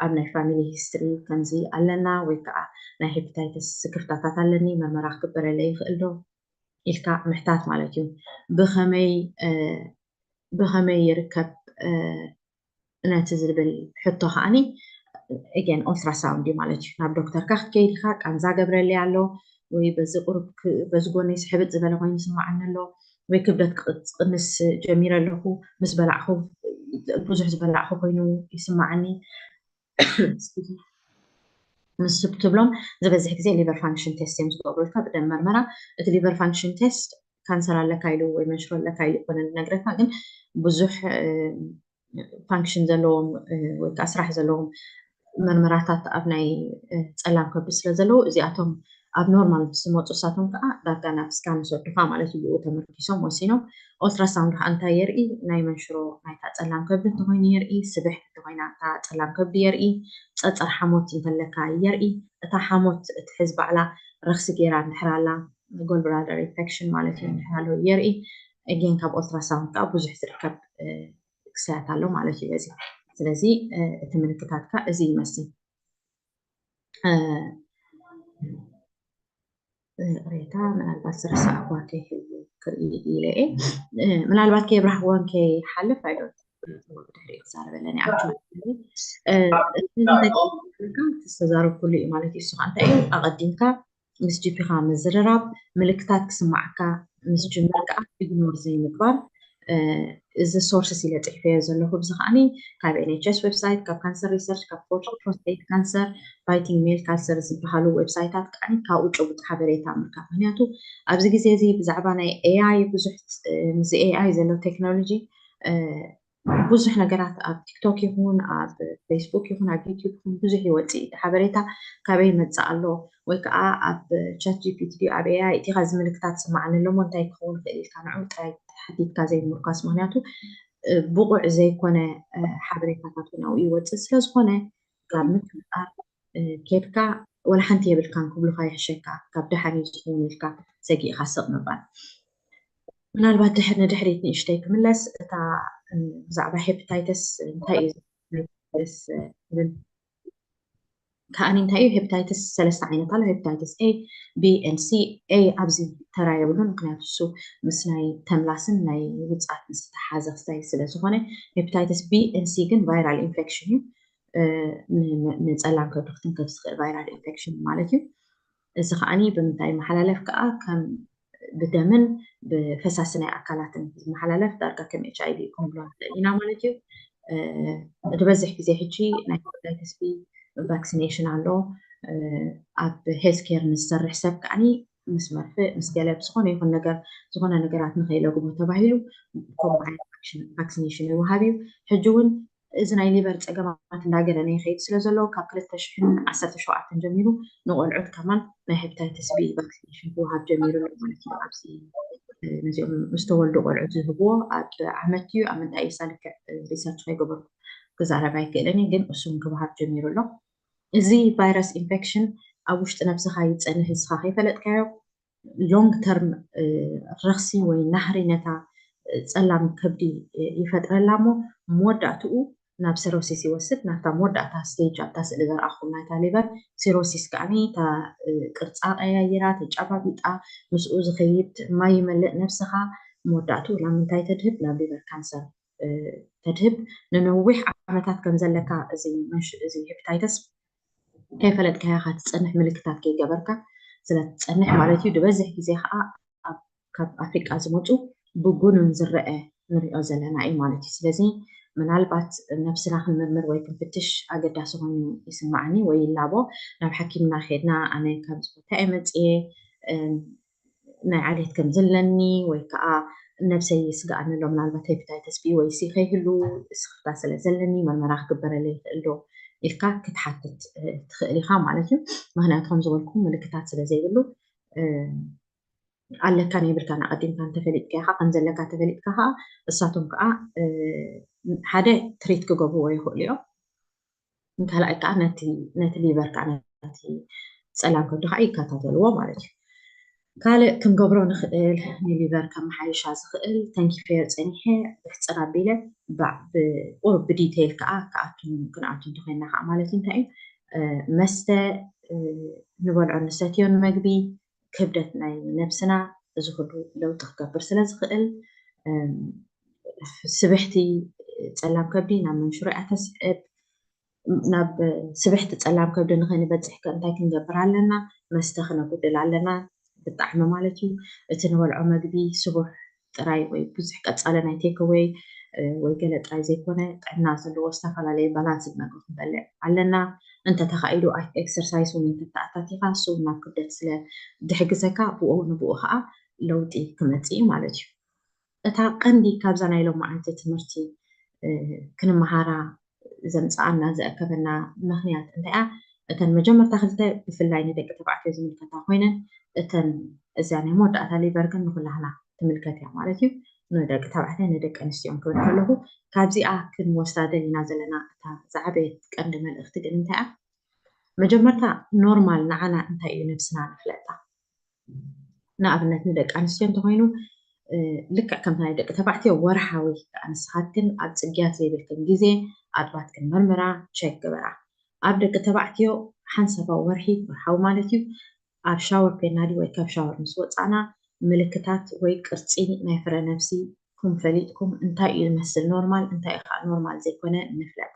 ኣብ ናይ ፋሚሊ ሂስትሪ ከምዚ ኣለና ወይ ከዓ ናይ ሄፓታይተስ ስክፍታታት ኣለኒ፣ መርመራ ክግበረለይ ይኽእል ዶ ኢልካ ምሕታት ማለት እዩ። ብኸመይ ብኸመይ ይርከብ ነቲ ዝብል ሕቶ ከዓኒ ኤጌን ኦልትራሳውንድ እዩ ማለት እዩ። ናብ ዶክተርካ ክትከይድ ኢኻ። ቃንዛ ገብረለይ ኣሎ ወይ በዚ ቁሩብ በዚ ጎነይ ስሕብጥ ዝበለ ኮይኑ ይስማዓኒ ኣሎ ወይ ክብደት ክቕንስ ጀሚረ ኣለኹ፣ ምስ በላዕኹ ብዙሕ ዝበላዕኹ ኮይኑ ይስማዓኒ። ንሱ ትብሎም ዝበዝሕ ግዜ ሊቨር ፋንክሽን ቴስት እዮም ዝገብሩልካ ብደም መርመራ። እቲ ሊቨር ፋንክሽን ቴስት ካንሰር ኣለካ ኢሉ ወይ መንሽሮ ኣለካ ኢሉ ይኮነ ዝነግረካ፣ ግን ብዙሕ ፋንክሽን ዘለዎም ወይ ከዓ ስራሕ ዘለዎም መርመራታት ኣብ ናይ ጸላም ከብዲ ስለ ዘለዉ እዚኣቶም ኣብ ኖርማል ምስ ዝመፁ እሳቶም ከዓ ዳርጋ ናብ ስካን ይሰዱኻ ማለት እዩ። ብኡ ተመርኪሶም ወሲኖም። ኦልትራሳውንድ ከዓ እንታይ የርኢ? ናይ መንሽሮ ናይታ ጸላም ከብዲ እንተኮይኑ የርኢ፣ ስብሕቲ እንተኮይና እታ ጸላም ከብዲ የርኢ፣ ጸጸር ሓሞት እንተለካ የርኢ። እታ ሓሞት እትሕዝ ባዕላ ረክሲ ገይራ እንድሕር ኣላ፣ ጎልብላደር ኢንፌክሽን ማለት እዩ እንድሕር ኣሎ የርኢ። ኤጌን ካብ ኦልትራሳውንድ ከዓ ብዙሕ ዝርከብ ክሳያት ኣሎ ማለት እዩ በዚ። ስለዚ እቲ ምልክታትካ እዚ ይመስል። ይቕሬታ፣ ምናልባት ዝረሳዕኳ ከይህሉ ክርኢ ኢለ እየ። ምናልባት ከየብራህክዎን ከይሓልፍ ኣይዶ ድሕሪኡ ክዛረበለኒ ኣክቹዋሊ ዝተዛረብኩሉ እዩ ማለት እዩ። እሱ ከዓ እንታይ እዩ? ኣቐዲምካ ምስ ጂፒኻ ምዝርራብ፣ ምልክታት ክስማዓካ ምስ ጅምር ከዓ ኢግኖር ዘይምግባር። እዚ ሶርስስ ኢለ ፅሒፈዮ ዘለኹ። እዚ ከዓኒ ካብ ኤንኤችኤስ ዌብሳይት፣ ካብ ካንሰር ሪሰርች፣ ካብ ፕሮስቴት ካንሰር፣ ፋይቲንግ ሜል ካንሰር ዝበሃሉ ዌብሳይታት ከዓኒ ካብኡ ጭቡጥ ሓበሬታ ምርካብ። ምክንያቱ ኣብዚ ግዜ እዚ ብዛዕባ ናይ ኤኣይ ብዙሕ ምስ ኤኣይ ዘሎ ቴክኖሎጂ ብዙሕ ነገራት ኣብ ቲክቶክ ይኹን ኣብ ፌስቡክ ይኹን ኣብ ዩቲዩብ ይኹን ብዙሕ ይወፅእ። እቲ ሓበሬታ ካበይ ይመፅእ ኣሎ ወይ ከዓ ኣብ ቻት ጂፒቲ ድዩ ኣብ ኤኣይ እቲኻ እዚ ምልክታት ስማዓኒ ኣሎ እሞ እንታይ ክኸውን ይኽእል ኢልካ ንዑ ጥራይ ሓቲትካ ዘይምርኳስ። ምክንያቱ ብቑዕ ዘይኮነ ሓበሬታታት እውን ኣብኡ ይወፅእ። ስለዝኾነ ካብ ምጥርጣር ኬድካ ወላ ሓንቲ የብልካን ክብሉካ ይሕሸካ። ካብ ደሓን እዩ ዝኸውን ኢልካ ሰጊእካ ስቕ ምባል። ምናልባት ድሕር ንድሕሪት ንእሽተይ ክምለስ፣ እታ ብዛዕባ ሄፕታይተስ እንታይ እዩ ትብል ከኣኒ እንታይ እዩ? ሄፕታይተስ ሰለስተ ዓይነት ኣሎ። ሄፕታይተስ A፣ B and C። A ኣብዚ ተራ የብሉን፣ ምክንያቱ እሱ ምስ ናይ ተምላስን ናይ ውፅኣትን ዝተሓዘ ክስታይ ስለ ዝኾነ። ሄፕታይተስ B and C ግን ቫይራል ኢንፌክሽን እዩ። ንፀላም ከብዲ ክትንከፍ ዝኽእል ቫይራል ኢንፌክሽን ማለት እዩ። እዚ ከዓኒ ብምንታይ መሓላለፍ ከዓ ከም ብደምን ብፈሳሲ ናይ ኣካላትን ዝመሓላለፍ ዳርጋ ከም ኤች ኣይ ቪ ክንብሎ ንኽእል ኢና ማለት እዩ። እቲ በዝሕ ግዜ ሕጂ ናይ ሄፓታይተስ ቢ ቫክሲኔሽን ኣሎ። ኣብ ሄልት ኬር ንዝሰርሕ ሰብ ከዓኒ ምስ መርፍእ ምስ ገለ ብዝኾነ ይኹን ነገር ዝኾነ ነገራት ንኸይለግቦ ተባሂሉ ከምኡ ዓይነት ቫክሲኔሽን ይወሃብ እዩ። ሕጂ እውን እዚ ናይ ሊቨር ፀገማት እንዳገነነ ይኸይድ ስለ ዘሎ ካብ ክልተ ሽሕን ዓሰርተ ሸውዓተን ጀሚሩ ንቆልዑት ከማን ናይ ሄፓታይተስ ቢ ቫክሲኔሽን ክወሃብ ጀሚሩ ኣሎ ማለት እዩ። ኣብዚ ነዚኦም ምስ ተወልዱ ቆልዑት ዝህብዎ ኣብ ዓመት እዩ ኣብ ምንታይ ኢሳ ልክዕ ሪሰርች ከይገበርኩ ክዛረብ ኣይክእልን እየ፣ ግን እሱም ክወሃብ ጀሚሩ ኣሎ። እዚ ቫይረስ ኢንፌክሽን ኣብ ውሽጢ ነብስኻ ይፀንህ፣ ንስኻ ከይፈለጥካዮ ሎንግ ተርም ረኽሲ ወይ ናህሪ ነታ ፀላም ከብዲ ይፈጥረላ እሞ መወዳእትኡ ናብ ሲሮሲስ ይወስድ። ናብታ መወዳእታ ስቴጅ ኣብታ ስእሊ ዘርኣኹም ናይታ ሊቨር ሲሮሲስ ከዓኒ እታ ቅርፃ ቀያይራ ተጫባቢጣ ምስኡ ዝኸይድ ማይ ይመልእ ነብስኻ መወዳእትኡ ናብ ምንታይ ተድህብ? ናብ ሊቨር ካንሰር ተድህብ። ንነዊሕ ዓመታት ከም ዘለካ እዚ ሄፓታይተስ ከይፈለጥካያ ትፀንሕ ምልክታት ከይገበርካ ስለትፀንሕ ማለት እዩ። ዝበዝሕ ግዜ ከዓ ካብ ኣፍሪቃ ዝመፁ ብጉኑን ዝረአ ንሪኦ ዘለና እዩ ማለት እዩ። ስለዚ ምናልባት ነብስና ክንምርምር ወይ ክንፍትሽ ኣገዳሲ ኮይኑ ይስማዓኒ ወይ ይላቦ። ናብ ሓኪምና ከድና ኣነ ካብዚ ቦታ እየ መፅየ ናይ ዓሌት ከም ዘለኒ ወይ ከዓ ነብሰይ ይስግኣኒ ኣሎ ምናልባት ሄፓታይተስ ቢ ወይ ሲ ከይህሉ ስክፍታ ስለ ዘለኒ መርመራ ክግበረለይ ይኽእል ዶ ኢልካ ክትሓትት ትኽእል ኢኻ ማለት እዩ። ምክንያቱ ከም ዝበልኩ ምልክታት ስለ ዘይብሉ ኣለካን የብልካን ኣቐዲምካ እንተፈሊጥካ ኢኻ፣ ከም ዘለካ ተፈሊጥካ ከዓ እሳቶም ከዓ ሓደ ትሪት ክገብርዎ ይኽእሉ እዮም። ካልኣይ ከዓ ነቲ ሊቨር ከዓ ነቲ ፀላም ከብዲ ከዓ ይከታተልዎ ማለት እዩ። ካልእ ክንገብሮ ንኽእል ንሊቨር ከመሓይሻ ዝኽእል ተንኪፈዮ ፀኒሐ ብሕፅር ኣቢለ ብቁሩብ ብዲቴይል ከዓ ክኣቱ ክንኣቱ እንተኮይና ከዓ ማለት እዩ እንታይ እዩ መስተ ንበልዖ ንሰትዮን መግቢ ክብደት ናይ ነብስና እዚ ኩሉ ለውጢ ክገብር ስለ ዝኽእል ስብሕቲ ፀላም ከብዲ ናብ መንሽሮ እያ ተስዕብ። ናብ ስብሕቲ ፀላም ከብዲ ንኸይንበፅሕ ከ እንታይ ክንገብር ኣለና? መስተ ክነጉድል ኣለና ብጣዕሚ ማለት እዩ። እቲ ንበልዖ መግቢ ስቡሕ ጥራይ ወይ ብዙሕ ቀፃለ ናይ ቴክወይ ወይ ገለ ጥራይ ዘይኮነ ጥዕና ዘለዎ ዝተፈላለዩ ባላንስድ መግቢ ክንበልዕ ኣለና። እንተተኻኢሉ ኤክሰርሳይስ እውን እንተተኣታቲኻ እሱ እውን ናብ ክብደት ስለ ዝሕግዘካ ብኡ ንብኡ ከዓ ለውጢ ክመፅእ እዩ ማለት እዩ። እታ ቀንዲ ካብዛ ናይ ሎማዓንቲ ትምህርቲ ክንመሃራ ዘምፀኣና ዘእከበና ምኽንያት እንታይ እያ? እተን መጀመርታ ክልተ ብፍላይ ንደቂ ተባዕትዮ ዝምልከታ ኮይነን እተን እዚኣ ናይ መወዳእታ ሊቨር ግን ንኩላህና ትምልከት እያ ማለት እዩ። ንደቂ ተባዕትዮ ንደቂ ኣንስትዮን ክብል ከለኹ ካብዚኣ ክንወስዳ ደሊና ዘለና እታ ዝዓበየት ቀንዲ መልእኽቲ ግን እንታይ እያ? መጀመርታ ኖርማል ንዓና እንታይ እዩ ነብስና ንፍለጣ። ንኣብነት ንደቂ ኣንስትዮ እንተኮይኑ ልክዕ ከምቲ ናይ ደቂ ተባዕትዮ ወርሓዊ ንስኻትክን ኣብ ፅግያት ዘይብልክን ግዜ ኣጥባትክን መርምራ ቸክ ግበራ። ኣብ ደቂ ተባዕትዮ ሓንሳባዊ ወርሒ ወርሓዊ ማለት እዩ ኣብ ሻወር ኮይና ድዩ ወይ ካብ ሻወር ምስ ወፃእና ምልክታት ወይ ቅርፂ ናይ ፍረ ነብሲ ኩም ፈሊጥኩም እንታይ እዩ ዝመስል ኖርማል እንታይ እዩ ከዓ ኖርማል ዘይኮነ ንፍለጥ።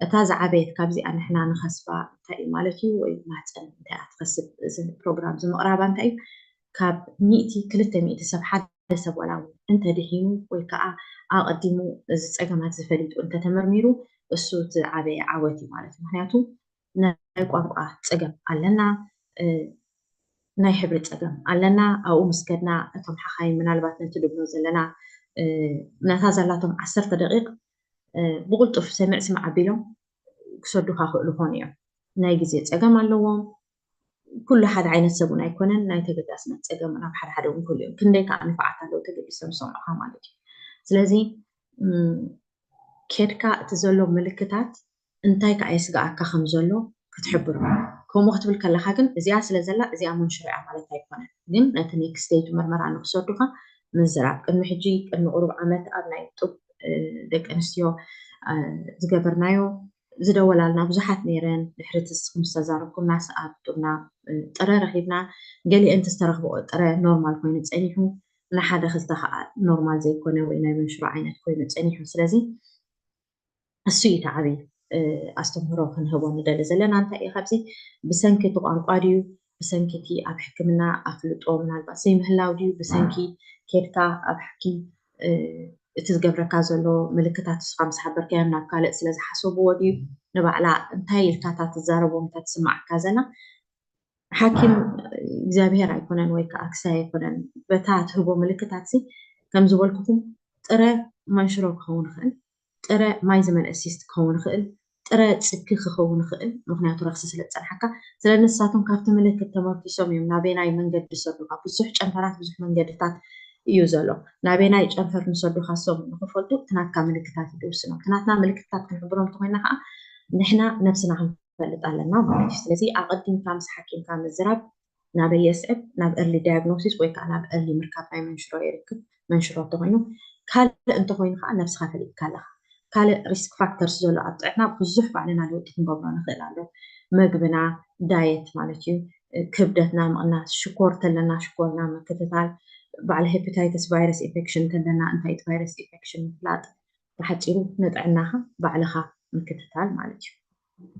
እታ ዝዓበየት ካብዚኣ ንሕና ንኸስባ እንታይ እዩ ማለት እዩ ወይ ማህፀን እንታይ እያ ትኸስብ እዚ ፕሮግራም እዚ ምቕራባ እንታይ እዩ ካብ ሚእቲ ክልተ ሚእቲ ሰብ ሓደ ሰብ ዋላ እውን እንተድሒኑ ወይ ከዓ ኣቐዲሙ እዚ ፀገማት ዝፈሊጡ እንተተመርሚሩ እሱ እቲ ዓበየ ዓወት እዩ ማለት እዩ። ምክንያቱ ናይ ቋንቋ ፀገም ኣለና፣ ናይ ሕብሪ ፀገም ኣለና። ኣብኡ ምስ ከድና እቶም ሓኻይም ምናልባት ነቲ ንብሎ ዘለና ነታ ዘላቶም ዓሰርተ ደቂቕ ብቕልጡፍ ሰሚዕ ስማዕ ኣቢሎም ክሰዱኻ ክእሉ ኾኑ እዮም። ናይ ግዜ ፀገም ኣለዎም። ኩሉ ሓደ ዓይነት ሰብ እውን ኣይኮነን። ናይ ተገዳስነት ፀገም እውን ኣብ ሓደ ሓደ እውን ክህሉ እዮም። ክንደይ ከዓ ንፋዓት ኣለዉ ተገዲሶም ዝሰምዑኻ ማለት እዩ። ስለዚ ኬድካ እቲ ዘሎ ምልክታት እንታይ ከዓ የስግኣካ ከም ዘሎ ክትሕብሮ። ከምኡ ክትብል ከለካ ግን እዚኣ ስለ ዘላ እዚኣ መንሽሮ እያ ማለት ኣይኮነን። ግን ነቲ ኔክስት ስቴጅ መርመራ ንክሰዱካ ምዝራብ። ቅድሚ ሕጂ ቅድሚ ቁሩብ ዓመት ኣብ ናይ ጡብ ደቂ ኣንስትዮ ዝገበርናዮ ዝደወላልና ብዙሓት ነይረን። ድሕሪ እቲ ንስኹም ዝተዛረብኩምና ሰኣብ ጡብና ጥረ ረኺብና፣ ገሊአን ዝተረኽብኦ ጥረ ኖርማል ኮይኑ ፀኒሑ፣ ንሓደ ክልተ ከዓ ኖርማል ዘይኮነ ወይ ናይ መንሽሮ ዓይነት ኮይኑ ፀኒሑ። ስለዚ እሱ እዩ እቲ ዓብዪ ኣስተምህሮ ክንህቦ ንደሊ ዘለና። እንታይ እዩ ካብዚ ብሰንኪ እቲ ቋንቋ ድዩ፣ ብሰንኪ እቲ ኣብ ሕክምና ኣፍልጦ ምናልባት ዘይምህላው ድዩ፣ ብሰንኪ ኬድካ ኣብ ሓኪም እቲ ዝገብረካ ዘሎ ምልክታት ንስኻ ምስ ሓበርካዮም ናብ ካልእ ስለ ዝሓሰብዎ ድዩ፣ ንባዕላ እንታይ ኢልካ እታ ትዛረቦም እታ ትስማዓካ ዘላ ሓኪም እግዚኣብሔር ኣይኮነን ወይ ከዓ ክሳይ ኣይኮነን። በታ ትህቦ ምልክታት ሲ ከም ዝበልኩኹም ጥረ መንሽሮ ክኸውን ይኽእል፣ ጥረ ማይ ዝመልአ ሲስት ክኸውን ይኽእል፣ ጥረ ፅኪ ክኸውን ይኽእል። ምክንያቱ ረክሲ ስለ ዝፀንሓካ። ስለ ንሳቶም ካብቲ ምልክት ተመርኪሶም እዮም ናበናይ መንገዲ ዝሰዱካ። ብዙሕ ጨንፈራት ብዙሕ መንገድታት እዩ ዘሎ። ናበናይ ጨንፈር ንሰዱካ ሶም ንክፈልጡ እቲ ናትካ ምልክታት እዩ ዝውስኖም። እቲ ናትና ምልክታት ክንሕብሮም እንተኮይና ከዓ ንሕና ነብስና ክንፈልጥ ኣለና ማለት እዩ። ስለዚ ኣቐዲምካ ምስ ሓኪምካ ምዝራብ ናበይ የስዕብ? ናብ ኤርሊ ዳያግኖሲስ ወይ ከዓ ናብ ኤርሊ ምርካብ ናይ መንሽሮ የርክብ። መንሽሮ እንተኮይኑ ካልእ እንተኮይኑ ከዓ ነብስካ ፈሊጥካ ኣለካ። ካልእ ሪስክ ፋክተርስ ዘሎ ኣብ ጥዕና ብዙሕ ባዕልና ለውጢ ክንገብሮ ንኽእል ኣሎ። መግብና፣ ዳየት ማለት እዩ፣ ክብደትና ምቕናስ፣ ሽኮር ተለና ሽኮርና ምክትታል፣ ባዕሊ ሄፓታይተስ ቫይረስ ኢንፌክሽን ተለና እንታይ እቲ ቫይረስ ኢንፌክሽን ምፍላጥ፣ ብሓፂሩ ንጥዕናኻ ባዕልኻ ምክትታል ማለት እዩ።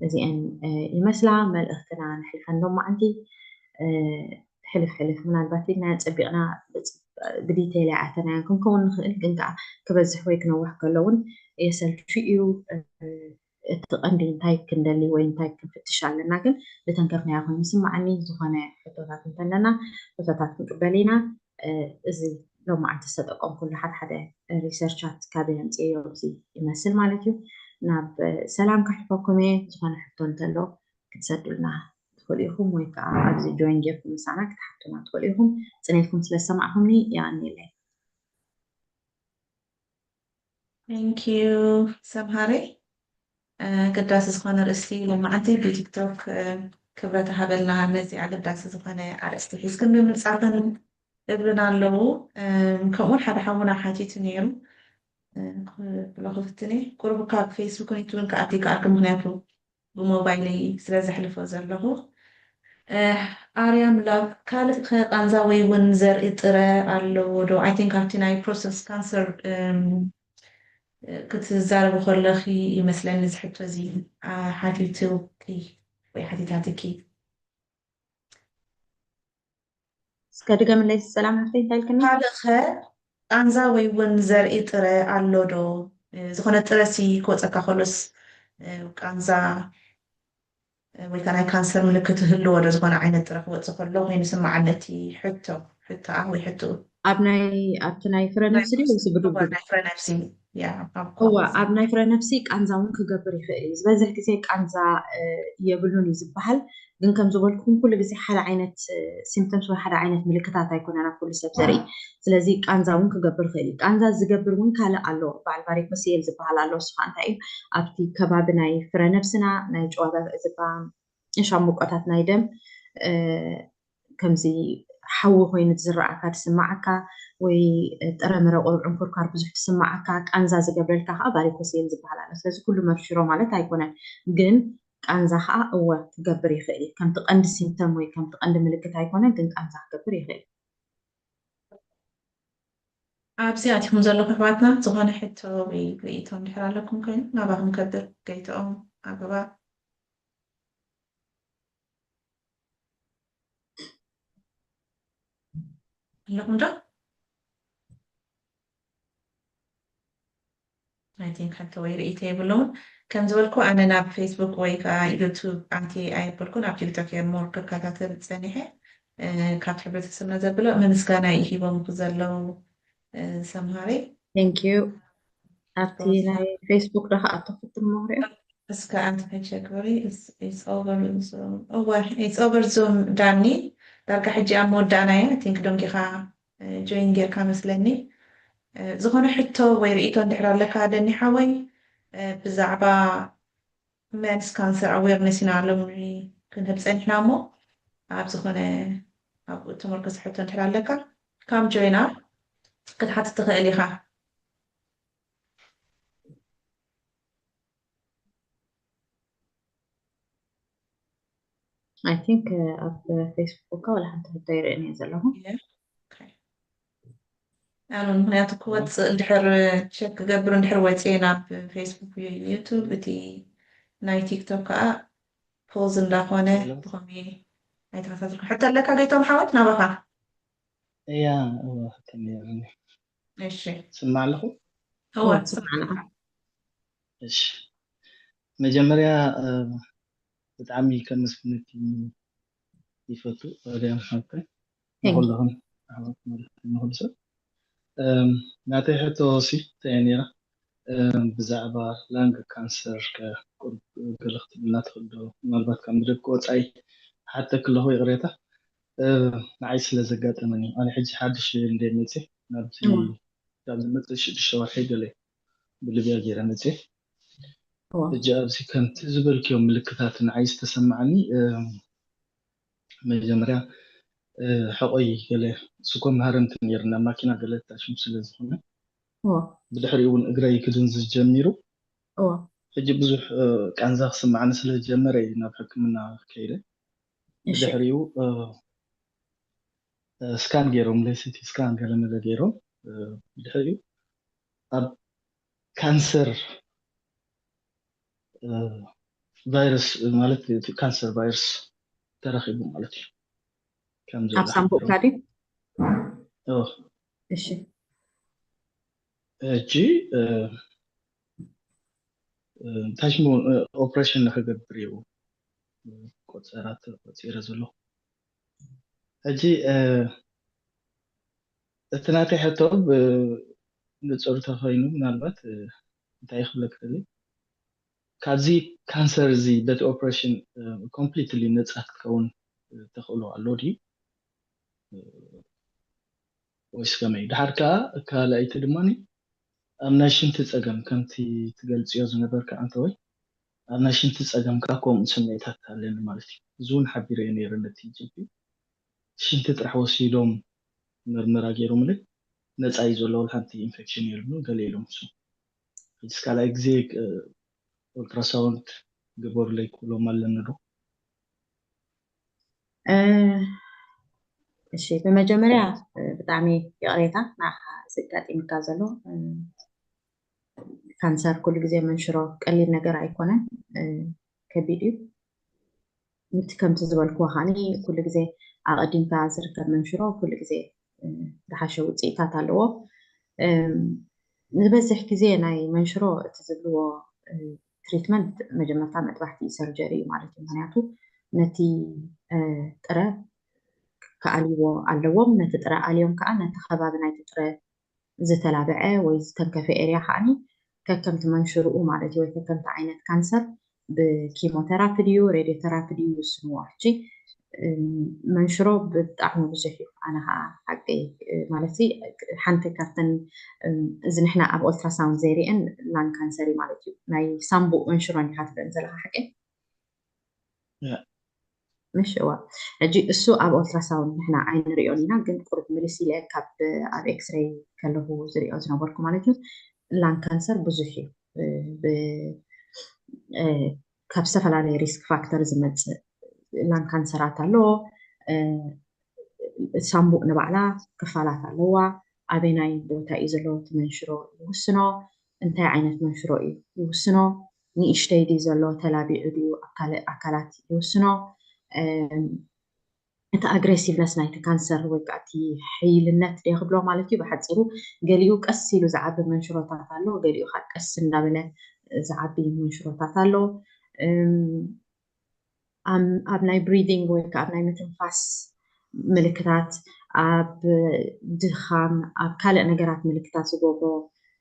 እዚአን ይመስላ መልእኽትና ንሕልፈን ሎማዓንቲ። ሕልፍ ሕልፍ ምናልባት ኢልና ፀቢቕና ብዲቴይል ኣይኣተናዮን ክንከውን ንኽእል፣ ግን ከዓ ክበዝሕ ወይ ክነውሕ ከሎ እውን የሰልቹ እዩ። እቲ ቀንዲ እንታይ ክንደሊ ወይ እንታይ ክንፍትሽ ኣለና ግን ዝተንከፍናዮ ኮይኑ ይስማዓኒ። ዝኾነ ሕቶታት እንተለና ሕቶታት ክንቅበል ኢና። እዚ ሎማዓንቲ ዝተጠቀምኩሉ ሓደ ሓደ ሪሰርቻት ካበይ ኣምፅኤዮ እዚ ይመስል ማለት እዩ። ናብ ሰላም ከሕልፈኩም እየ። ዝኾነ ሕቶ እንተሎ ክትሰዱልና ትኽእሉ ኢኹም ወይ ከዓ ኣብዚ ጆይን ጌርኩም ምሳና ክትሓቱና ትኽእሉ ኢኹም። ፅኔትኩም ስለ ዝሰማዕኩምኒ የቐንየለይ። Thank you ሰምሃረይ። ኣገዳሲ ዝኾነ ርእስቲ ሎማዓንቲ ብቲክቶክ ክብረት ሃበልና ነዚ ኣገዳሲ ዝኾነ ኣርእስቲ ሒዝክን ብምምፃእክን እብልን ኣለዉ። ከምኡውን ሓደ ሓውና ሓቲቱ ነይሩ ክብሎ ክፍትን እየ። ቁሩብ ካብ ፌስቡክን ዩቱብን ክኣቲ ይከኣልኩ፣ ምክንያቱ ብሞባይለይ ስለ ዘሕልፎ ዘለኹ። ኣርያም ላቭ፣ ካልእ ከ ቃንዛ ወይ እውን ዘርኢ ጥረ ኣለዎ ዶ? I think ኣብቲ ናይ ፕሮሰስ ካንሰር ክትዛረቢ ከለኺ ይመስለኒ እዚ ሕቶ እዚ ሓቲቱኪ ወይ ሓቲታትኪ። እስከ ድገምለይ ሰላም ሓፍተይ፣ እንታይ ኢልክኒ? ካልእ ከ ቃንዛ ወይ እውን ዘርኢ ጥረ ኣሎ ዶ? ዝኾነ ጥረ ሲ ክወፀካ ከሎስ ቃንዛ ወይ ከዓ ናይ ካንሰር ምልክት ይህልዎ ዶ? ዝኾነ ዓይነት ጥረ ክወፅእ ከሎ ኮይኑ ስማዓኒ እቲ ሕቶ፣ ሕቶኣ ወይ ሕቶኡ። ኣብ ናይ ኣብቲ ናይ ፍረ ነብሲ ድዩ ወይስ ብድቡ? ናይ ፍረ ነብሲ። እዋ ኣብ ናይ ፍረ ነብሲ ቃንዛ እውን ክገብር ይኽእል እዩ። ዝበዝሕ ግዜ ቃንዛ የብሉን እዩ ዝበሃል፣ ግን ከም ዝበልኩኹም ኩሉ ግዜ ሓደ ዓይነት ሲምፕተምስ ወይ ሓደ ዓይነት ምልክታት ኣይኮነን ኣብ ኩሉ ሰብ ዘርኢ። ስለዚ ቃንዛ እውን ክገብር ይኽእል እዩ። ቃንዛ ዝገብር እውን ካልእ ኣሎ፣ በዓል ቫሪኮሴል ዝበሃል ኣሎ። እሱ ከዓ እንታይ እዩ? ኣብቲ ከባቢ ናይ ፍረ ነብስና ናይ ጨዋታ ዝባ ሻምብቆታት ናይ ደም ከምዚ ሓዊ ኮይኑ ዝረኣካ ትስማዓካ ወይ ጥረምረ ቁሩብ ዕንኩርኳር ብዙሕ ትስማዓካ፣ ቃንዛ ዝገብረልካ ከዓ ቫሪኮሴል ዝበሃል ኣሎ። ስለዚ ኩሉ መርሽሮ ማለት ኣይኮነን፣ ግን ቃንዛ ከዓ እወ ክገብር ይኽእል እዩ። ከምቲ ቀንዲ ሲምፕተም ወይ ከምቲ ቀንዲ ምልክት ኣይኮነን፣ ግን ቃንዛ ክገብር ይኽእል። ኣብዚ ኣቲኹም ዘለኹ ኣሕዋትና ዝኾነ ሕቶ ወይ ርእይቶ እንድሕር ኣለኩም ኮይኑ ናባኹም ከብል ገይተኦም ኣበባ ኣለኹም ዶ? I think ሕቶ ወይ ርእይቶ የብለውን። ከም ዝበልኩ ኣነ ናብ ፌስቡክ ወይ ከዓ ዩቱብ ኣትየ ኣየብልኩን፣ ኣብ ቲክቶክ እየ ሞር ክከታተል ፀኒሐ። ካብቲ ሕብረተሰብና ዘብሎ ምምስጋና እዩ ሂቦም ዘለዉ ሰምሃሪ። Thank you። ኣብቲ ናይ ፌስቡክ ዶ ክኣቱ ክትሞ ክሪኦ? እስከ ኣንቲ ከይቸግሪ it's over እወ it's over ዞም ዳኒ ዳርጋ ሕጂ ኣብ መወዳእና እየ። I think ደንጊኻ ጆይን ጌርካ መስለኒ። ዝኾነ ሕቶ ወይ ርእይቶ እንድሕር ኣለካ ደኒ ሓወይ ብዛዕባ ሜንስ ካንሰር ኣዌርነስ ኢና ሎሚ ክንህብ ፀኒሕና እሞ ኣብ ዝኾነ ኣብኡ ተመርኮሰ ሕቶ እንድሕር ኣለካ come join us። ክትሓትት ትኽእል ኢኻ። I think ኣብ ፌስቡክ እኳ ዋላ ሓንቲ ሕቶ ይርእን እየ ዘለኹ። ኣነ ምክንያቱ ክወፅእ እንድሕር ቸክ ክገብር እንድሕር ወፅየ ናብ ፌስቡክ፣ ዩቱብ፣ እቲ ናይ ቲክቶክ ከዓ ፖዝ እንዳኾነ ብኸምኡ ኣይተኸታተልኩ። ሕቶ ኣለካ ገይቶም ሓወት ናባኻ? እያ እዋ ከኒርኒ እሺ ስማዕ ኣለኹ። እዋ ትስማዕ ኣለኻ። እሺ መጀመርያ ብጣዕሚ ከመስግነኪ ይፈቱ። ሪያን ሓብተ ንኩልኹም ኣሕዋት ማለት ንኩሉ ሰብ። ናተይ ሕቶ ሲ እንታይ ነይራ? ብዛዕባ ላንግ ካንሰር ቁርብ ገለ ክትብልና ትኽእል ዶ? ምናልባት ካብ መደብ ክወፃኢ ሓተ ክለኹ ይቕሬታ። ንዓይ ስለ ዘጋጠመኒ ኣነ ሕጂ ሓድሽ እንደ መፅእ ናብዚ ካብ ዝመፅእ ሽዱሽተ ወርሒ ገለ ብልብያ ገይረ መፅእ። ሕጂ ኣብዚ ከምቲ ዝበልክዮም ምልክታት ንዓይ ዝተሰማዓኒ መጀመርያ ሕቆይ ገለ ስኮም ሃረምቲ ነይርና ማኪና ገለ ታሽም ስለ ዝኾነ ብድሕሪኡ እውን እግረይ ክድንዝዝ ጀሚሩ። ሕጂ ብዙሕ ቃንዛ ክስማዓኒ ስለ ዝጀመረ እዩ ናብ ሕክምና ከይደ። ብድሕሪኡ ስካን ገይሮም ለሲቲ ስካን ገለ መለ ገይሮም ብድሕሪኡ ኣብ ካንሰር ቫይረስ ማለት እቲ ካንሰር ቫይረስ ተረኺቡ ማለት እዩ። ኣብ ሳምቡእካ ድዩ? እሺ ሕጂ ታሽሙ ኦፕሬሽን ንክገብር እዩ ቆፀራ ተቆፂረ ዘሎ። ሕጂ እቲ ናተይ ሕቶ ንፁር ተኮይኑ ምናልባት እንታይ ክብለክ ደሊ ካብዚ ካንሰር እዚ በቲ ኦፕሬሽን ኮምፕሊትሊ ነፃ ክትከውን ተኽእሎ ኣሎ ድዩ ወይስ ከመይ? ድሓር ከዓ ካልኣይቲ ድማ ኣብ ናይ ሽንቲ ፀገም ከምቲ ትገልፅዮ ዝነበርካ ኣንተ ወይ ኣብ ናይ ሽንቲ ፀገም ከዓ ከምኡ ስምዒታት ኣለኒ ማለት እዩ። እዚ እውን ሓቢረዮ ነይረ ነቲ ጂፒ ሽንቲ ጥራሕ ወሲዶም ምርመራ ገይሮምለይ ነፃ እዩ ዘሎ ሓንቲ ኢንፌክሽን የብሉ ገለ ኢሎም እሱ ሕጂ ካልኣይ ግዜ ኦልትራሳውንድ ግበሩለይ ክብሎም ኣለኒ ዶ? እሺ ብመጀመርያ ብጣዕሚ ይቕሬታ ንዓኻ ዘጋጢምካ ዘሎ ካንሰር ኩሉ ግዜ መንሽሮ ቀሊል ነገር ኣይኮነን፣ ከቢድ እዩ። ከምቲ ዝበልክዎ ከዓኒ ኩሉ ግዜ ኣቐዲምካ ዝርከብ መንሽሮ ኩሉ ግዜ ዝሓሸ ውፅኢታት ኣለዎ። ዝበዝሕ ግዜ ናይ መንሽሮ እቲ ዝብልዎ ትሪትመንት መጀመርታ መጥባሕቲ ሰርጀሪ እዩ ማለት እዩ። ምክንያቱ ነቲ ጥረ ክኣልይዎ ኣለዎም። ነቲ ጥረ ኣልዮም ከዓ ነቲ ከባቢ ናይቲ ጥረ ዝተላብዐ ወይ ዝተንከፈ ኤርያ ከዓኒ ከከምቲ መንሽርኡ ማለት እዩ ወይ ከከምቲ ዓይነት ካንሰር ብኪሞቴራፒ ድዩ ሬድዮቴራፒ ድዩ ይውስንዎ። ሕጂ መንሽሮ ብጣዕሚ ብዙሕ እዩ። ኣነ ከዓ ሓቂ ማለት ሓንቲ ካብተን እዚ ንሕና ኣብ ኦልትራሳውንድ ዘይርአን ላንግ ካንሰር እዩ ማለት እዩ። ናይ ሳምቡእ መንሽሮ እንዲካ ትብለን ዘለካ ሓቂ? ምሽ እዋ ሕጂ እሱ ኣብ ኦልትራሳውንድ ንሕና ኣይንሪኦን ኢና፣ ግን ቁሩብ ምልስ ኢለ ካብ ኣብ ኤክስሬይ ከለኹ ዝሪኦ ዝነበርኩ ማለት እዩ ላንግ ካንሰር ብዙሕ እዩ። ካብ ዝተፈላለየ ሪስክ ፋክተር ዝመፅእ ላንግ ካንሰራት ኣሎ። ሳምቡእ ንባዕላ ክፋላት ኣለዋ። ኣበናይ ቦታ እዩ ዘሎ እቲ መንሽሮ ይውስኖ። እንታይ ዓይነት መንሽሮ እዩ ይውስኖ። ንእሽተይ ድዩ ዘሎ ተላቢዑ ድዩ ኣብ ካልእ ኣካላት ይውስኖ። እቲ ኣግሬሲቭነስ ናይቲ ካንሰር ወይ ከዓ እቲ ሕይልነት ደ ክብሎ ማለት እዩ ብሓፂሩ። ገሊኡ ቀስ ኢሉ ዝዓቢ መንሽሮታት ኣሎ፣ ገሊኡ ከዓ ቀስ እንዳበለ ዝዓቢ መንሽሮታት ኣሎ። ኣብ ናይ ብሪዲንግ ወይ ከዓ ኣብ ናይ ምትንፋስ ምልክታት፣ ኣብ ድኻም፣ ኣብ ካልእ ነገራት ምልክታት ዝገብሮ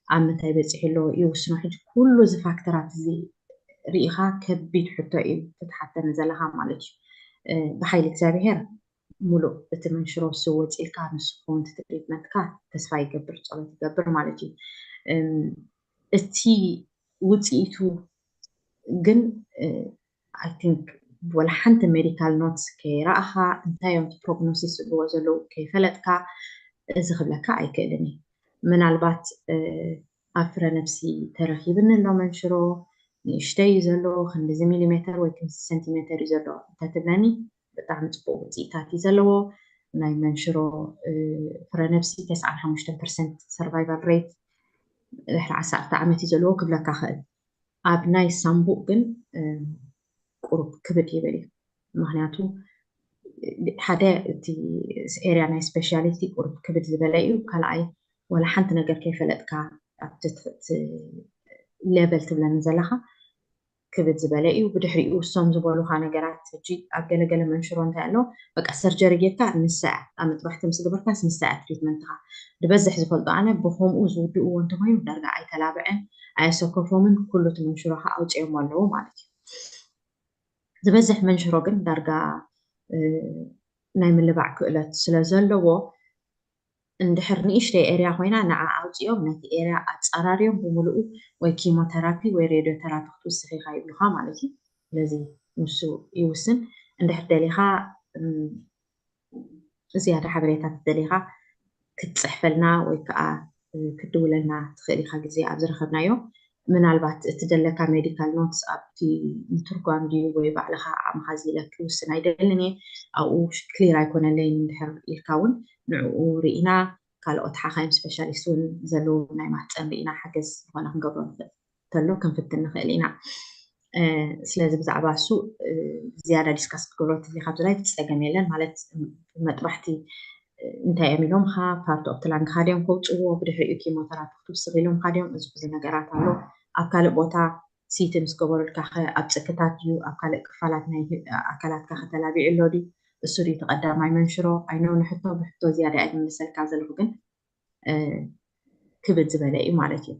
ኣብ ምንታይ በፂሑ ኣሎ ይውስኖ። ሕጂ ኩሉ እዚ ፋክተራት እዚ ርኢኻ ከቢድ ሕቶ እዩ ትትሓተኒ ዘለኻ ማለት እዩ። ብሓይሊ እግዚኣብሔር ሙሉእ እቲ መንሽሮ ስወፂልካ ንሱ ክኸውን ትሪትመንትካ ተስፋ ይገብር፣ ፀሎት ይገብር ማለት እዩ። እቲ ውፅኢቱ ግን I think ወላ ሓንቲ ሜዲካል ኖትስ ከይረኣኻ እንታይ እዮም ፕሮግኖሲስ ዝብልዎ ዘለዉ ከይፈለጥካ እዚ ክብለካ ኣይክእልን እዩ። ምናልባት ኣብ ፍረ ነብሲ ተረኺብኒ ኣሎ መንሽሮ፣ ንእሽተይ እዩ ዘሎ፣ ክንዲዚ ሚሊሜተር ወይ ክንዲዚ ሰንቲሜተር እዩ ዘሎ እንተትብለኒ ብጣዕሚ ፅቡቅ ውፅኢታት እዩ ዘለዎ። ናይ መንሽሮ ፍረ ነብሲ ተስዓን ሓሙሽተን ፐርሰንት ሰርቫይቫል ሬት ድሕሪ ዓሰርተ ዓመት እዩ ዘለዎ ክብለካ ክእል። ኣብ ናይ ሳምቡእ ግን ቁሩብ ክብድ ይብል እዩ። ምክንያቱ ሓደ እቲ ኤርያ ናይ ስፔሻሊቲ ቁሩብ ክብድ ዝበለ እዩ። ካልኣይ ወላ ሓንቲ ነገር ከይፈለጥካ ኣብቲ ሌቨል ትብለኒ ዘለካ ክብድ ዝበለ እዩ። ብድሕሪኡ እሶም ዝበሉካ ነገራት ሕጂ ኣብ ገለገለ መንሽሮ እንታይ ኣሎ በቃ ሰርጀሪ ጌርካ ንሳ እያ ኣብ መጥባሕቲ ምስ ገበርካስ ንሳ እያ ትሪትመንትካ። ዝበዝሕ ዝፈልጦ ኣነ ብከምኡ ዝውድእዎ እንተኮይኑ ዳርጋ ኣይተላብዐን ኣየሰከፎምን ኩሉ እቲ መንሽሮካ ኣውፅኦም ኣለዉ ማለት እዩ። ዝበዝሕ መንሽሮ ግን ዳርጋ ናይ ምልባዕ ክእለት ስለ ዘለዎ እንድሕር ንእሽተይ ኤርያ ኮይና ንዓ ኣውፅኦም ነቲ ኤርያ ኣፀራርዮም ብምልኡ ወይ ኪሞተራፒ ወይ ሬድዮተራፒ ክትውስኽ ኢኻ ይብሉኻ ማለት እዩ። ስለዚ ንሱ ይውስን። እንድሕር ደሊኻ ዝያዳ ሓበሬታ ተደሊኻ ክትፅሕፈልና ወይ ከዓ ክትድውለልና ትኽእል ኢኻ ግዜ ኣብ ዝረኸብናዮ። ምናልባት እቲ ዘለካ ሜዲካል ኖትስ ኣብቲ ምትርጓም ድዩ ወይ ባዕልኻ ዓቕምኻ ዝኢለ ክውስን ኣይደልን እየ ኣብኡ ክሊር ኣይኮነለይን እንድሕር ኢልካ እውን ንዕኡ ርኢና ካልኦት ሓኻይም ስፔሻሊስት እውን ዘለዉ ናይ ማህፀን ርኢና ሓገዝ ዝኾነ ክንገብሮ ንኽእል ተሎ ክንፍትን ንኽእል ኢና። ስለዚ ብዛዕባ እሱ ዝያዳ ዲስካስ ክትገብሮ ትብሊ ካብዚ ላይ ፀገም የለን ማለት መጥባሕቲ እንታይ እዮም ኢሎም ካ ፓርት ኦፍ ላንግ ካ ድዮም ከውፅዎ ብድሕሪኡ ኪሞተራፒ ክትውስኽ ኢሎም ካ ድዮም እዚ ብዙ ነገራት ኣሎ ኣብ ካልእ ቦታ ሲቲ ምስ ገበሩልካ ከ ኣብ ፅክታት ድዩ ኣብ ካልእ ክፋላት ናይ ኣካላትካ ከተላቢዑ ኣሎ ድዩ እሱ ድዩ ተቐዳማይ መንሽሮ ኣይነው ንሕቶ ብሕቶ ዝያዳ እየ ዝምልሰልካ ዘለኹ ግን ክብድ ዝበለ እዩ ማለት እዩ።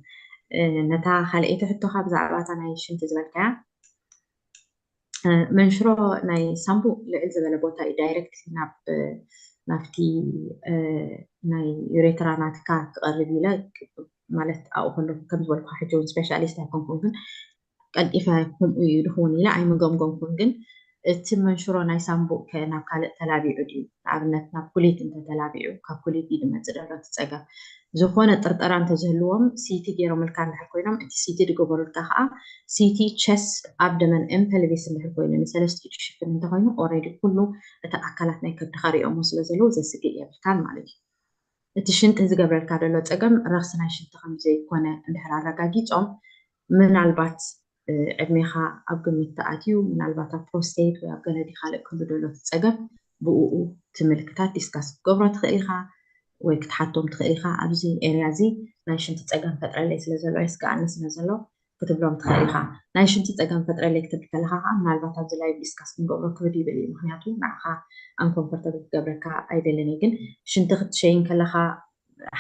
ነታ ካልኣይቲ ሕቶኻ ብዛዕባ እታ ናይ ሽንቲ ዝበልካያ መንሽሮ ናይ ሳምቡ ልዕል ዝበለ ቦታ እዩ ዳይረክት ናብ ናብቲ ናይ ዩሬትራ ናትካ ክቐርብ ኢለ ማለት ኣብኡ ከለኹ ከም ዝበልኩ ሕጂ እውን ስፔሻሊስት ኣይኮንኩን ግን ቀልጢፈ ከምኡ እዩ ድኸውን ኢለ ኣይምገምገምኩን ግን እቲ መንሽሮ ናይ ሳምቡእ ከ ናብ ካልእ ተላቢዑ ድዩ ንኣብነት ናብ ኩሊት እንተተላቢዑ ካብ ኩሊት እዩ ድመፅእ ደሎ እቲ ፀገም ዝኾነ ጥርጠራ እንተዝህልዎም ሲቲ ገይሮምልካ እንድሕር ኮይኖም እቲ ሲቲ ዝገበሩልካ ከዓ ሲቲ ቸስት ኣብደመን ን ፐልቪስ እንድሕር ኮይኑ ንሰለስቲኡ ትሽፍን እንተኮይኑ ኦረዲ ኩሉ እቲ ኣካላት ናይ ከብድካ ሪኦሞ ስለዘለዉ ዘስግእ የብልካን ማለት እዩ እቲ ሽንቲ ዝገብረልካ ዘሎ ፀገም ረክሲ ናይ ሽንቲ ከምዘይኮነ እንድሕር ኣረጋጊፆም ምናልባት ዕድሜኻ ኣብ ግምት ተኣትዩ ምናልባት ኣብ ፕሮስቴት ወይ ኣብ ገለ ዲካልእ ክህሉ ደሎ እቲ ፀገም ብእኡ እቲ ምልክታት ዲስካስ ክትገብሮ ትኽእል ኢኻ ወይ ክትሓቶም ትኽእል ኢኻ ኣብዚ ኤርያ እዚ ናይ ሽንቲ ፀገም ፈጥረለይ ስለ ዘሎ የስግኣኒ ስለ ዘሎ ክትብሎም ትኽእል ኢኻ ናይ ሽንቲ ፀገም ፈጥረለይ ክትብል ከለኻ ከዓ ምናልባት ኣብዚ ላይቭ ዲስካስ ክንገብሮ ክብድ ይብል እዩ ምክንያቱ ንዓኻ ኣንኮምፎርተብል ክገብረካ ኣይደልን እዩ ግን ሽንቲ ክትሸይን ከለኻ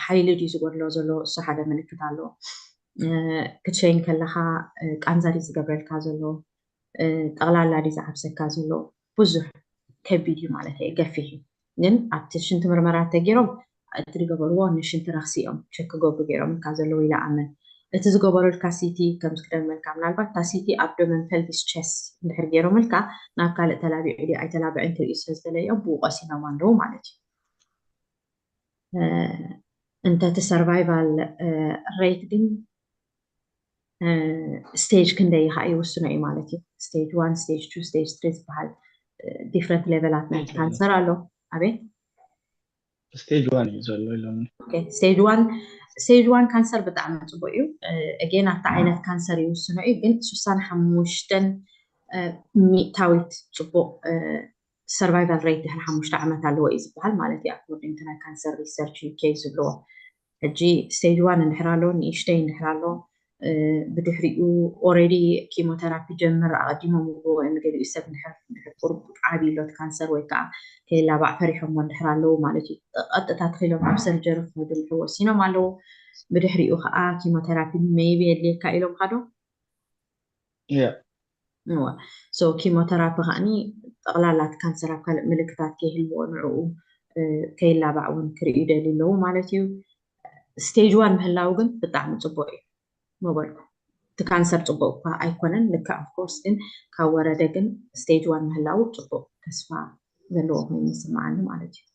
ሓይሊ ድዩ ዝጎድሎ ዘሎ እሱ ሓደ ምልክት ኣሎ ክትሸይን ከለኻ ቃንዛ ድዩ ዝገብረልካ ዘሎ ጠቕላላ ድዩ ዝዓብሰካ ዘሎ ብዙሕ ከቢድ እዩ ማለት እየ ገፊሕ እዩ ግን ኣብቲ ሽንቲ ምርመራ ተገይሮም እቲ ዝገበርዎ ንሽንቲ ረክሲ እዮም ቸክ ክገብሩ ገይሮምልካ ዘለዉ ኢለ ኣምን እቲ ዝገበሩልካ ሲቲ ከም ዝክደመልካ ምናልባት እታ ሲቲ ኣብዶመን ፐልቪስ ቸስ እንድሕር ገይሮምልካ ናብ ካልእ ተላቢዑ ድዩ ኣይተላብዕን ክርእዩ ስለ ዝደለዮም ብኡ ቀሲኖም ኣለዉ ማለት እዩ እንተ እቲ ሰርቫይቫል ሬት ግን ስቴጅ ክንደይ ከዓ ይውስኖ እዩ ማለት እዩ ስቴጅ ዋን ስቴጅ ቱ ስቴጅ ትሪ ዝበሃል ዲፍረንት ሌቨላት ናይ ካንሰር ኣሎ ኣቤት ስቴጅ ዋን እዩ ዘሎ ኢሎምኒ ስቴጅ ዋን ስቴጅ ዋን ካንሰር ብጣዕሚ ፅቡቅ እዩ ኣጌን ኣብቲ ዓይነት ካንሰር ይውስኖ እዩ ግን ስሳን ሓሙሽተን ሚእታዊት ፅቡቅ ሰርቫይቫል ሬት ድሕሪ ሓሙሽተ ዓመት ኣለዎ እዩ ዝበሃል ማለት እዩ ኣኮርዲንግ ቱ ናይ ካንሰር ሪሰርች ዩኬ ዝብልዎ ሕጂ ስቴጅ ዋን እንድሕር ኣሎ ንእሽተይ እንድሕር ኣሎ ብድሕሪኡ ኦረዲ ኪሞተራፒ ጀምር ኣቀዲሞም ወይ ንገሊኡ ሰብ እንድሕር ቁሩብ ዓብይ ሎት ካንሰር ወይ ከዓ ከይላባዕ ፈሪሖሞ እንድሕር ኣለዉ ማለት እዩ ቀጥታ ተኪሎም ኣብ ሰርጀሪ ክኸዱ እንድሕር ወሲኖም ኣለዉ ብድሕሪኡ ከዓ ኪሞተራፒ መይቢ የድልየካ ኢሎም ካዶ ያ እወ so ኪሞተራፒ ከዓኒ ጠቕላላ እቲ ካንሰር ኣብ ካልእ ምልክታት ከይህልዎ ንዕኡ ከይላባዕ እውን ክርእዩ ይደልዩ ኣለዉ ማለት እዩ ስቴጅ ዋን ምህላው ግን ብጣዕሚ ፅቡቅ እዩ መበልኩ እቲ ካንሰር ፅቡቅ እኳ ኣይኮነን ልክዕ ኦፍኮርስ ግን ካብ ወረደ ግን ስቴጅ ዋን ምህላው ፅቡቅ ተስፋ ዘለዎ ኮይኑ ይስምዓኒ ማለት እዩ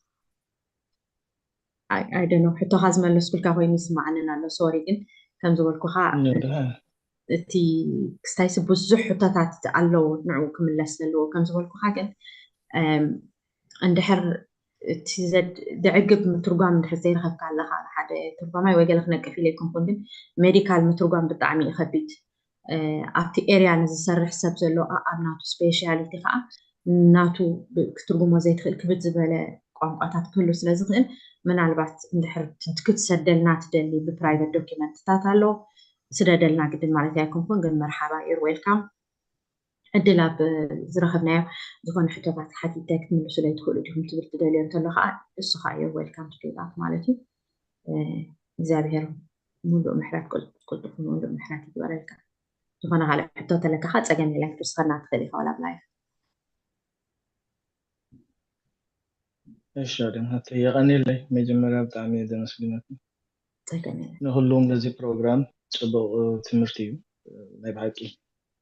I don't know፣ ሕቶኻ ዝመለስኩልካ ኮይኑ ይስማዓንን ኣሎ። ሶሪ፣ ግን ከም ዝበልኩኻ እቲ ክስታይሲ ብዙሕ ሕቶታት ኣለዎ ንዕኡ ክምለስ ዘለዎ። ከም ዝበልኩኻ ግን እንድሕር እቲ ዘዕግብ ምትርጓም እንድሕር ዘይረኸብካ ኣለኻ፣ ሓደ ትርጓማይ ወይ ገለ ክነቅፍ ኢለ ኣይኮንኩን፣ ግን ሜዲካል ምትርጓም ብጣዕሚ እዩ ከቢድ። ኣብቲ ኤርያ ንዝሰርሕ ሰብ ዘሎ ኣብ ናቱ ስፔሻሊቲ ከዓ ናቱ ክትርጉሞ ዘይትኽእል ክብድ ዝበለ ቋንቋታት ክህሉ ስለ ዝኽእል፣ ምናልባት እንድሕር ክትሰደልና ትደሊ ብፕራይቨት ዶኪመንትታት ኣሎ፣ ስደደልና ግድን ማለት ኣይኮንኩን፣ ግን መርሓባ፣ you're welcome። ዕድል ኣብ ዝረኸብናዮ ዝኾነ ሕቶታት ሓቲተ ክትምልሱለይ ትኽእሉ ዲኹም ትብል ትደልዮ እንተሎ ከዓ እሱ ከዓ you're welcome to do that ማለት እዩ። እግዚኣብሔር ሙሉእ ምሕረት ቅልጡፍ ሙሉእ ምሕረት ይግበረልካ። ዝኾነ ካልእ ሕቶ ተለካ ከዓ ጸገም የለን ክትውስኸና ትኽእል ኢኻ ዋላ ብላይፍ። እሺ ኣደም ሃብተ የቐንየለይ። መጀመርያ ብጣዕሚ እየ ዘመስግነኩም። ጸገም የለን። ንሁሉም በዚ ፕሮግራም ጽቡቕ ትምህርቲ እዩ። ናይ ብሓቂ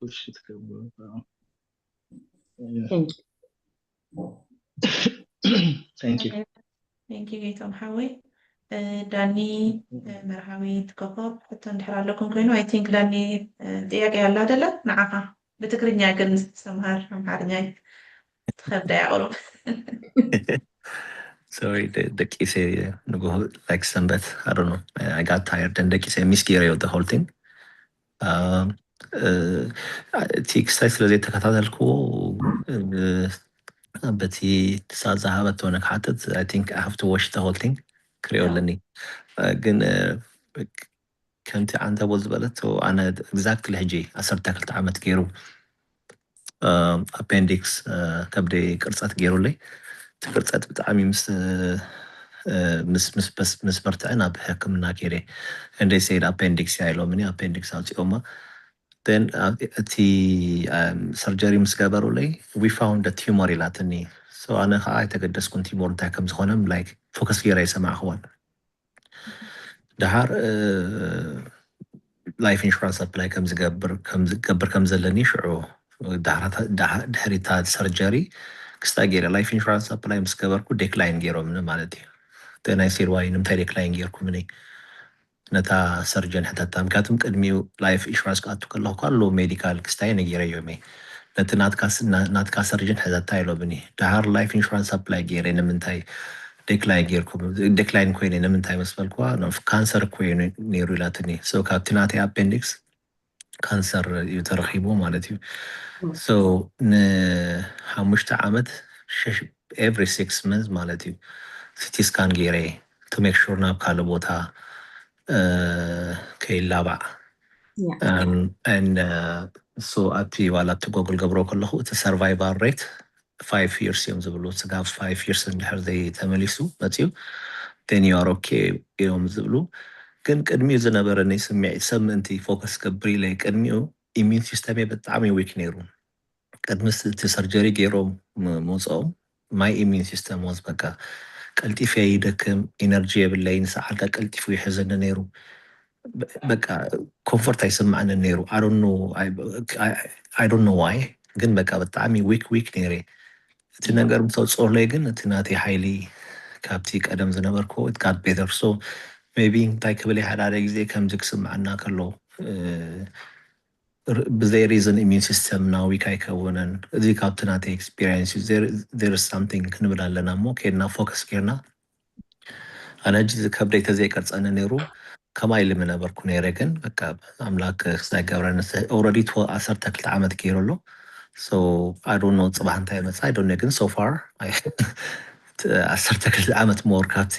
ሽ ትገብሩ። Thank you። Thank you። Thank you ጌቶም ሓወይ። ዳኒ መርሃዊ ትከኾብ ሕቶ እንድሕር ኣለኩም ኮይኑ፣ I think ዳኒ ጥያቄ ኣላ ደለ ንዓኻ ብትግርኛ ግን ሰምሃር ኣምሓርኛ ትኸብዳ ያቕሩብ። Sorry፣ ደቂሰ ንጎ like ሰንበት I don't know፣ I got tired and ደቂሰ ሚስ ገይረዮ the whole thing። እቲ ክስታይ ስለ ዘይተከታተልኩ በቲ ንሳ ዝሃበቶ ንክሓትት I think I have to watch the whole thing ክሪኦ ኣለኒ። ግን ከምቲ ዓንተቦ ዝበለቶ ኣነ exactly ሕጂ ዓሰርተ ክልተ ዓመት ገይሩ ኣፔንዲክስ ከብደይ ቅርፀት ገይሩለይ። እቲ ቅርፀት ብጣዕሚ ምስ ምስ በርትዐ ናብ ሕክምና ከይደ። And they said appendix እያ ኢሎምኒ፣ appendix ኣውፂኦማ። Then እቲ surgery ምስ ገበሩለይ we found a tumor ኢላትኒ። So ኣነ ከዓ ኣይተገደስኩን ቲሞር እንታይ ከም ዝኾነ፣ like focus ገይረ ኣይሰማዕክዎን። ደሓር life insurance apply ከም ዝገብር ከም ዝገብር ከም ዘለኒ ሽዑ ድሕሪታ surgery ክስታ ገይረ life insurance apply ምስ ገበርኩ decline ገይሮምኒ ማለት እዩ። Then I said why ንምንታይ decline ገይርኩምኒ? ነታ surgeon ሕተታ። ምክንያቱም ቅድሚኡ life insurance ክኣቱ ከለኹ ካሉ ሜዲካል ክስታይ ነጊረዮም እየ። ነቲ ናትካ surgeon ሕዘታ ኢሎምኒ። ደሓር life insurance apply ገይረ ንምንታይ decline ገይርኩም? Decline ኮይነ ንምንታይ ምስ በልኩዋ፣ ካንሰር እኮ እዩ ነይሩ ኢላትኒ። So ካብቲ ናተይ appendix ካንሰር እዩ ተረኺቡ ማለት እዩ። So ንሓሙሽተ ዓመት every six months ማለት እዩ CT scan ገይረ to make sure ናብ ካልእ ቦታ ከይላባዕ። So ኣብቲ ዋላ ኣብቲ ጎግል ገብሮ ከለኹ እቲ survival rate five years እዮም ዝብሉ። ስጋብ five years እንድሕር ዘይተመሊሱ መፅዩ then you are okay እዮም ዝብሉ። ግን ቅድሚኡ ዝነበረኒ ስምዒት ሰብ ምእንቲ focus ገብር ኢለ ቅድሚኡ immune system የ ብጣዕሚ weak ነይሩ። ቅድሚ እቲ surgery ገይሮም ምውፅኦም my immune system was በቃ ቀልጢፈ ይደክም፣ energy የብለይን፣ ሰዓልካ ቀልጢፉ ይሕዘኒ ነይሩ። በቃ comfort ኣይስምዓንን ነይሩ። I don't know why ግን በቃ ብጣዕሚ weak weak ነይረ። እቲ ነገር ምስ ኣውፅኦለይ ግን እቲ ናተይ ሓይሊ ካብቲ ቀደም ዝነበርኩ it got better። So maybe እንታይ ክብል ሓደ ሓደ ግዜ ከምዚ ክስምዓና ከሎ ብዘይ reason immune system ና weak ኣይከውንን። እዚ ካብቲ ናተይ experience there is something ክንብል ኣለና እሞ ከድና focus ጌርና ኣነ ሕጂ ከብደይ ተዘይቀርፀኒ ነይሩ ከማይ ኢሊ ምነበርኩ ነይረ። ግን በቃ ኣምላክ ክስታይ ገብረ ንስ already ዓሰርተ ክልተ ዓመት ገይሩ ኣሎ። So I don't know ፅባሕ እንታይ መፃ I don't know። ግን so far ዓሰርተ ክልተ ዓመት more ካብቲ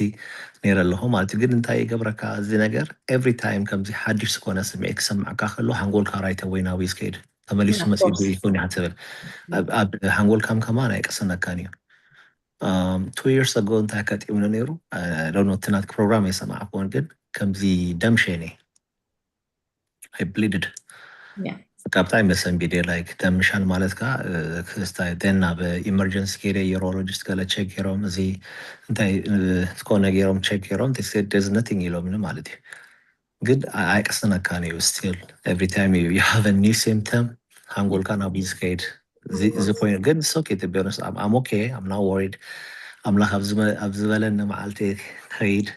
ነይረ ኣለኹ ማለት እዩ። ግን እንታይ ይገብረካ እዚ ነገር every time ከምዚ ሓድሽ ዝኾነ ስምዒት ክሰማዕካ ከሎ ሓንጎልካ right away ናብኡ እዩ ዝከይድ። ተመሊሱ መፂኡ ይኾን እያ ትብል። ኣብ ሓንጎልካ ከማን ኣይቅስነካን እዩ። Two years ago እንታይ ኣጋጢሙኒ ነይሩ ዶኖ እቲ ናትኪ ፕሮግራም ኣይሰማዕኩዎን ግን ከምዚ ደም ሸኔ I bleeded። በቃ ብጣዕሚ መሰንቢደ like ደም ምሻን ማለት ከዓ ክስታይ then ናብ emergency ከይደ urologist ገለ check ገይሮም እዚ እንታይ ዝኾነ ገይሮም check ገይሮም they said there's nothing ኢሎምኒ ማለት እዩ። ግን ኣይቅስነካን እዩ still every time you have a new symptom ሓንጎልካ ናብ ዝከይድ እዚ point ግን it's okay to be honest I'm okay I'm not worried። ኣምላኽ ኣብ ዝበለኒ መዓልቲ ከይድ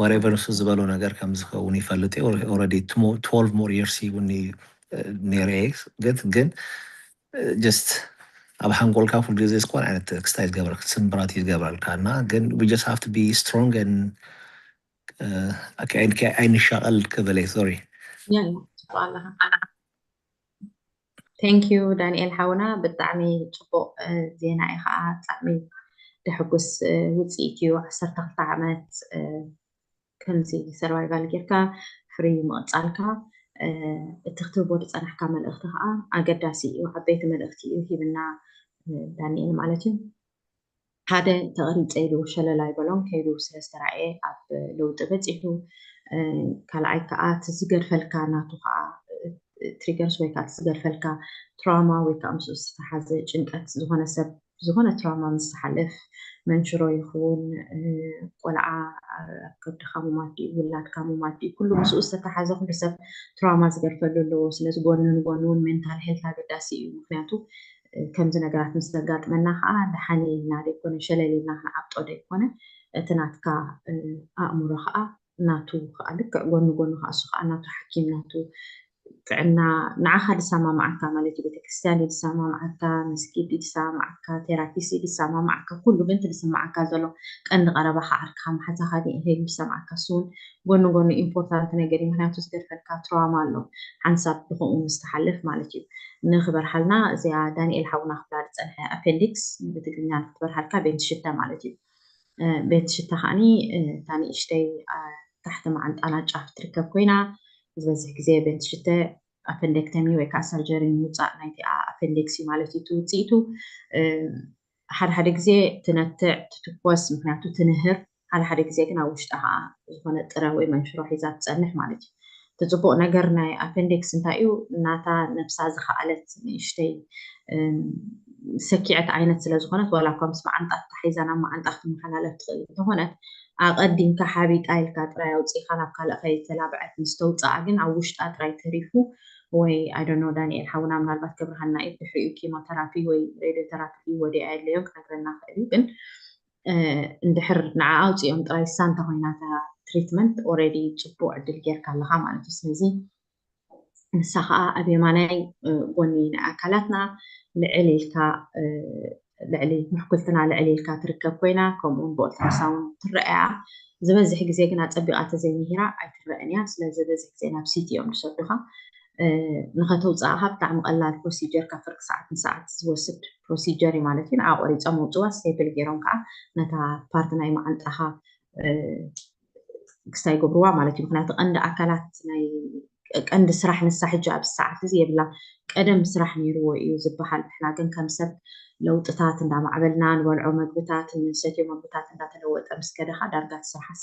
whatever ንሱ ዝበሎ ነገር ከም ዝኸውን ይፈልጥ እየ። Already twelve more years ሂቡኒ ነይረ እየ። ግን ግን just ኣብ ሓንጎልካ ኩሉ ግዜ ዝኾነ ዓይነት ክስታይ ዝገብረክ ስምብራት ይገብረልካ እና ግን we just have to be strong and ኣይንሻቐል ክብል እየ። Sorry። ያ ያ ጽቡቅ ኣለኻ። Thank you ዳንኤል ሓውና፣ ብጣዕሚ ጽቡቅ ዜና እዩ ከዓ፣ ብጣዕሚ ደሕጉስ ውፅኢት እዩ። ዓሰርተ ክልተ ዓመት ከምዚ survival ጌርካ ፍሪ ምቕፃልካ፣ እቲ ክትህቦ ዝፀናሕካ መልእኽቲ ከዓ ኣገዳሲ እዩ። ዓበይቲ መልእኽቲ እዩ ሂብና ዳንኤል ማለት እዩ። ሓደ ተቐሪፀ ኢሉ ሸለል ኣይበሎን፣ ከይዱ ስለ ዝተራእየ ኣብ ለውጢ በፂሑ። ካልኣይ ከዓ እቲ ዝገድፈልካ ናቱ ከዓ triggers ወይ ከዓ እቲ ዝገድፈልካ ትራውማ ወይ ከዓ ምስኡ ዝተሓዘ ጭንቀት፣ ዝኾነ ሰብ ዝኾነ ትራውማ ምስ ዝሓልፍ መንሽሮ ይኹን ቆልዓ ኣብ ከብድኻ ምማት ድዩ ውላድካ ምማት ድዩ ኩሉ ምስኡ ዝተተሓዘ ኩሉ ሰብ ትራውማ ዝገድፈሉ ኣለዎ። ስለዚ ጎኒ ንጎኒ እውን mental health ኣገዳሲ እዩ። ምክንያቱ ከምዚ ነገራት ምስ ዘጋጥመና ከዓ ደሓን ኢልና ዘይኮነ ሸለል ኢልና ክንዓብጦ ዘይኮነ እቲ ናትካ ኣእምሮ ከዓ ናቱ ከዓ ልክዕ ጎኒ ጎኒ ከዓ እሱ ከዓ ናቱ ሓኪም ናቱ ጥዕና ንዓኻ ዝሰማምዓካ ማለት እዩ። ቤተክርስትያን ድዩ ዝሰማምዓካ፣ መስጊድ ድዩ ዝሰማምዓካ፣ ቴራፒስት ድዩ ዝሰማምዓካ፣ ኩሉ ግን እቲ ዝስምዓካ ዘሎ ቀንዲ ቀረባኻ ዓርክኻ መሓዛኻ ድዩ እንታይ ድዩ ዝሰምዓካ፣ እሱ እውን ጎኒ ጎኒ ኢምፖርታንት ነገር እዩ። ምክንያቱ ዝገድፈልካ ትራውማ ኣሎ ሓንሳብ ብከምኡ ምስ ትሓልፍ ማለት እዩ። ንክበርሃልና እዚኣ ዳንኤል ሓውና ክብላ ዝፀንሐ ኣፔንዲክስ ብትግርኛ ንክትበርሃልካ ቤንት ሽተ ማለት እዩ። ቤንት ሽተ ከዓኒ እታ ንእሽተይ ታሕቲ መዓንጣና ጫፍ ትርከብ ኮይና ዝበዝሕ ግዜ ቤንት ሽተ ኣፐንደክተሚ ወይ ከዓ ሰርጀሪ ምውፃእ ናይቲኣ ኣፐንዲክስ እዩ ማለት እዩ እቲ ውፅኢቱ። ሓደ ሓደ ግዜ ትነትዕ ትትኮስ ምክንያቱ ትንህር፣ ሓደ ሓደ ግዜ ግን ኣብ ውሽጣ ከዓ ዝኾነ ጥረ ወይ መንሽሮ ሒዛ ትፀንሕ ማለት እዩ። እቲ ፅቡቅ ነገር ናይ ኣፐንዲክስ እንታይ እዩ? ናታ ነብሳ ዝኸኣለት ንእሽተይ ሰኪዐት ዓይነት ስለ ዝኾነት ዋላ እኳ ምስ መዓንጣ ተታሒዛ ናብ መዓንጣ ክትመሓላለፍ ትኽእል እንተኾነት ኣቐዲምካ ሓቢጣ ኢልካ ጥራይ ኣውፂእካ ናብ ካልእ ከይተላብዐት ምስ ተውፅኣ ግን ኣብ ውሽጣ ጥራይ ተሪፉ ወይ I don't know ዳንኤል ሓውና ምናልባት ክብርሃና እዩ ድሕሪኡ ኪሞተራፒ ወይ ሬድዮ ተራፒ ወዲኣ የድለዮም ክነግረና ክእል እዩ ግን እንድሕር ንዓ ኣውፅኦም ጥራይ እሳ እንተኮይና እታ ትሪትመንት already ፅቡቅ ዕድል ጌርካ ኣለካ ማለት እዩ። ስለዚ ንሳ ከዓ ኣብ የማናይ ጎኒ ናይ ኣካላትና ልዕል ኢልካ ልዕሊ ምሕኩልትና ልዕል ኢልካ ትርከብ ኮይና ከምኡውን ብኦልትራሳውንድ ትረኣያ ዝበዝሕ ግዜ ግን ኣፀቢቃ ተዘይምሂራ ኣይትረአን እያ። ስለዚ ዝበዝሕ ግዜ ናብ ሲቲ እዮም ዝሰዱካ። ንኸተውፅኣ ከዓ ብጣዕሚ ቀላል ፕሮሲጀር ካብ ፍርቂ ሰዓት ንሰዓት ዝወስድ ፕሮሲጀር እዩ ማለት እዩ። ንዓ ቆሪፆም ኣውፅዋ ስቴፕል ገይሮም ከዓ ነታ ፓርት ናይ መዓንጣኻ ክስታይ ይገብርዋ ማለት እዩ። ምክንያቱ ቀንዲ ኣካላት ናይ ቀንዲ ስራሕ ንሳ ሕጂ ኣብ ሰዓት እዚ የብላ። ቀደም ስራሕ ነይርዎ እዩ ዝበሃል። ንሕና ግን ከም ሰብ ለውጥታት እንዳማዕበልና ንበልዖ መግብታት ንሰትዮ መግብታት እንዳተለወጠ ምስ ከደኻ ዳርጋ እቲ ስራሕስ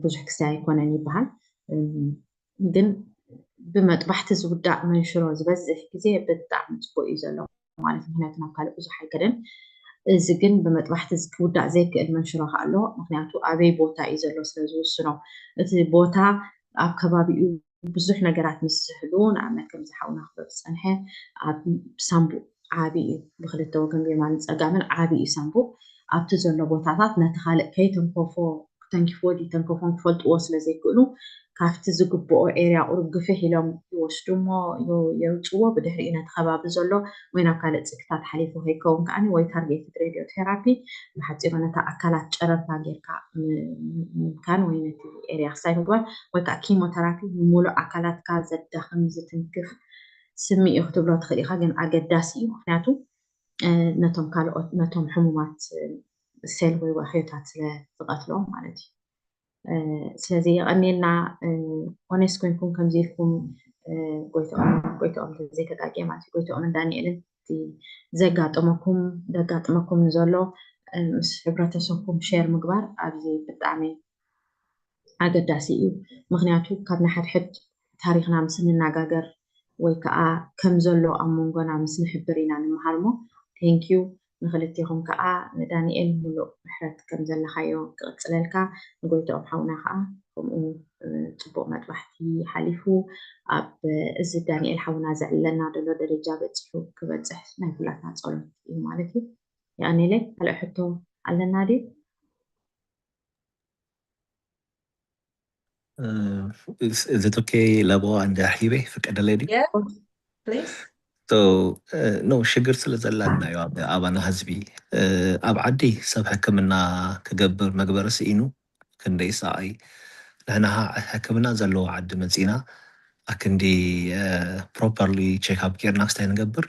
ብዙሕ ክስታይ ኣይኮነን ይበሃል። ግን ብመጥባሕቲ ዝውዳእ መንሽሮ ዝበዝሕ ግዜ ብጣዕሚ ፅቡቅ እዩ ዘሎ ማለት ምክንያቱ ናብ ካልእ ብዙሕ ኣይከደን። እዚ ግን ብመጥባሕቲ ክውዳእ ዘይክእል መንሽሮ ከዓ ኣሎ። ምክንያቱ ኣበይ ቦታ እዩ ዘሎ ስለ ዝውስኖ እቲ ቦታ ኣብ ከባቢኡ ብዙሕ ነገራት ምስ ዝህሉ ንኣብነት ከም ዝሓውና ክበብ ዝፀንሐ ኣብ ሳምቡእ ዓቢ እዩ። ብክልተ ወገን ብየማን ፀጋምን ዓቢ እዩ ሳምቡእ ኣብቲ ዘሎ ቦታታት ነቲ ካልእ ከይተንኮፎ ተንኪፍዎ ድዩ ተንከፎን ክፈልጥዎ ስለ ዘይክእሉ ካብቲ ዝግብኦ ኤርያ ቁሩብ ግፍሕ ኢሎም ይወስዱ እሞ የውፅዎ። ብድሕሪኡ ነቲ ከባቢ ዘሎ ወይ ናብ ካልእ ፅግታት ሓሊፉ ከይከውን ከዓ ወይ ታርጌትድ ሬድዮ ቴራፒ ብሓፂሩ ነታ ኣካላት ጨረርታ ጌርካ ምምካን ወይ ነቲ ኤርያ ክሳይ ምግባር ወይ ከዓ ኪሞተራፒ ንሙሉእ ኣካላትካ ዘዳኽም ዝትንክፍ ስሚ እዩ ክትብሎ ትኽእል ኢኻ። ግን ኣገዳሲ እዩ ምክንያቱ ነቶም ካልኦት ነቶም ሕሙማት ሴል ወይ ዋህዮታት ስለ ዝቐትሎም ማለት እዩ። ስለዚ የቐኒልና ኦኔስት ኮይንኩም ከምዚ ኢልኩም ጎይተኦም ጎይተኦም ዘይተጋጌ ማለት ጎይተኦም ዳንኤልን ዘጋጠመኩም ዘጋጥመኩም ዘሎ ምስ ሕብረተሰብኩም ሼር ምግባር ኣብዚ ብጣዕሚ ኣገዳሲ እዩ። ምክንያቱ ካብ ንሓድሕድ ታሪክና ምስ እንነጋገር ወይ ከዓ ከም ዘሎ ኣብ መንጎና ምስ ንሕብር ኢና ንምሃር እሞ ቴንኪዩ ንክልቴኹም ከዓ ንዳንኤል ሙሉእ ምሕረት ከም ዘለካዮ ክቕፅለልካ ንጎይትኦም ሓውና ከዓ ከምኡ ፅቡቅ መጥባሕቲ ሓሊፉ ኣብ እዚ ዳንኤል ሓውና ዘዕለና ዘሎ ደረጃ በፂሑ ክበፅሕ ናይ ኩላትና ፀሎት እዩ ማለት እዩ። የቐኔለይ ካልእ ሕቶ ኣለና ድዩ? Is it okay ለበዋ እንደ ሒበ ፍቀደለይ ድዩ? Yeah, please. So, no, ሽግር ስለ ዘላና እዩ ኣብ ኣባና ህዝቢ። ኣብ ዓዲ ሰብ ሕክምና ክገብር መግበሪ ስኢኑ ክንደይ ሰብኣይ ንሕና ሕክምና ዘለዎ ዓዲ መፂና ኣክንዲ properly check up ጌርና ክስታይ ንገብር።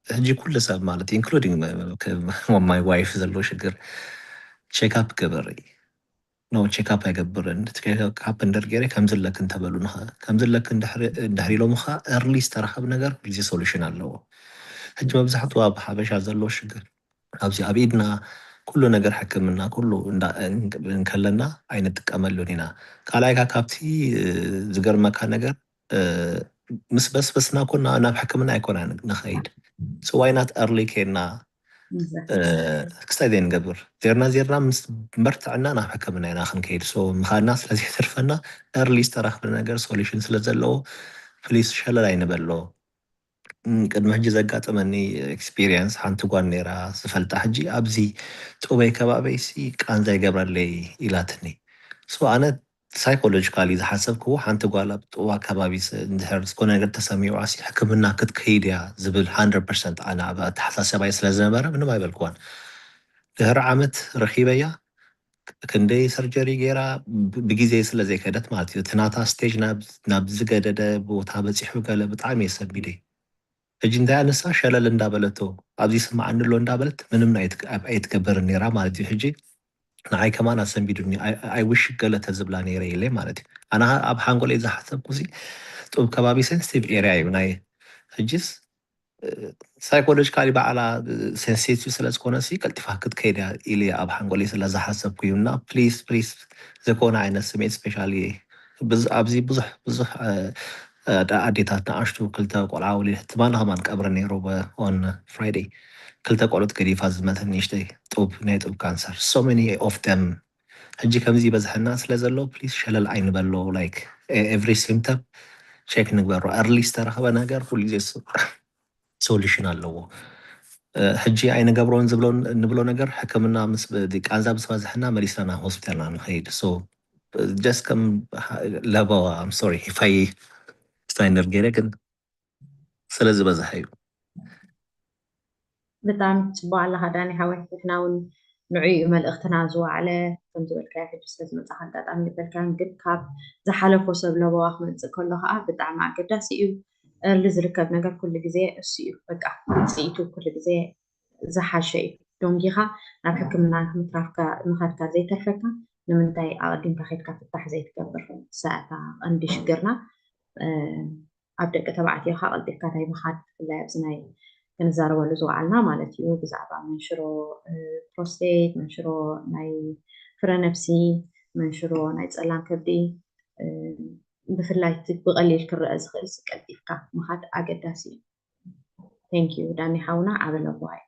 ሕጂ ኩሉ ሰብ ማለት including my wife ዘለዎ ሽግር check up ገበሪ no check up ኣይገብርን። Check up እንድሕር ገይረ ከምዚ ኣለክ እንተበሉኒ ከምዚ ኣለክ እንድሕር ኢሎምኻ early ዝተረኸብ ነገር ግዜ solution ኣለዎ። ሕጂ መብዛሕትኡ ኣብ ሓበሻ ዘለዎ ሽግር ኣብዚ ኣብ ኢድና ኩሉ ነገር ሕክምና ኩሉ እንከለና ኣይንጥቀመሉን ኢና። ካልኣይካ ካብቲ ዝገርመካ ነገር ምስ በስበስና ኮና ናብ ሕክምና ኣይኮና ንኸይድ። So why not early ኬና ክስታይ ዘይንገብር ዜርና ዜርና ምስ መርትዕና ናብ ሕክምና ኢና ክንከይድ። So ምኻድና ስለዘይተርፈና early ዝተረኽበ ነገር solution ስለ ዘለዎ please ሸለል ኣይንበሎ። ቅድሚ ሕጂ ዘጋጠመኒ experience ሓንቲ ጓል ነይራ ዝፈልጣ ሕጂ ኣብዚ ጥበይ ከባበይ ሲ ቃንዛ ይገብረለይ ኢላትኒ። So ኣነ psychologically ዝሓሰብክዎ ሓንቲ ጓል ኣብ ጥዋ ከባቢ እንድሕር ዝኾነ ነገር ተሰሚዑ ኣሲ ሕክምና ክትከይድ እያ ዝብል hundred percent ኣነ ኣብ ኣተሓሳሰባይ ስለ ዝነበረ ምንም ኣይበልክዋን። ድሕሪ ዓመት ረኺበያ ክንደይ surgery ገይራ ብግዜ ስለ ዘይከደት ማለት እዩ። እቲ ናታ stage ናብ ዝገደደ ቦታ በፂሑ ገለ ብጣዕሚ እየ ሰንቢደ። ሕጂ እንታይ ኣነሳ ሸለል እንዳበለቶ ኣብዚ ስማዓኒ ኣሎ እንዳበለት ምንም ኣይትገብርን ነይራ ማለት እዩ። ሕጂ ንዓይ ከማን ኣሰንቢዱኒ። I wish ገለ ተዝብላ ነይረ ኢለ ማለት እዩ። ኣነ ኣብ ሓንጎለይ ዝሓሰብኩ ሲ ጡብ ከባቢ sensitive area እዩ ናይ ሕጂስ psychologically ባዕላ sensitive ስለ ዝኾነ ሲ ቀልጢፋ ክትከይድ እያ ኢለ ኣብ ሓንጎለይ ስለ ዝሓሰብኩ እዩ። እና please please ዝኾነ ዓይነት ስሜት specially ኣብዚ ብዙሕ ብዙሕ ኣዴታት ንኣሽቱ ክልተ ቆልዓ ወሊድ ትማሊ ከማን ቀብሪ ነይሩ on Friday ክልተ ቆልዑት ገዲፋ ዝመተት ንእሽተይ ጡብ ናይ ጡብ cancer so many of them ሕጂ ከምዚ ይበዝሐና ስለ ዘሎ please ሸለል ኣይንበሎ። Like every symptom check ንግበሮ። Early ዝተረኸበ ነገር ኩሉ ግዜ solution ኣለዎ። ሕጂ ኣይንገብሮን ዝብሎ ንብሎ ነገር ሕክምና ቃንዛ ምስ በዝሐና መሊስና ናብ ሆስፒታልና ንኸይድ። So just ከም ለበዋ I'm sorry if I ስታይ ገይረ ግን ስለ ዝበዝሐ እዩ። ብጣዕሚ ፅቡቅ ኣለካ ዳኒ ሓወይ። ንሕና እውን ንዕኡ እዩ መልእክትና ዝወዓለ። ከም ዝበልካዮ ሕጂ ስለ ዝመፃካ ኣጋጣሚ የበልካን፣ ግን ካብ ዝሓለፎ ሰብ ለበዋ ክመፅእ ከሎ ከዓ ብጣዕሚ ኣገዳሲ እዩ። Early ዝርከብ ነገር ኩሉ ግዜ እሱ እዩ በቃ ውፅኢቱ ኩሉ ግዜ ዝሓሸ እዩ። ደንጊኻ ናብ ሕክምና ምትራፍካ ምኻድካ ዘይተርፈካ ንምንታይ ኣቐዲምካ ከድካ ፍታሕ ዘይትገብር? እሳ እታ ቀንዲ ሽግርና ኣብ ደቂ ተባዕትዮ ካ ቀልጢፍካ ናይ ምኻድ ብፍላይ ኣብዚ ናይ ክንዛረበሉ ዝወዓልና ማለት እዩ ብዛዕባ መንሽሮ prostate መንሽሮ ናይ ፍረ ነብሲ መንሽሮ ናይ ፀላም ከብዲ ብፍላይ ብቀሊል ክረአ ዝኽእል ቀልጢፍካ ምኻድ ኣገዳሲ እዩ። Thank you ዳኒ ሓውና ዓበ ለዋይ።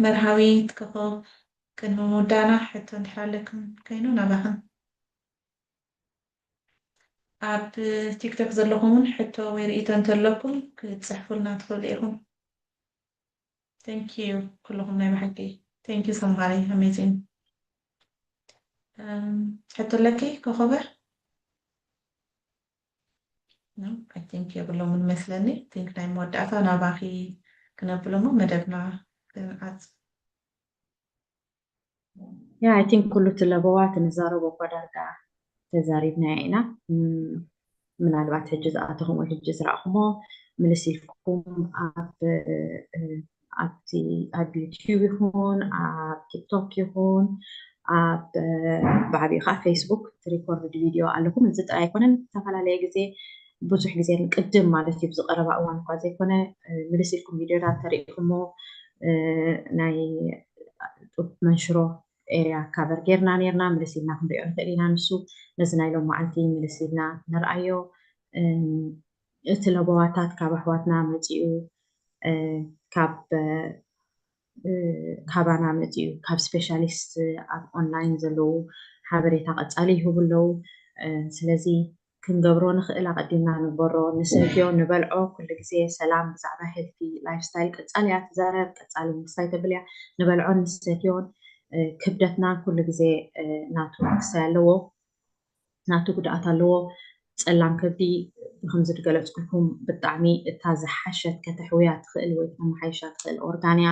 መርሃዊት ኮኾብ ቅድሚ ምውዳእና ሕቶ እንድሕር ኣለክን ኮይኑ ናባኽን ኣብ ቲክቶክ ዘለኹም እውን ሕቶ ወይ ርእይቶ እንተለኩም ክትፅሕፉልና ትኽእሉ ኢኹም። Thank you ኩልኹም ናይ ብሓቂ thank you so much amazing። ሕቶ ኣለኪ ኮኾበ? I think የብሎምን መስለኒ። Think ናይ መወዳእታ ናባኺ ክነብሎ እሞ መደብና ክንዓጽ። Yeah I think ኩሉ እቲ ለበዋ እቲ ንዛረቦ እኳ ዳርጋ ተዛሪብናዮ ኢና። ምናልባት ሕጂ ዝኣተኹም ወይ ሕጂ ዝረእኹሞ ምልስ ኢልኩም ኣብ ኣብቲ ኣብ ዩቲዩብ ይኹን ኣብ ቲክቶክ ይኹን ኣብ ብዓብኡ ከዓ ፌስቡክ እቲ ሪኮርድ ቪድዮ ኣለኩም። እዚ ጥራይ ኣይኮነን ዝተፈላለየ ግዜ ብዙሕ ግዜ ቅድም ማለት እዩ ብዝቀረባ እዋን እኳ ዘይኮነ ምልስ ኢልኩም ቪድዮታት ተሪኢኹሞ ናይ ጡብ መንሽሮ ኤርያ ካቨር ጌርና ኔርና ምልስ ኢልና ክንሪኦ ንኽእል ኢና። ንሱ ነዚ ናይ ሎም መዓልቲ ምልስ ኢልና ንርኣዮ። እቲ ለበዋታት ካብ ኣሕዋትና መፂኡ ካብ ካባና መፂኡ ካብ ስፔሻሊስት ኣብ ኦንላይን ዘለዉ ሓበሬታ ቀፃሊ ይህቡ ኣለዉ። ስለዚ ክንገብሮ ንኽእል ኣቐዲምና ንግበሮ። ንሰትዮ ንበልዖ ኩሉ ግዜ ሰላም ብዛዕባ ሄልቲ ላይፍ ስታይል ቀጻሊ እያ ትዛረብ፣ ቀጻሊ ምስታይ ተብል እያ። ንበልዖን ንሰትዮን ክብደትና ኩሉ ግዜ ናቱ ክሳይ ኣለዎ፣ ናቱ ጉድኣት ኣለዎ። ጸላም ከብዲ ብከምዚ ዝገለጽኩልኩም ብጣዕሚ እታ ዝሓሸት ከተሕውያ ትኽእል ወይ ከተመሓይሻ ትኽእል ኦርጋንያ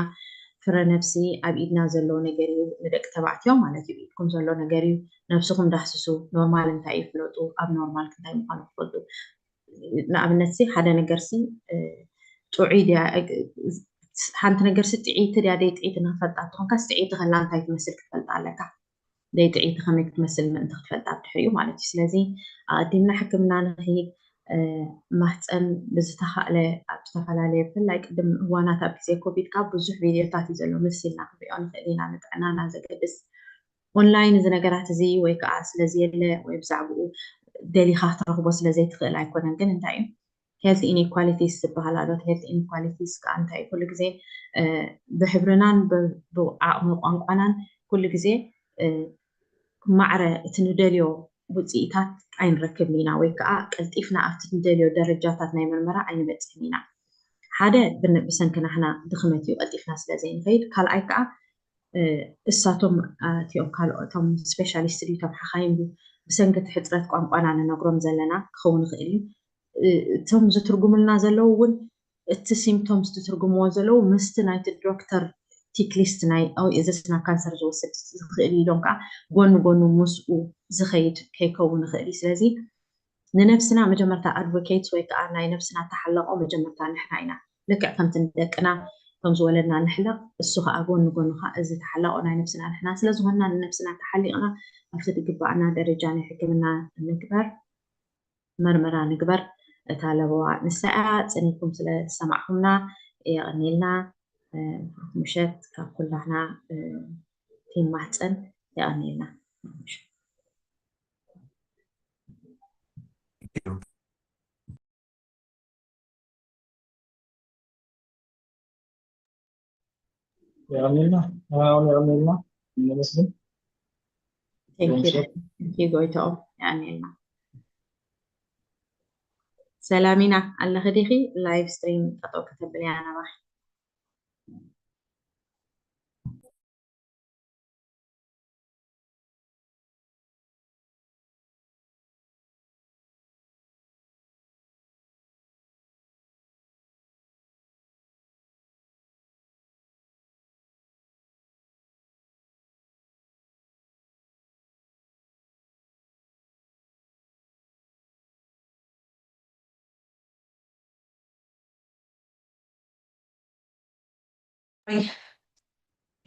ፍረ ነብሲ ኣብ ኢድና ዘሎ ነገር እዩ። ንደቂ ተባዕትዮ ማለት እዩ ኢድኩም ዘሎ ነገር እዩ። ነብስኹም ዳህስሱ። ኖርማል እንታይ እዩ ፍለጡ፣ ኣብ ኖርማል እንታይ ምዃኑ ትፈልጡ። ንኣብነት ሲ ሓደ ነገር ሲ ጥዑይ ድያ ሓንቲ ነገር ሲ ጥዒቲ ድያ ደይ ጥዒቲ ንክፈልጣ ትኾንካ ጥዒቲ ከላ እንታይ ትመስል ክትፈልጣ ኣለካ። ደይ ጥዒቲ ከመይ ክትመስል ምእንቲ ክትፈልጣ ብድሕሪኡ ማለት እዩ። ስለዚ ኣቐዲምና ሕክምና ንኽሂድ ማህፀን ብዝተኻእለ ኣብ ዝተፈላለየ ብፍላይ ቅድም እዋናት ኣብ ግዜ ኮቪድ ካብ ብዙሕ ቪድዮታት እዩ ዘሎ ምስ ኢልና ክንሪኦ ንኽእል ኢና ንጥዕናና ዘገድስ ኦንላይን እዚ ነገራት እዚ ወይ ከዓ ስለዚ የለ ወይ ብዛዕባኡ ደሊኻ ክትረኽቦ ስለዘይትኽእል ኣይኮነን ግን እንታይ እዩ ሄልት ኢኒኳሊቲስ ዝበሃል ኣሎ። ሄልት ኢኒኳሊቲስ ከዓ እንታይ ኩሉ ግዜ ብሕብርናን ብዓቕሚ ቋንቋናን ኩሉ ግዜ ማዕረ እቲ ንደልዮ ውፅኢታት ኣይንረክብን ኢና ወይ ከዓ ቀልጢፍና ኣብቲ ንደልዮ ደረጃታት ናይ መርመራ ኣይንበፅሕን ኢና። ሓደ ብሰንኪ ናህና ድኽመት እዩ ቀልጢፍና ስለ ዘይንኸይድ፣ ካልኣይ ከዓ እሳቶም እቲኦም ካልኦቶም ስፔሻሊስት ድዩ እቶም ሓኻይም ድዩ ብሰንኪ እቲ ሕፅረት ቋንቋና ንነግሮም ዘለና ክኸውን ይኽእል እዩ። እቶም ዝትርጉምልና ዘለዉ እውን እቲ ሲምፕቶምስ ዝትርጉምዎ ዘለዉ ምስቲ ናይቲ ዶክተር ቲክሊስት ናይ እዚ ናብ ካንሰር ዝወስድ ዝኽእል እዩ ኢሎም ከዓ ጎኒ ጎኑ ምስኡ ዝኸይድ ከይከውን ይኽእል እዩ። ስለዚ ንነብስና መጀመርታ ኣድቮኬትስ ወይ ከዓ ናይ ነብስና ተሓለቆ መጀመርታ ንሕና ኢና። ልክዕ ከምቲ ንደቅና ከም ዝወለድና ንሕለቕ እሱ ከዓ ጎኒ ጎኑ ከዓ እዚ ተሓላቆ ናይ ነብስና ንሕና ስለዝኮንና ንነብስና ተሓሊቕና ኣብቲ ዝግባኣና ደረጃ ናይ ሕክምና ንግበር። መርመራ ንግበር። እታ ለበዋ ንሳ እያ። ጸኒሕኩም ስለ ዝሰማዕኩምና የቐንየልና። ብሩክ ምሸት ካብ ኩላህና ቲም ማህፀን የቐንየልና። ብሩክ ምሸት። የቐንየልና። ኣሁን የቐንየልና። ይመስል ቴንኪ ጎይታኦም የቐንየልና። ሰላሚና ኣለኺ ዲኺ? ላይቭ ስትሪም ጠጠው ከተብልያ ናባኺ።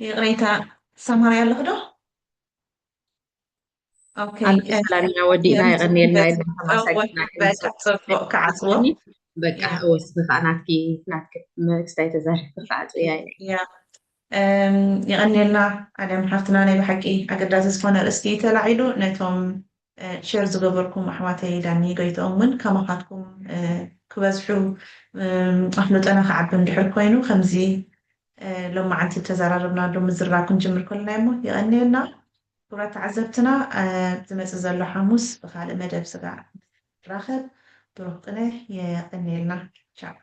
ይቕሬታ፣ ትሰምዓኒ ኣለኺ ዶ? ኦኬ፣ ኣለኪ ሰላም ኢና ወዲእና፣ የቐንየልና፣ የቐንየልና። በቃ ጽቡቕ ክዓጽዎ። በቃ ወስኺ ከዓ ናትኪ ናትኪ ክስታይ ተዛሪብኪ ክዓጽውያ እየ። ያ የቐንየልና ኣለም ሓፍትና፣ ናይ ብሓቂ ኣገዳሲ ዝኾነ ርእስቲ እዩ ተላዒሉ። ነቶም ሸር ዝገበርኩም ኣሕዋተይ ዳኒ ጎይትኦም እውን ከማኻትኩም ክበዝሑ ኣፍልጦና ክዓቢ እንድሕር ኮይኑ ከምዚ ሎማዓንቲ ተዘራረብናሉ ምዝራብ ክንጅምር ከለና እሞ የቐንየልና። ክቡራት ተዓዘብትና፣ ዝመጽእ ዘሎ ሓሙስ ብኻልእ መደብ ስጋ ንራኸብ። ብሩኽ ቅነ። የቐንየልና። ቻው።